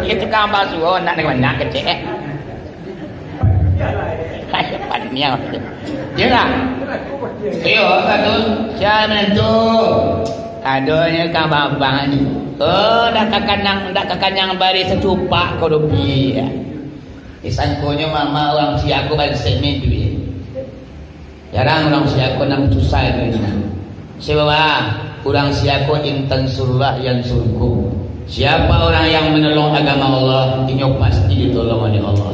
Itu tukang abang surau, anak nak kabanyakan, kecek. Kayak paniang. Iyolah. Iyo, satu. Sia menantu. Adonyo ka babang ni. Oh, dah kakanyang, dah kakanyang bari sacupak ko dopi. Disangkonyo mama urang siako bansaik ni duit. Jarang urang siako nan susah duitnyo. Sebab urang siako intan surah yang surku. Siapa orang yang menolong agama Allah, inyo pasti ditolong oleh Allah.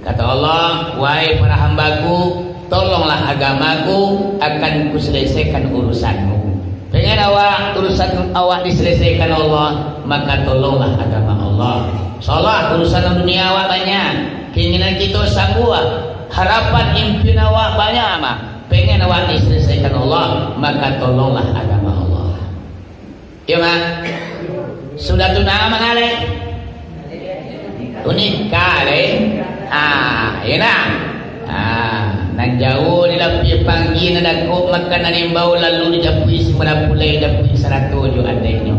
Kata Allah, "Wahai para hambaku, tolonglah agamaku, akan kuselesaikan urusanmu." Pengen awak urusan awak diselesaikan Allah, maka tolonglah agama Allah. Salah urusan dunia awak banyak, keinginan kita sambuah, harapan impian awak banyak mah. Pengen awak diselesaikan Allah, maka tolonglah agama Allah. Iyo, Mak. Sudah tu nah, mangalai. Unikah lai? Ah, iyo nah. Ah, nan jauah di lapih panggi, nan dakek makan nan imbau, lalu dijapuik si marapulai, dijapuik sarato jo adeknyo.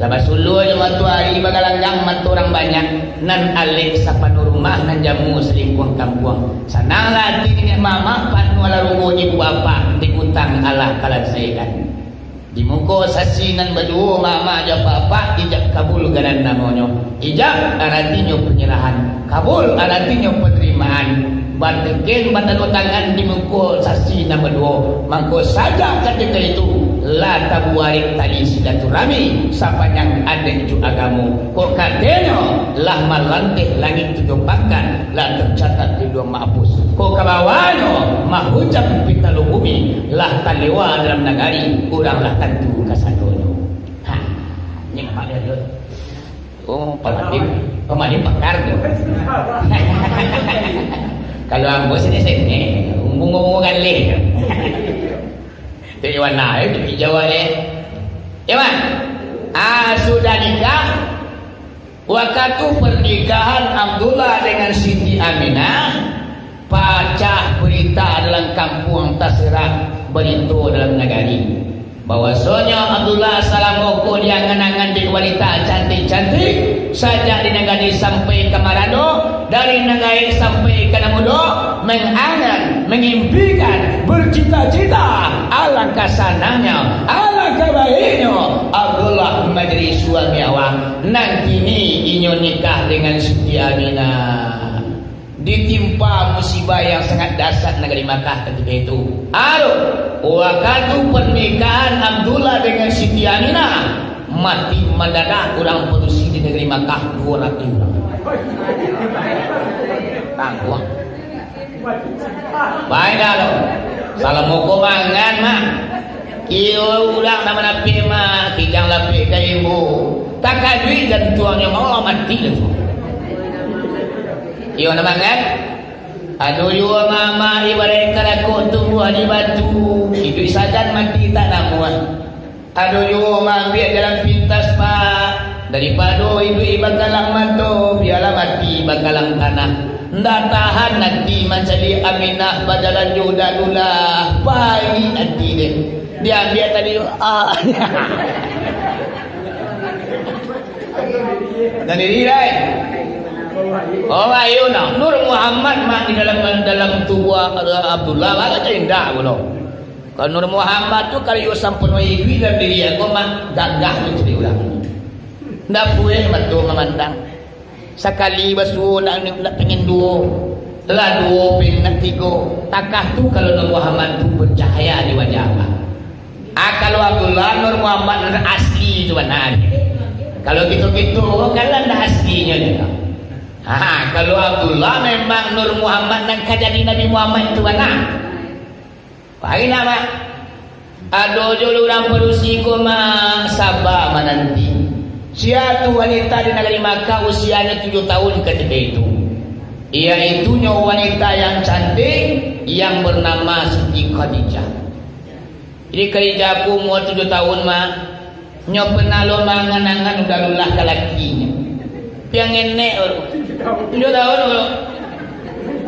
Lah basuluah jo matoari, bagalanggang mato urang banyak, nan alek sapanuah rumah, nan jamu salingkuang kampuang. Sananglah ati niniak mamak, panuahlah rubo ibu bapak, di utang alah kalasaikan. Di muko saksi nan baduo, mama jo bapak, ijab kabul garan namonyo. Ijab aratinyo panyarahan, kabul aratinyo panarimaan. Bateken batando tangan di muko saksi nan baduo. Mangko sajak katiko itu, lah tabuarek tali silaturahmi sapanjang adat jo agamo. Kok katonyo, lah malanteh langik tujuah pangka, lah tacatat di Lauh Mahfuz. Kok ka bawahnyo, mahujam pitalo bumi, lah taliwa dalam nagari, urang lah tantu kasadonyo. Ha, nyimak dulu. Oh, pamalim, pamalim pakar tu. Kalau ambo sini-sini, umbu-umbu galih. Cek Wana, eh, tapi jawab, eh. Ya, Wan? Ah, sudah nikah. Wakatu pernikahan Abdullah dengan Siti Aminah, pacah berita dalam kampuang, taserak barito dalam nagari. Bahwasonyo Abdullah salamo ko diangan-angan dek wanita cantik-cantik, sajak di nagari sampai ka marano, dari nan gaek sampai ka nan mudo, mengangan, mengimpikan, bercita-cita, alangkah sanangnya, alangkah baiknyo Abdullah menjadi suami awak. Nan kini inyo nikah dengan Siti Aminah. Ditimpa musibah yang sangat dahsyat nagari Makkah ketika itu. Aduh, wakatu pernikahan Abdullah dengan Siti Aminah, mati mandadak urang padusi di nagari Makkah duo ratuih urang. Tangguang. Baiklah lo. Salamo ko mangan, mah. Kiro urang nan manapik, mah, kijang lapik ka ibu. Takajuik jantuangnyo, mah, mati lah tu. Iyo, nan mangan. Ado juo mama ibaraik karakok tumbuah di batu, iduik sagan mati tak namuah. Ado juo maambiak jalan pintas, Pak, daripado iduik bakalang mato, bialah mati bakalang tanah. Ndak tahan ati mancaliak Aminah bajalan jo Uda Dulah, paik ati deh. Diambiak tadi, ah. Dan diri, dai. Oh, ayo nah. Nur Muhammad mah di dalam, dalam tubuah Abdullah, baa indak pulo. Kalau Nur Muhammad tu, kalau iyo sampai iduik dalam diri aku mah, gagah tu jadi urang. Ndak buliah mah tu mamandang. Sakali basuo nak, nak pingin duo, lah duo pingin nak tigo. Takah tu kalau Nur Muhammad tu bercahaya di wajah abang. Ah, kalau Abdullah, Nur Muhammad nan asli tu bana. Kalau kito-kito kan lah ndak aslinyo nyo. Ha, kalau Abdullah memang Nur Muhammad nan ka jadi Nabi Muhammad tu bana. Pagilah, Mak. Ado jo urang padusi ko, Mak, saba mananti. Sia tu wanita di nagari Makkah, usianyo tujuah tahun katiko itu. Iaitunyo wanita yang cantik, yang bernama Siti Khadijah. Jadi, Khadijah ko umua tujuah tahun, Mak. Nyo pernah lo mangan-angan Uda Dulah ka lakinyo. Piang enek baru. Tujuah tahun baru.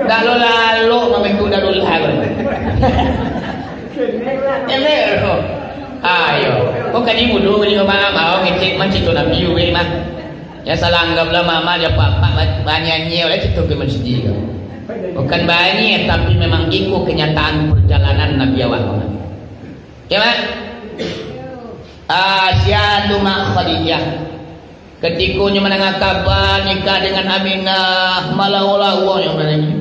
Dak lo lalok mamikua Uda Dulah baru. Enek baru. Ayo. Kok kaji mudo kaji mama mau ngecek mancito Nabi uwe mah. Ya salah anggaplah mama dia papa banyak oleh cito ke masjid. Bukan banyak, tapi memang iko kenyataan perjalanan Nabi awak. Ya, Mak? Ah, sia tu Mak Khadijah. Katikonyo mandanga kaba nikah dengan Aminah, malawo-lawonyo manangih.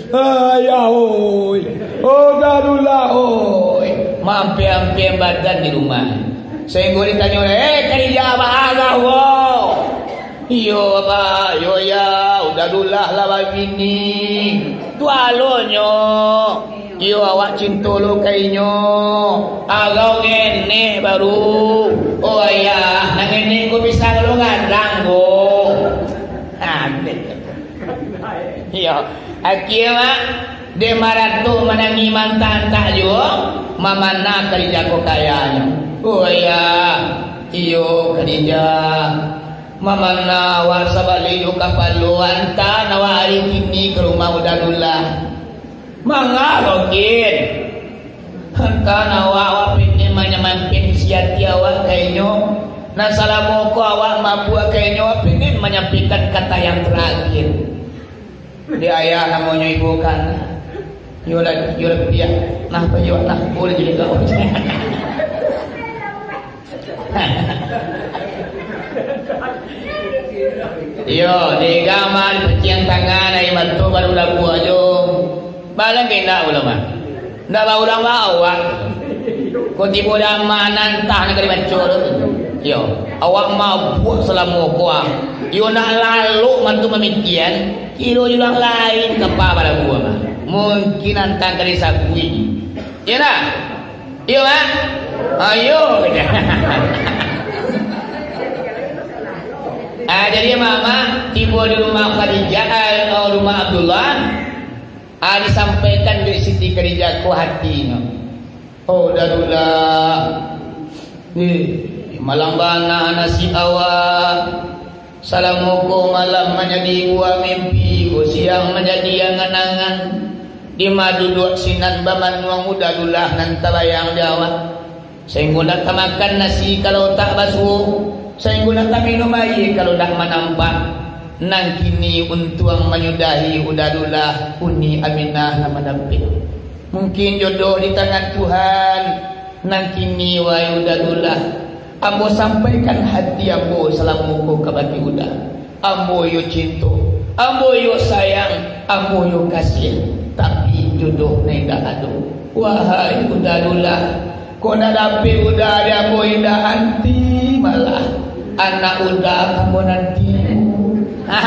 Ayah oi, oh Darullah oi, mampia-ampia badan di rumah. Sainggo ditanyo, "Eh, Khadijah, baa agah wo?" "Iyo, Abah, iyo, ya, Uda Dulah lah babini. Tu alonyo. Iyo, awak cinto lo ka inyo. Agau ngenek baru. Oh, ayah, nan ngenek ko bisa lo gadang ko." Iyo, akhia, Mak, dek marato manangih mantah-antah juo, mamana Khadijah ko kayanyo. Oh, ayah, iyo, Khadijah. Mamana awak sabalik jo kapalo, antaan awak ari kini ka rumah Uda Dulah. Manga rokin. Antaan awak, awak pingin manyamampiang isi ati awak ka inyo. Nan salamo ko awak mabuak ka inyo, awak pingin manyampaikan kata yang tarakhir. Di ayah namonyo ibu kan. Yo lah, yo lah piak. Nah, payo nah, boleh jadi kau. Iyo, di kamar, pecian tangan, aia mato baru labuah jo. Balang kena ulama. Ndak baurang bawak. Ko tibo dama nantah nak kali mancor. Iyo, awak mabuak salamo ko ah. Iyo nak lalok mantu mamikian, kiro urang lain kapa balabuah mah. Mungkin antang kali sabuik. Iyo nak? Iyo, Mak? Ayo. Ah, jadi mama tibo di rumah Khadijah, ah, rumah Abdullah. Ah, disampaikan dek Siti Khadijah ko hatinyo. Oh, Uda Dullah. Eh, malam bana nasib awak. Salamo ko malam manjadi buah mimpi, ko siang manjadi angan-angan. Dima duduak sinan bamanuang Uda Dullah nan tabayang di awak. Sainggo ndak tamakan nasi kalau tak basuo, sainggo ndak taminum aia kalau ndak manampak. Nan kini untuang manyudahi Uda Dullah, Uni Aminah nan mandapek. Mungkin jodoh di tangan Tuhan. Nan kini, wahai Uda Dullah, ambo sampaikan hati ambo salamo ko kabake Uda. Ambo iyo cinto, ambo iyo sayang, ambo iyo kasiah, tapi jodoh nan indak ado. Wahai Uda Dullah, kok ndak dapek Uda di ambo indak anti malah. Anak Uda ambo nanti. Ha.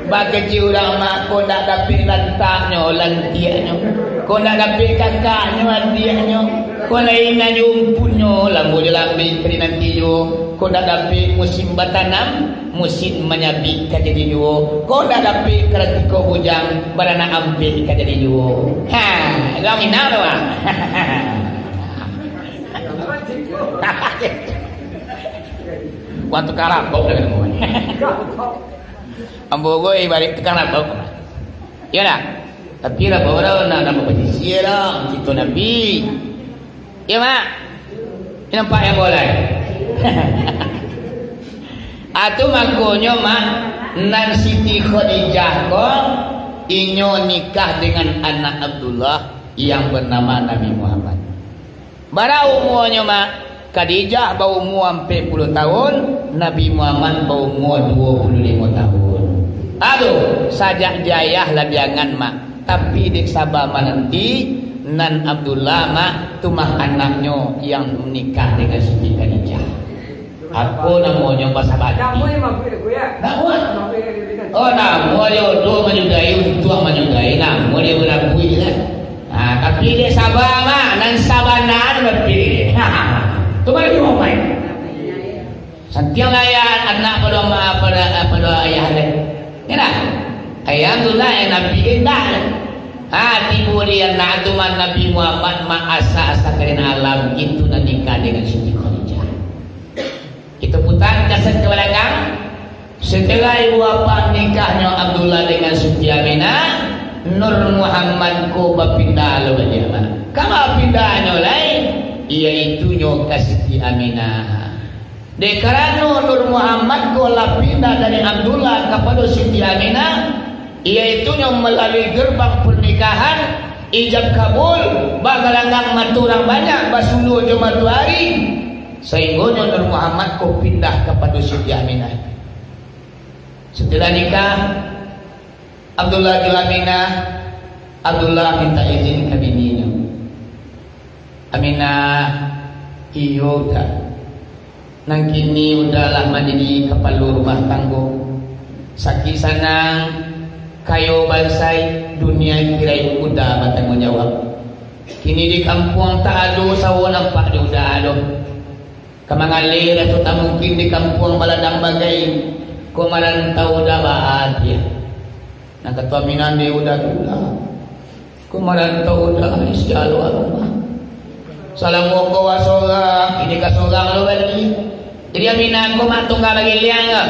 Bakecek urang mah, kok ndak dapek lantaknyo, lantiaknyo. Kok ndak dapek kakaknyo, adiaknyo. Kok lain nyo umpunnyo, lambo jo lambek ka dinanti juo. Kok ndak dapek musim batanam, musim manyabik ka jadi juo. Kok ndak dapek karatiko bujang, baranak ampek ka jadi juo. Ha, urang Minang tu, ah. Wah, tukang rabau dah kena. Ambo ko ibarat tukang rabau. Iyo ndak? Tapi rabau dah nak, nak bapasisia dah, kito Nabi. Iyo, Mak? Nampak yang boleh. Atu makonyo, Mak, nan Siti Khadijah ko, inyo nikah dengan anak Abdullah yang bernama Nabi Muhammad. Bara umuanyo, Mak? Khadijah baumua ampek puluah tahun, Nabi Muhammad baumua duo puluah limo tahun. Aduh, sajak di ayah lah diangan, Mak. Tapi dek saba mananti, nan Abdullah, Mak, tu mah anaknyo yang nikah dengan Siti Khadijah. Apo namonyo basabati? Namo yang mabuik aku, ya? Namo? Mabuik yang dia berikan. Oh, namo jodoh manyudahi, untuang manyudahi, namo dia barabuik lah. Ha, tapi dek saba, Mak, nan sabana tu tapi. Tu baru cuma main. Santiang lah ya, anak pado ma-, pado, pado ayah deh. Ya dah. Ayah tu lah yang Nabi indak. Ha, tibo di anak tu mah Nabi Muhammad, mak asa-asa kalian alam, itu nan nikah dengan Siti Khadijah. Kita putar kaset ke belakang. Setelah ibu bapa nikahnyo Abdullah dengan Siti Aminah, Nur Muhammad ko bapindah lo baliak, Mak. Ka bapindahnyo lai, iyaitunyo ka Siti Aminah. Dek karano Nur Muhammad ko lah pindah dari Abdullah kapado Siti Aminah, iyaitunyo malalui gerbang pernikahan, ijab kabul, bagalanggang mato urang banyak, basuluah jo matoari. Sainggonyo Nur Muhammad ko pindah kapado Siti Aminah. Setelah nikah, Abdullah jo Aminah, Abdullah minta izin ka bininyo. Aminah, iyo, Uda. Nan kini Uda lah manjadi kapalo rumah tanggo. Sakik sanang, kayo bansai, dunia akhirat Uda batangguang jawab. Kini di kampuang tak ado sawo nampak di Uda doh. Ka mangaleh raso tak mungkin di kampuang baladang bagai, ko marantau Uda baa adiak. Nan kato Aminah dek Uda tu lah. Ko marantau Uda, sia lo rumah. Salamo ko wa sorang, kini ka sorang lo baliak. Jadi Aminah ko mak tungga bagiliang ko.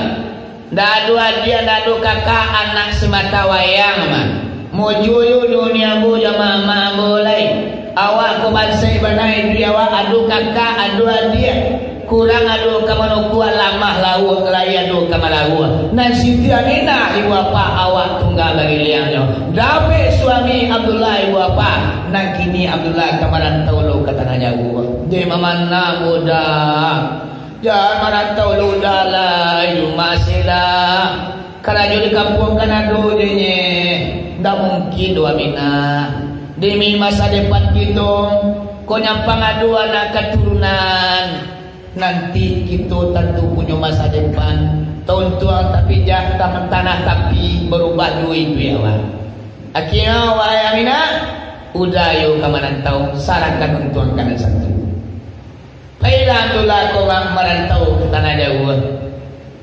Ndak ado adiak, ndak ado kakak, anak simata wayang mah. Mojoi dunia ambo jo mamak ambo lai. Awak ko bansaik bana iduik awak, ado kakak, ado adiak. Kurang ado ka manukuak, lamah lauak, lai ado ka malaruah. Nan Siti Aminah, ibu bapa, awak tungga bagiliangnyo. Dapek suami Abdullah, ibu bapa. Nan kini Abdullah ka marantau lo ka tanah jauah. Dek mamana muda. Jan marantau lo Uda lai, masih lah. Karajo di kampuang kan ado je nye. Ndak mungkin doh Aminah. Demi masa depan kito, ko nyampang ado anak katurunan. Nanti kito tantu punyo masa depan. Tauntuang tapijak, tamantanah tapi, barubah juo iduik awak. Akhirnyo, wahai Aminah, Uda iyo ka marantau, sarahkan untuang ka nan satu. Pailah Abdullah ko ma-, marantau ka tanah jauah.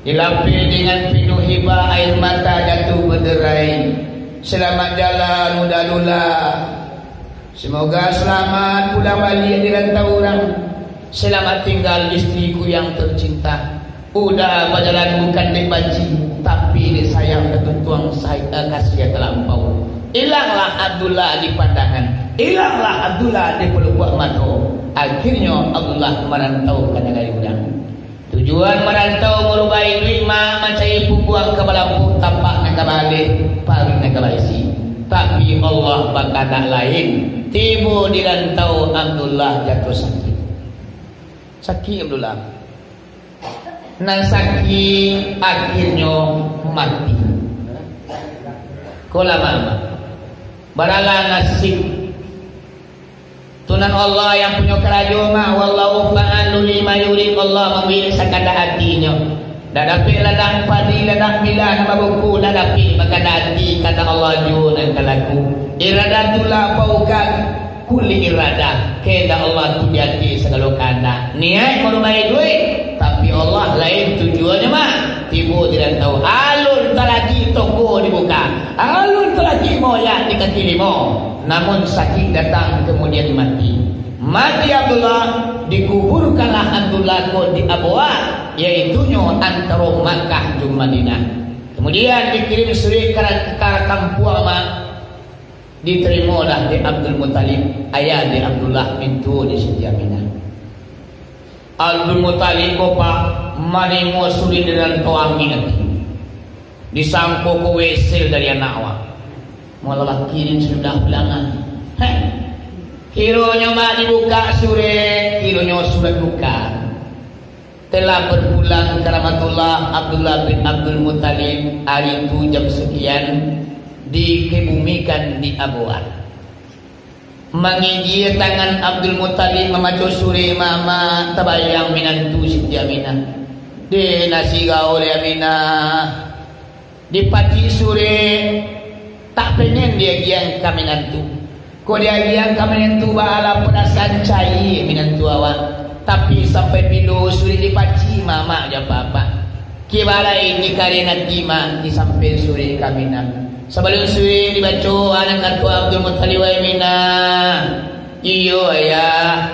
Dilapeh dengan pinuah iba, air mata jatuh baderai. Selamat jalan, Uda Dullah. Semoga selamat pulang baliak di rantau urang. Selamat tinggal istriku yang tercinta. Uda bajalan bukan dek banci, tapi dek sayang tatuntuang sai-, eh, kasiah talampau. Ilanglah Abdullah di pandangan, ilanglah Abdullah di palukuak mato. Akhirnyo Abdullah marantau ka nagari urang. Tujuan marantau marubahi duit ma-, mancari pungguang ka balampuak, tapak nan ka baaleh, paruik nan ka baisi. Tapi Allah bakandak lain. Tibo di rantau, Abdullah jatuah sakik. Sakik Abdullah. Nan sakik akhirnyo mati. Ko lamo amat. Baralah nasib. Tu nan Allah yang punyo karajo mah, wallahu fa'alun lima yurid, Allah mambuek sakandak atinyo. Ndak dapek ladang padi, ladang bila nan babuku, ndak dapek bakandak ati, kandak Allah juo nan ka laku. Iradatullah fauqa kulli iradah, kandak Allah tu di ateh sagalo kandak. Niaik marubahi duit, tapi Allah lain tujuannyo mah. Tibo di rantau, alun talaki toko dibuka, alun talaki moyak di kaki limo. Namun sakik datang, kemudian mati. Mati Abdullah, dikuburkanlah Abdullah ko di Abwa, yaitunyo antaro Makkah jo Madinah. Kemudian dikirim surek ka, ka kampuang ma, ditarimolah dek Abdul Muttalib, ayah dek Abdullah, mintuo di Siti Aminah. Abdul Muttalib ko, Pak, manarimo surek dari rantau angin ati. Disangko ko wesel dari anak awak. Malah bakirim sudah pulangan. Heh. Kironyo mah dibukak surek, kironyo surat bukan. Telah berpulang karamatullah Abdullah bin Abdul Muttalib hari tu jam sekian, dikebumikan di Abwa. Mangijia tangan Abdul Muttalib mamaco surek, mama, tabayang minantu Siti Aminah. Deh, nasi gaul dek Aminah. Dipacik surek, tak pengen diagiahan ka minantu. Kok diagiahan ka minantu, baalah parasaan cayia minantu awak. Tapi sampai bilo surek dipacik mama jo apak-apak. Kibalai ni karen ati mah, disampean surek ka Aminah. Sabalun surek dibaco, anak kato Abdul Muttalib, "Wahai Aminah, iyo, Ayah,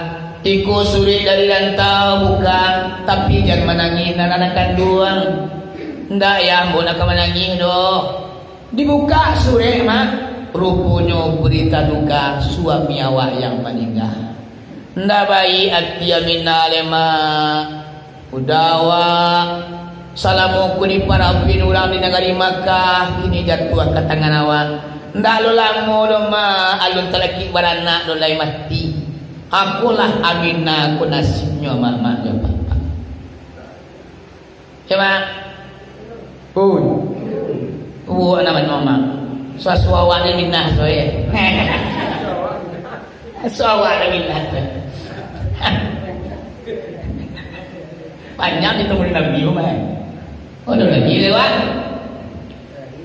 iko surek dari rantau bukan, tapi jan manangih nan anak kanduang." "Ndak, Yah, ambo ndak ka manangih doh." Dibukak surek mah, ruponyo berita duka, suami awak yang maningga. Ndak baiak ati Aminah lai, Mak. Uda awak salamo ko diparabuikan urang di nagari Makkah, kini jatuah ka tangan awak. Ndak lo lamo doh, Mak, alun talaki baranak doh lai mati. Akolah Aminah ko nasibnyo, Mak, Mak, jo Apak. Cuma, pun. Uwak namonyo, Mak. Suasua awak ni minah, so, eh. Suasua awak ni minah. Panjang itu mulai Nabi, Mak. Oh, ada lagi lewat.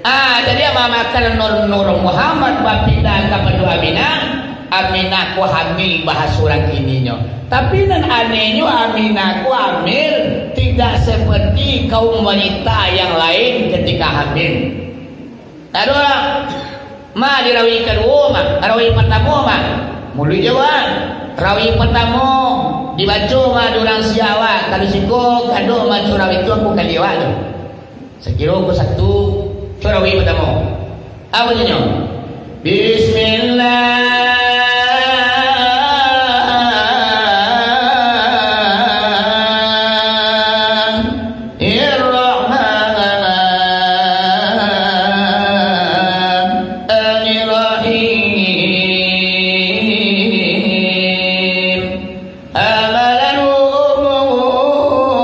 Ah, jadi, amak-amak, karano Nur Muhammad bapindah kapado Aminah, Aminah ko hamil, bahaso urang kininyo. Tapi nan anehnyo, Aminah ko hamil tidak seperti kaum wanita yang lain ketika hamil. Taruah, ma, di rawi kaduo, ma, rawi partamo, ma, muluik jo, ma. Rawi partamo dibaco, ma, di urang sia awak, kalau siko gadok, ma, co rawi tu aku kali awak tu. Sakiro pukua satu, curawi partamo. Apo bunyinnyo? Bismillahirrahmanirrahim. حملته أمه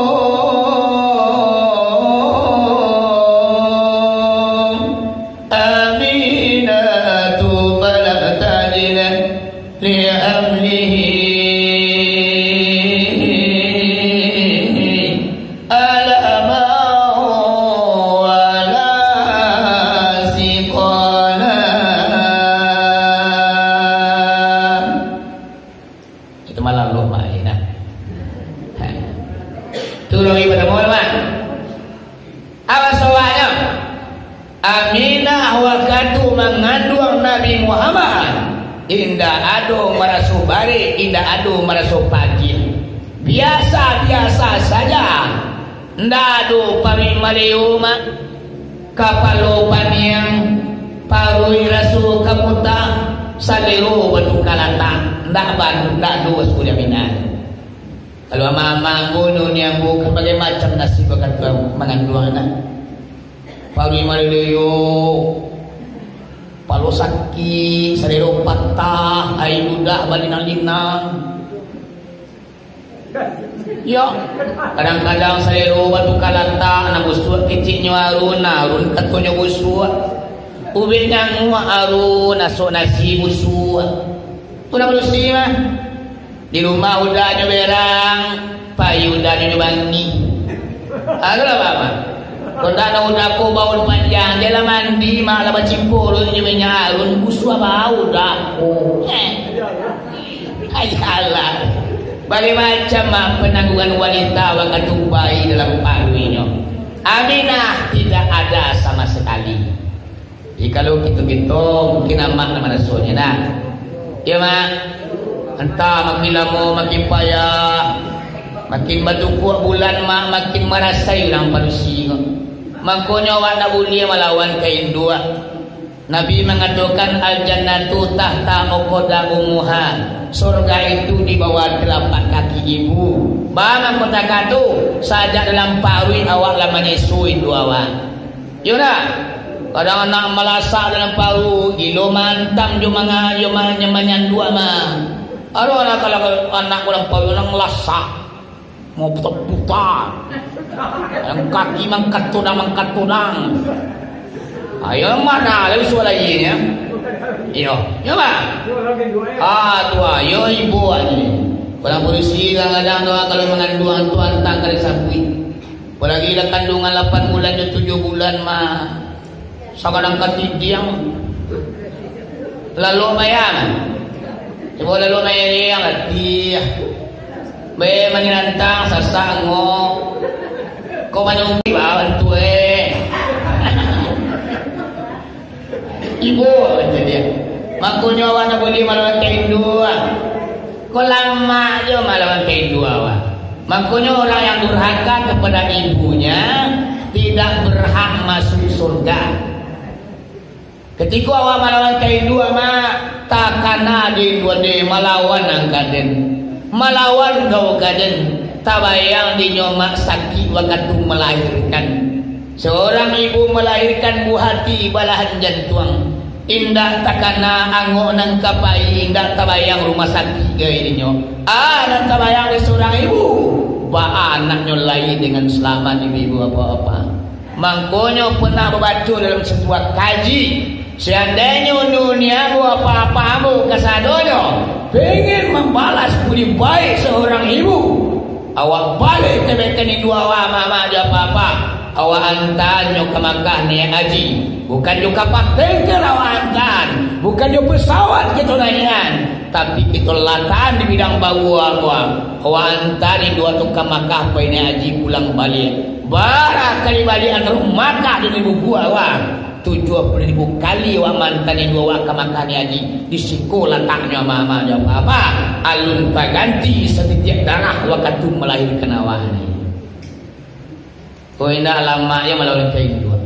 آمنة فلم تجد لحمله ألما ولا ثقالا. Itu malah Allah mah, ya, nah. Tu lagi pada mau, Mak. Apo sababnyo? Aminah wakatu manganduang Nabi Muhammad, Indak ado maraso barek, indak ado maraso padiah. Biasa-biasa saja. Ndak ado paruik maleo, Mak. Kapalo paniang, paruik raso kamutah, salero batuka latak. Ndak ba-, ndak ado raso jaminan. Kalau amak-amak ambo, niniak ambo, kan bagai macam nasib wakatu manganduang anak. Paruik maleo, palo sakik, salero patah, aia ludah balinang-linang. Yo, kadang-kadang salero batuka latak, nan busuak keceknyo arun, arun katonyo busuak. Ubek nyanguak arun, asok nasi busuak. Tu nan badusi mah. Di rumah udahnyo berang, pai udahnyo nyo bangih. Alah, Bapak. Kok ndak ado udah ko baun panjang, jan lah mandi, mak lah bacimpurun jo minyak arun, busuak bau udah ko. Eh. Ayalah. Bagai macam, Mak, penanggungan wanita wakatu bayi dalam paruihnyo. Aminah tidak ada sama sekali. Jikalau kito-kito, mungkin amak nan marasonyo, nah. Iyo, Mak. Antah makin lamo makin payah, makin batukuak bulan, Mak, makin marasai urang padusi ko. Mangkonyo awak ndak buliah malawan ka induak. Nabi mangatokan, "Al-jannatu tahta aqdami ummahat." Surga itu di bawah telapak kaki ibu. Baa mangko takah tu, sajak dalam paruik awak lah manyeso induak awak. Iyo ndak? Kadang anak malasak dalam paruik, gilo maantam jo manga-, jo ma-, jo manyanduak mah. Aduh, anak, kalau anak dalam paruik, anak malasak. Mau putar-putar. Yang kaki mangkatudang-mangkatudang. Ayo, mana ada suara lainnya? Iyo, iyo, Bang. Ah, tu, ayo, ibu ni. Kalau polisi kadang-kadang tu, kalau manganduang tu, antang kali sabuik. Apalagi lah kandungan lapan bulan jo tujuah bulan mah. Sakadang katidiang. Lalu bayang. Cubo lalu bayang ati. Be manirantang sasak ngok. Kau manyungki bawan tu, eh. Ibu, kata dia. Makonyo awak ndak buliah malawan ka induak. Ko lamak jo malawan ka induak awak. Makonyo orang yang durhaka kepada ibunya tidak berhak masuk surga. Katiko awak malawan ka induak, Mak, takana dek induak den, malawan angka den, malawan gau ka den, tabayang dinyo, Mak, sakik wakatu malahirkan. Seorang ibu melahirkan buah hati balahan jantuang. Indak takana angok nan ka pai, indak tabayang rumah sakik gai dinyo. Ah, nan tabayang di seorang ibu, baa anaknyo lai dengan selamat, ibu-ibu, bapak-bapak. Mangkonyo pernah babaco dalam sebuah kaji, seandainyo niniak ambo, bapak-bapak ambo kasadonyo pengen mambalas budi baik seorang ibu, awak baliak kabaikan induak awak, mamak jo apak-apak, awak antaannyo ka Makkah naiak haji. Bukan jo kapal tanker awak antaan, bukan jo pesawat kito naiakan, tapi kito latakan di bidang baua awak. Awak antaan induak tu ka Makkah pai naiak haji pulang baliak. Bara kali baliak ka Makkah di ibu awak. Tujuah puluah ribu kali awak maantaan induak awak ka Makkah naiak haji. Di siko lataknyo, mamak jo apak-apak. Alun taganti satitiak darah wakatu malahirkan awak ni. Ko indak lamak jo malawan ka induak.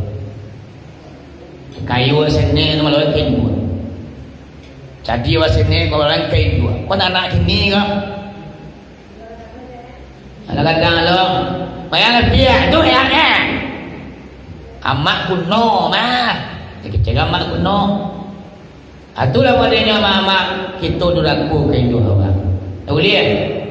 Kayo senek tu malawan ka induak. Jadi awak senek ko malawan ka induak. Ko anak kini ko. Kadang-kadang lo, "Mayang lapiak tu ya, eh." Amak kuno mah. Dia kecek amak kuno. Itulah padanyo amak-amak, kito durako ka induak awak. Ndak buliah.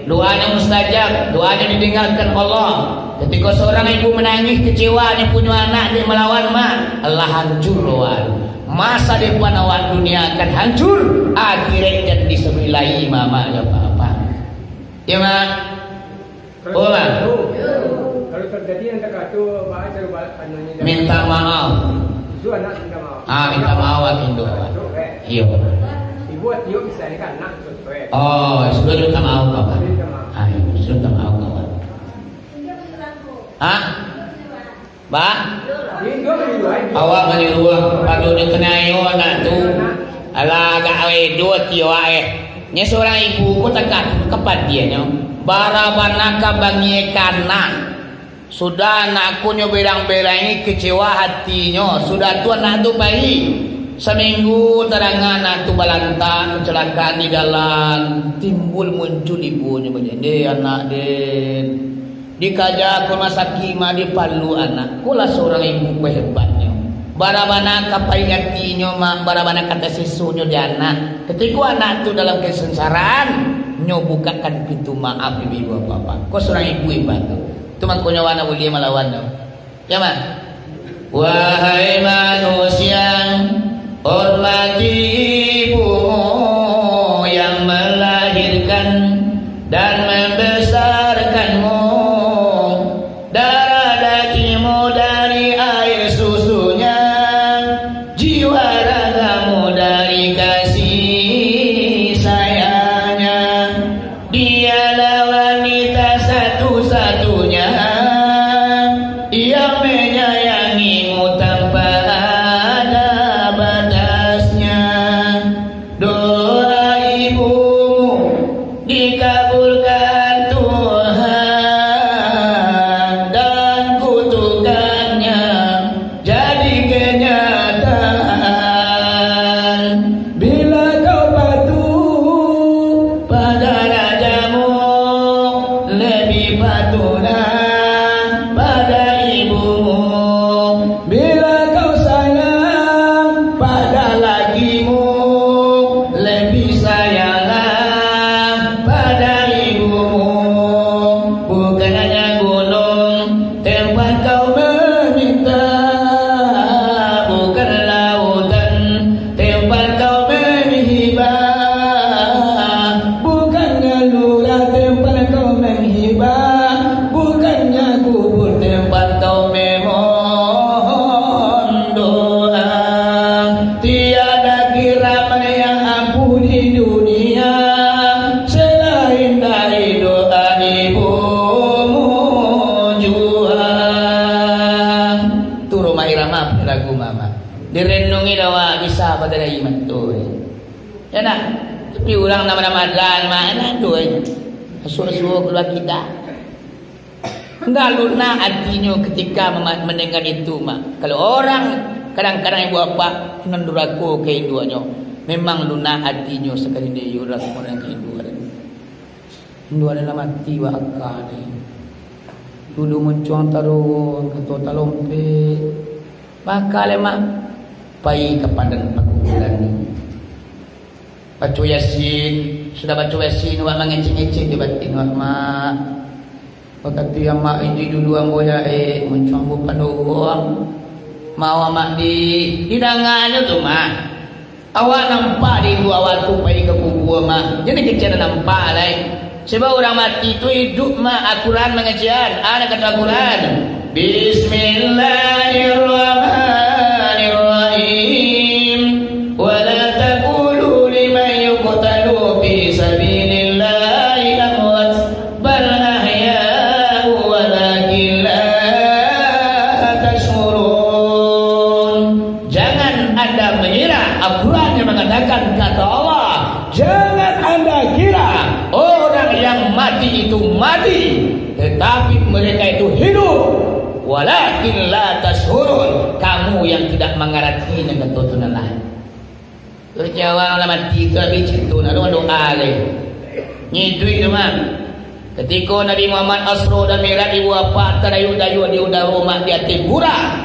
Doanyo mustajab, doanyo didengarkan Allah. Ketika seorang ibu menangis kecewa, dia punya anak dia melawan, mak, Allah hancur doa. Masa depan awak dunia akan hancur, akhirat dan disebut lai, mamak, apa-apa. Ya, mak? Oh, Bang. Kalau terjadi yang kata tu, Bang, saya ubah anunya. Minta maaf. Suruh anak minta maaf. Ah, minta maaf, Bang, itu. Betul, eh? Iya. Ibu tiup misalnya kan anak tu, eh. Oh, sudah minta maaf, Bang. Minta maaf. Ah, iya, sudah minta maaf, Bang. Hah? Bang? Ibu menyuruh, eh. Awak menyuruh, patutnya kena ayo anak tu. Lah agak redo ati awak, eh. Nyo surang ibu ko takah kapadiahnyo. Bara bana ka bangih ka anak. Sudah anak ko nyo berang-berangi, kecewa hatinyo. Sudah tu anak tu pai. Saminggu tadanga anak tu balanta, kecelakaan di jalan. Timbul muncul ibunyo bajende, anak den. Dikaja ka rumah sakik, mak, dipalua anak. Ko lah surang ibu ko hebatnyo. Bara bana ka paik atinyo, mak, bara bana ka tasesonyo di anak. Katiko anak tu dalam kesengsaraan, nyo bukakan pintu maaf, ibu-ibu, bapak-bapak. Ko surang ibu hebat tu. Tu mangkonyo awak ndak buliah malawannyo. Ya, mak? Wahai manusia, hormati ibumu yang melahirkan dan membesarkanmu. Darah dagingmu dari air susunya, jiwa ragamu dari kasih sayangnya. Dialah wanita satu-satunya yang menyayangimu tanpa ada batasnya. Doa ibumu dikabulkan Tuhan, dan kutukannya jadi kenyataan. Bila kau patuh pada rajamu, lebih patuhlah pada ibumu. Bila kau sayang pada lakimu, lebih sayanglah pada ibumu. Bukan hanya gunung tempat kau meminta, bukan lautan tempat kau menghibah, bukannya lurah tempat kau menghibah, bukannya kubur tempat kau memohon doa. Tiada kiraman yang ampuh di dunia selain dari doa ibumu jua. Tu Rhoma Irama lagu mama. Direnungi dawa bisa badari mantu. Ya nak? Tapi urang nan Ramadan mah, enak tu, eh. Asuak-asuak kalua kida. Ndak lunak atinyo ketika mema-, mendengar itu, mak. Kalau orang kadang-kadang ibu apak nan durako ka induaknyo, memang lunak atinyo sakali ni urang, urang ka induak. Induak adalah mati bak aka ni. Dulu muncuang taruang, kato talompek. Baka lai, mak, pai ka padan pakuburan ni. Baco Yasin, sudah baco Yasin, wak mangecek-ngecek di batin wak, mak. Wakatu amak iduik dulu ambo jaek, muncuang ambo pandohong. Mau amak di, didanganyo tu, mak. Awak nampak di induak awak tu pai ka kubua, mak. Jan kecek nampak lai. Sabab urang mati tu iduik, mak. Al-Quran mangecek, a nan kato Al-Quran. Bismillahirrahmanirrahim. Wa la taqulu liman yuqtalu fi sabilillahi amwat, bal ahya'u walakin la tash'urun. Jangan anda mengira, Al-Quran yang mengatakan, kata Allah, jangan anda kira orang yang mati itu mati, tetapi mereka itu hidup. Walakin la tash'urun, kamu yang tidak mengerti, nan kato tu nan lain. Terus nyawa lah mati tu, habis cintu, nak doa lagi. Nyiduik tu, mak. Katiko Nabi Muhammad Asra dan Mi'raj, ibu apak tadayuak-dayuak di udaro, mak, di ateh burak.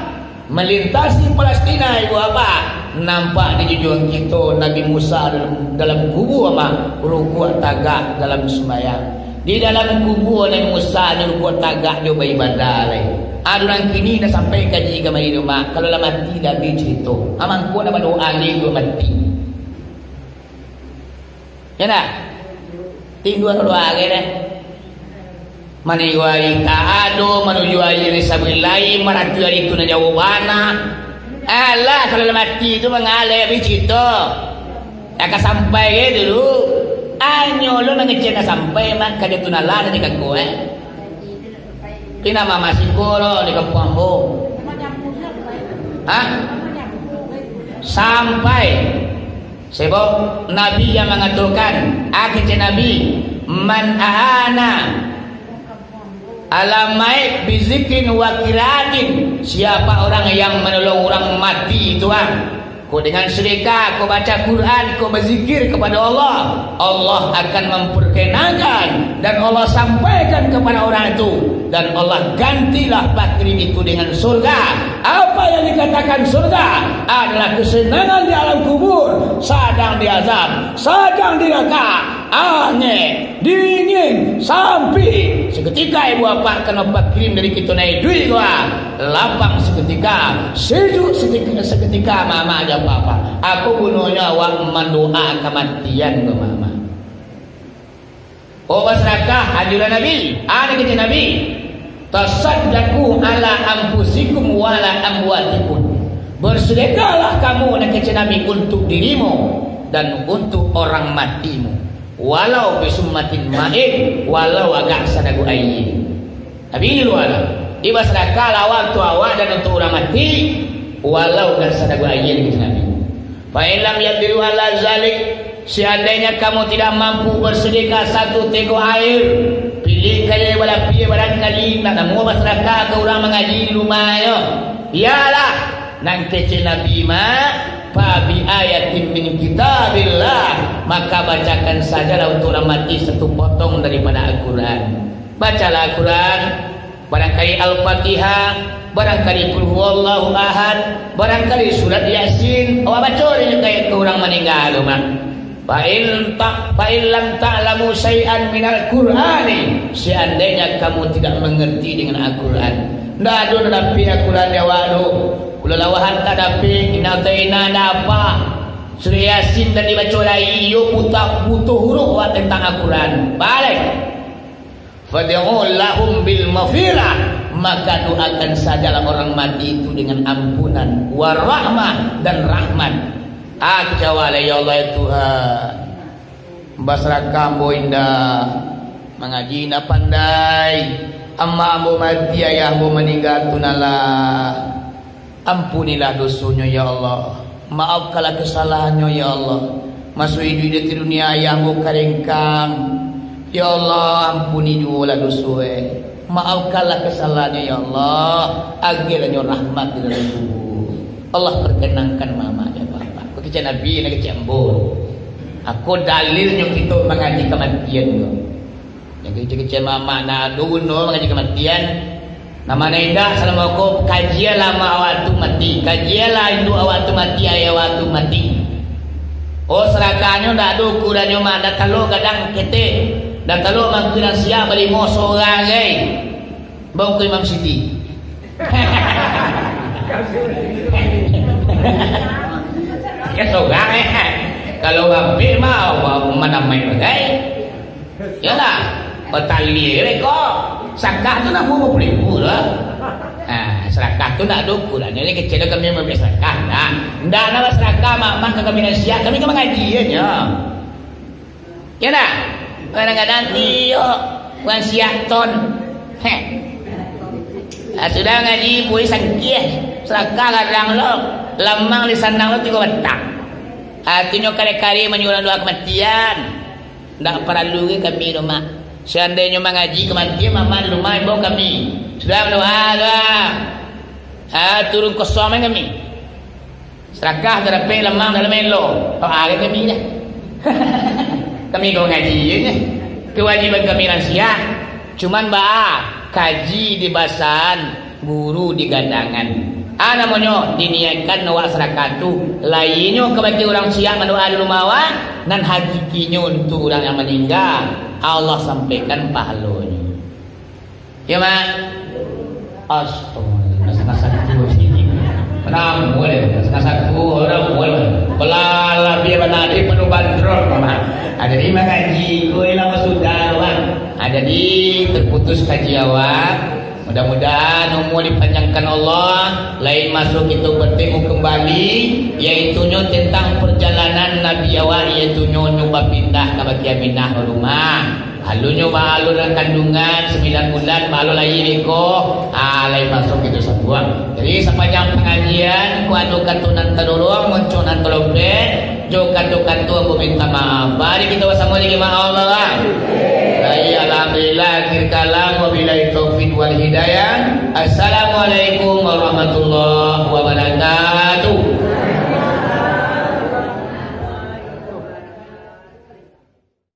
Malintasi Palestina, ibu apak. Nampak di jujuang kito Nabi Musa dalam, dalam kubua, mak, rukuak tagak dalam sumbayang. Di dalam kubua Nabi Musa, nyo rukuak tagak jo baibadah lai. Ado urang kini dah sampai kaji kamari tu, mak. Kalau lah mati, dah habis carito. Amang ko nak badoa lagi dek mati. Ya ndak? Tinduan dulu agai deh. Manuju hari tak ado, manuju hari nan sabuik lai, maratuih hari tu nan jauah bana. Alah, kalau lah mati tu mangaleh habis carito. Aka sampai ke dulu. Anyo lo mangecek nak sampai, mak, kajo tu nalah dari kako, eh. Pina mama siko lo di kampuang ambo. Hah? Sampai. Sebab Nabi yang mangatokan, a kecek Nabi, "Man aana ala maik bizikrin wa qiraatin," siapa orang yang manolong urang mati tu, ah, ko dengan sedekah, ko baca Quran, ko bazikir kepada Allah, Allah akan memperkenankan dan Allah sampaikan kepada orang itu, dan Allah gantilah fakir itu dengan surga. Apa yang dikatakan surga adalah kesenangan di alam kubur, sadang di azab, sadang di neraka, angek, dingin, sampi. Seketika ibu apak kena pakirim dari kito naik duit ko, ah, lapang seketika, sejuk seketika, seketika, mamak aja apa-apa. Aku gunonyo awak mandoa kamatian ko, mamak. Oh, basadakah, anjuran Nabi. Ado kecek Nabi, "Tasaddaqu ala anfusikum wa ala amwatikum." Bersedekahlah kamu, nak kecek Nabi, untuk dirimu dan untuk orang matimu. Walau bisummatin ma'in, walau agak sadagu aia. Nabi nyuruah lah. Ibasadakahlah awak untuk awak dan untuk urang mati, walau agak sadagu aia, kecek Nabi. Fa in lam yaqdiru ala zalik, seandainya kamu tidak mampu bersedekah satu tegok air, pilih kaya balapia barangkali, nak namuah basadakah ka urang mangaji di rumahnyo. Iyolah, nan kecek Nabi mah, "Fa bi ayatin min kitabillah," maka bacakan sajalah untuk urang mati satu potong daripada Al-Quran. Bacalah Al-Quran, barangkali Al-Fatihah, barangkali Qul Huwallahu Ahad, barangkali surat Yasin, awak baco dek ka urang maningga tu mah. Fa in ta-, fa in lam ta'lamu syai'an minal Qur'ani, seandainya kamu tidak mengerti dengan Al-Quran, ndak ado nan dapek Al-Quran di awak tu, Qul Huwallahu Ahad tak dapek, Inna A'taina ndak apa, surat Yasin ndak dibaco lai, iyo buta, buto huruf awak tentang Al-Quran. Baliak. Fad'u lahum bil maghfirah, maka doakan sajalah orang mati itu dengan ampunan, warahmah, dan rahmat. Ah, kicau alai, ya Allah, ya Tuhan. Basadakah ambo indak, mangaji indak pandai. Amak ambo mati, ayah ambo maningga tu nan lah. Ampunilah dosonyo, ya Allah. Maafkanlah kasalahannyo, ya Allah. Maso iduik di dunia, ayah ambo karengkang. Ya Allah, ampuni juolah doso, eh. Maafkanlah kasalahannyo, ya Allah. Agiahnyo rahmat di dalam kubur. Allah perkenankan mamak, ya Allah. Kecek Nabi, nak kecek ambo. Ako dalilnyo kito mangaji kamatian tu. Yang kecek-kecek mamak, ndak ado guno mangaji kamatian. Nan ma nan indak, salamo ko, kajianlah amak awak tu mati. Kajianlah induak awak tu mati, ayah awak tu mati. Oh, sadakahnyo ndak ado ukurannyo, mak. Ndak talok gadang ketek. Ndak talok mangkuinan siap balimo sorang, gai. Bangku Imam Siti. Ya, sorang, eh. Kalau rapek mah, ma nan main bagai. Yalah, batali beko. Sadakah tu namo dua puluh ribu tu. Ha, sadakah tu ndak ado ukurannyo, ni kecek kami mambiak sadakah. Nah, ndak nak sadakah, mak, mak, ka kami nan siap, kami ka mangaji nyo. Ya ndak? Kadang-kadang ti yo, urang siap ton. Heh. Ah, sudah ngaji, pulih sangkih. Sadakah gadang lo, lamang di sanang lo tigo batang. Artinyo kari-kari manyuruah doa kamatian. Ndak paralu ge kami tu, mak. Seandainyo mangaji kamatian, mamak di rumah imbau kami. Sudah badoa tu, ah. Ah, turun kosong main kami. Sadakah tarapek lamang dalam elo. Awak kami dah. Kami ko ngaji je. Kewajiban kami nan siap. Cuman baa, kaji di basan, guru di gadangan. Ah, namonyo diniatkan awak sadakah tu, lainyo kabake urang siap mandoa di rumah awak, nan hakikinyo untuak urang yang maningga, Allah sampaikan pahalonyo. Ya, Mak? Astaga, nasa-nasa tu sini. Tenang, boleh. Nasa-nasa tu, orang boleh. Belalah biar mana dia penuh bandrol, Mak. Ah, jadi mangaji, kau ialah sudah, Mak. Ah, jadi terputus kaji awak. Mudah-mudahan umur dipanjangkan Allah. Lain masuk kita bertemu kembali, yaitunyo tentang perjalanan Nabi awak, yaitunyo nyo bapindah ka Baqi Aminah rumah. Alun nyo ba-, alun nan kandungan sambilan bulan, ba-, alun lahia beko, ah, lain masuk itu sabuang. Jadi, sapanjang pangajian, ko ado kato nan tadorong, moncong nan talompek, Jo kato-kato ambo minta maaf. Mari kito basamo di jamaah Allah lah. Baik, alhamdulillah, akhir kalam, wabillahi taufiq wal hidayah. Assalamualaikum warahmatullahi wabarakatuh.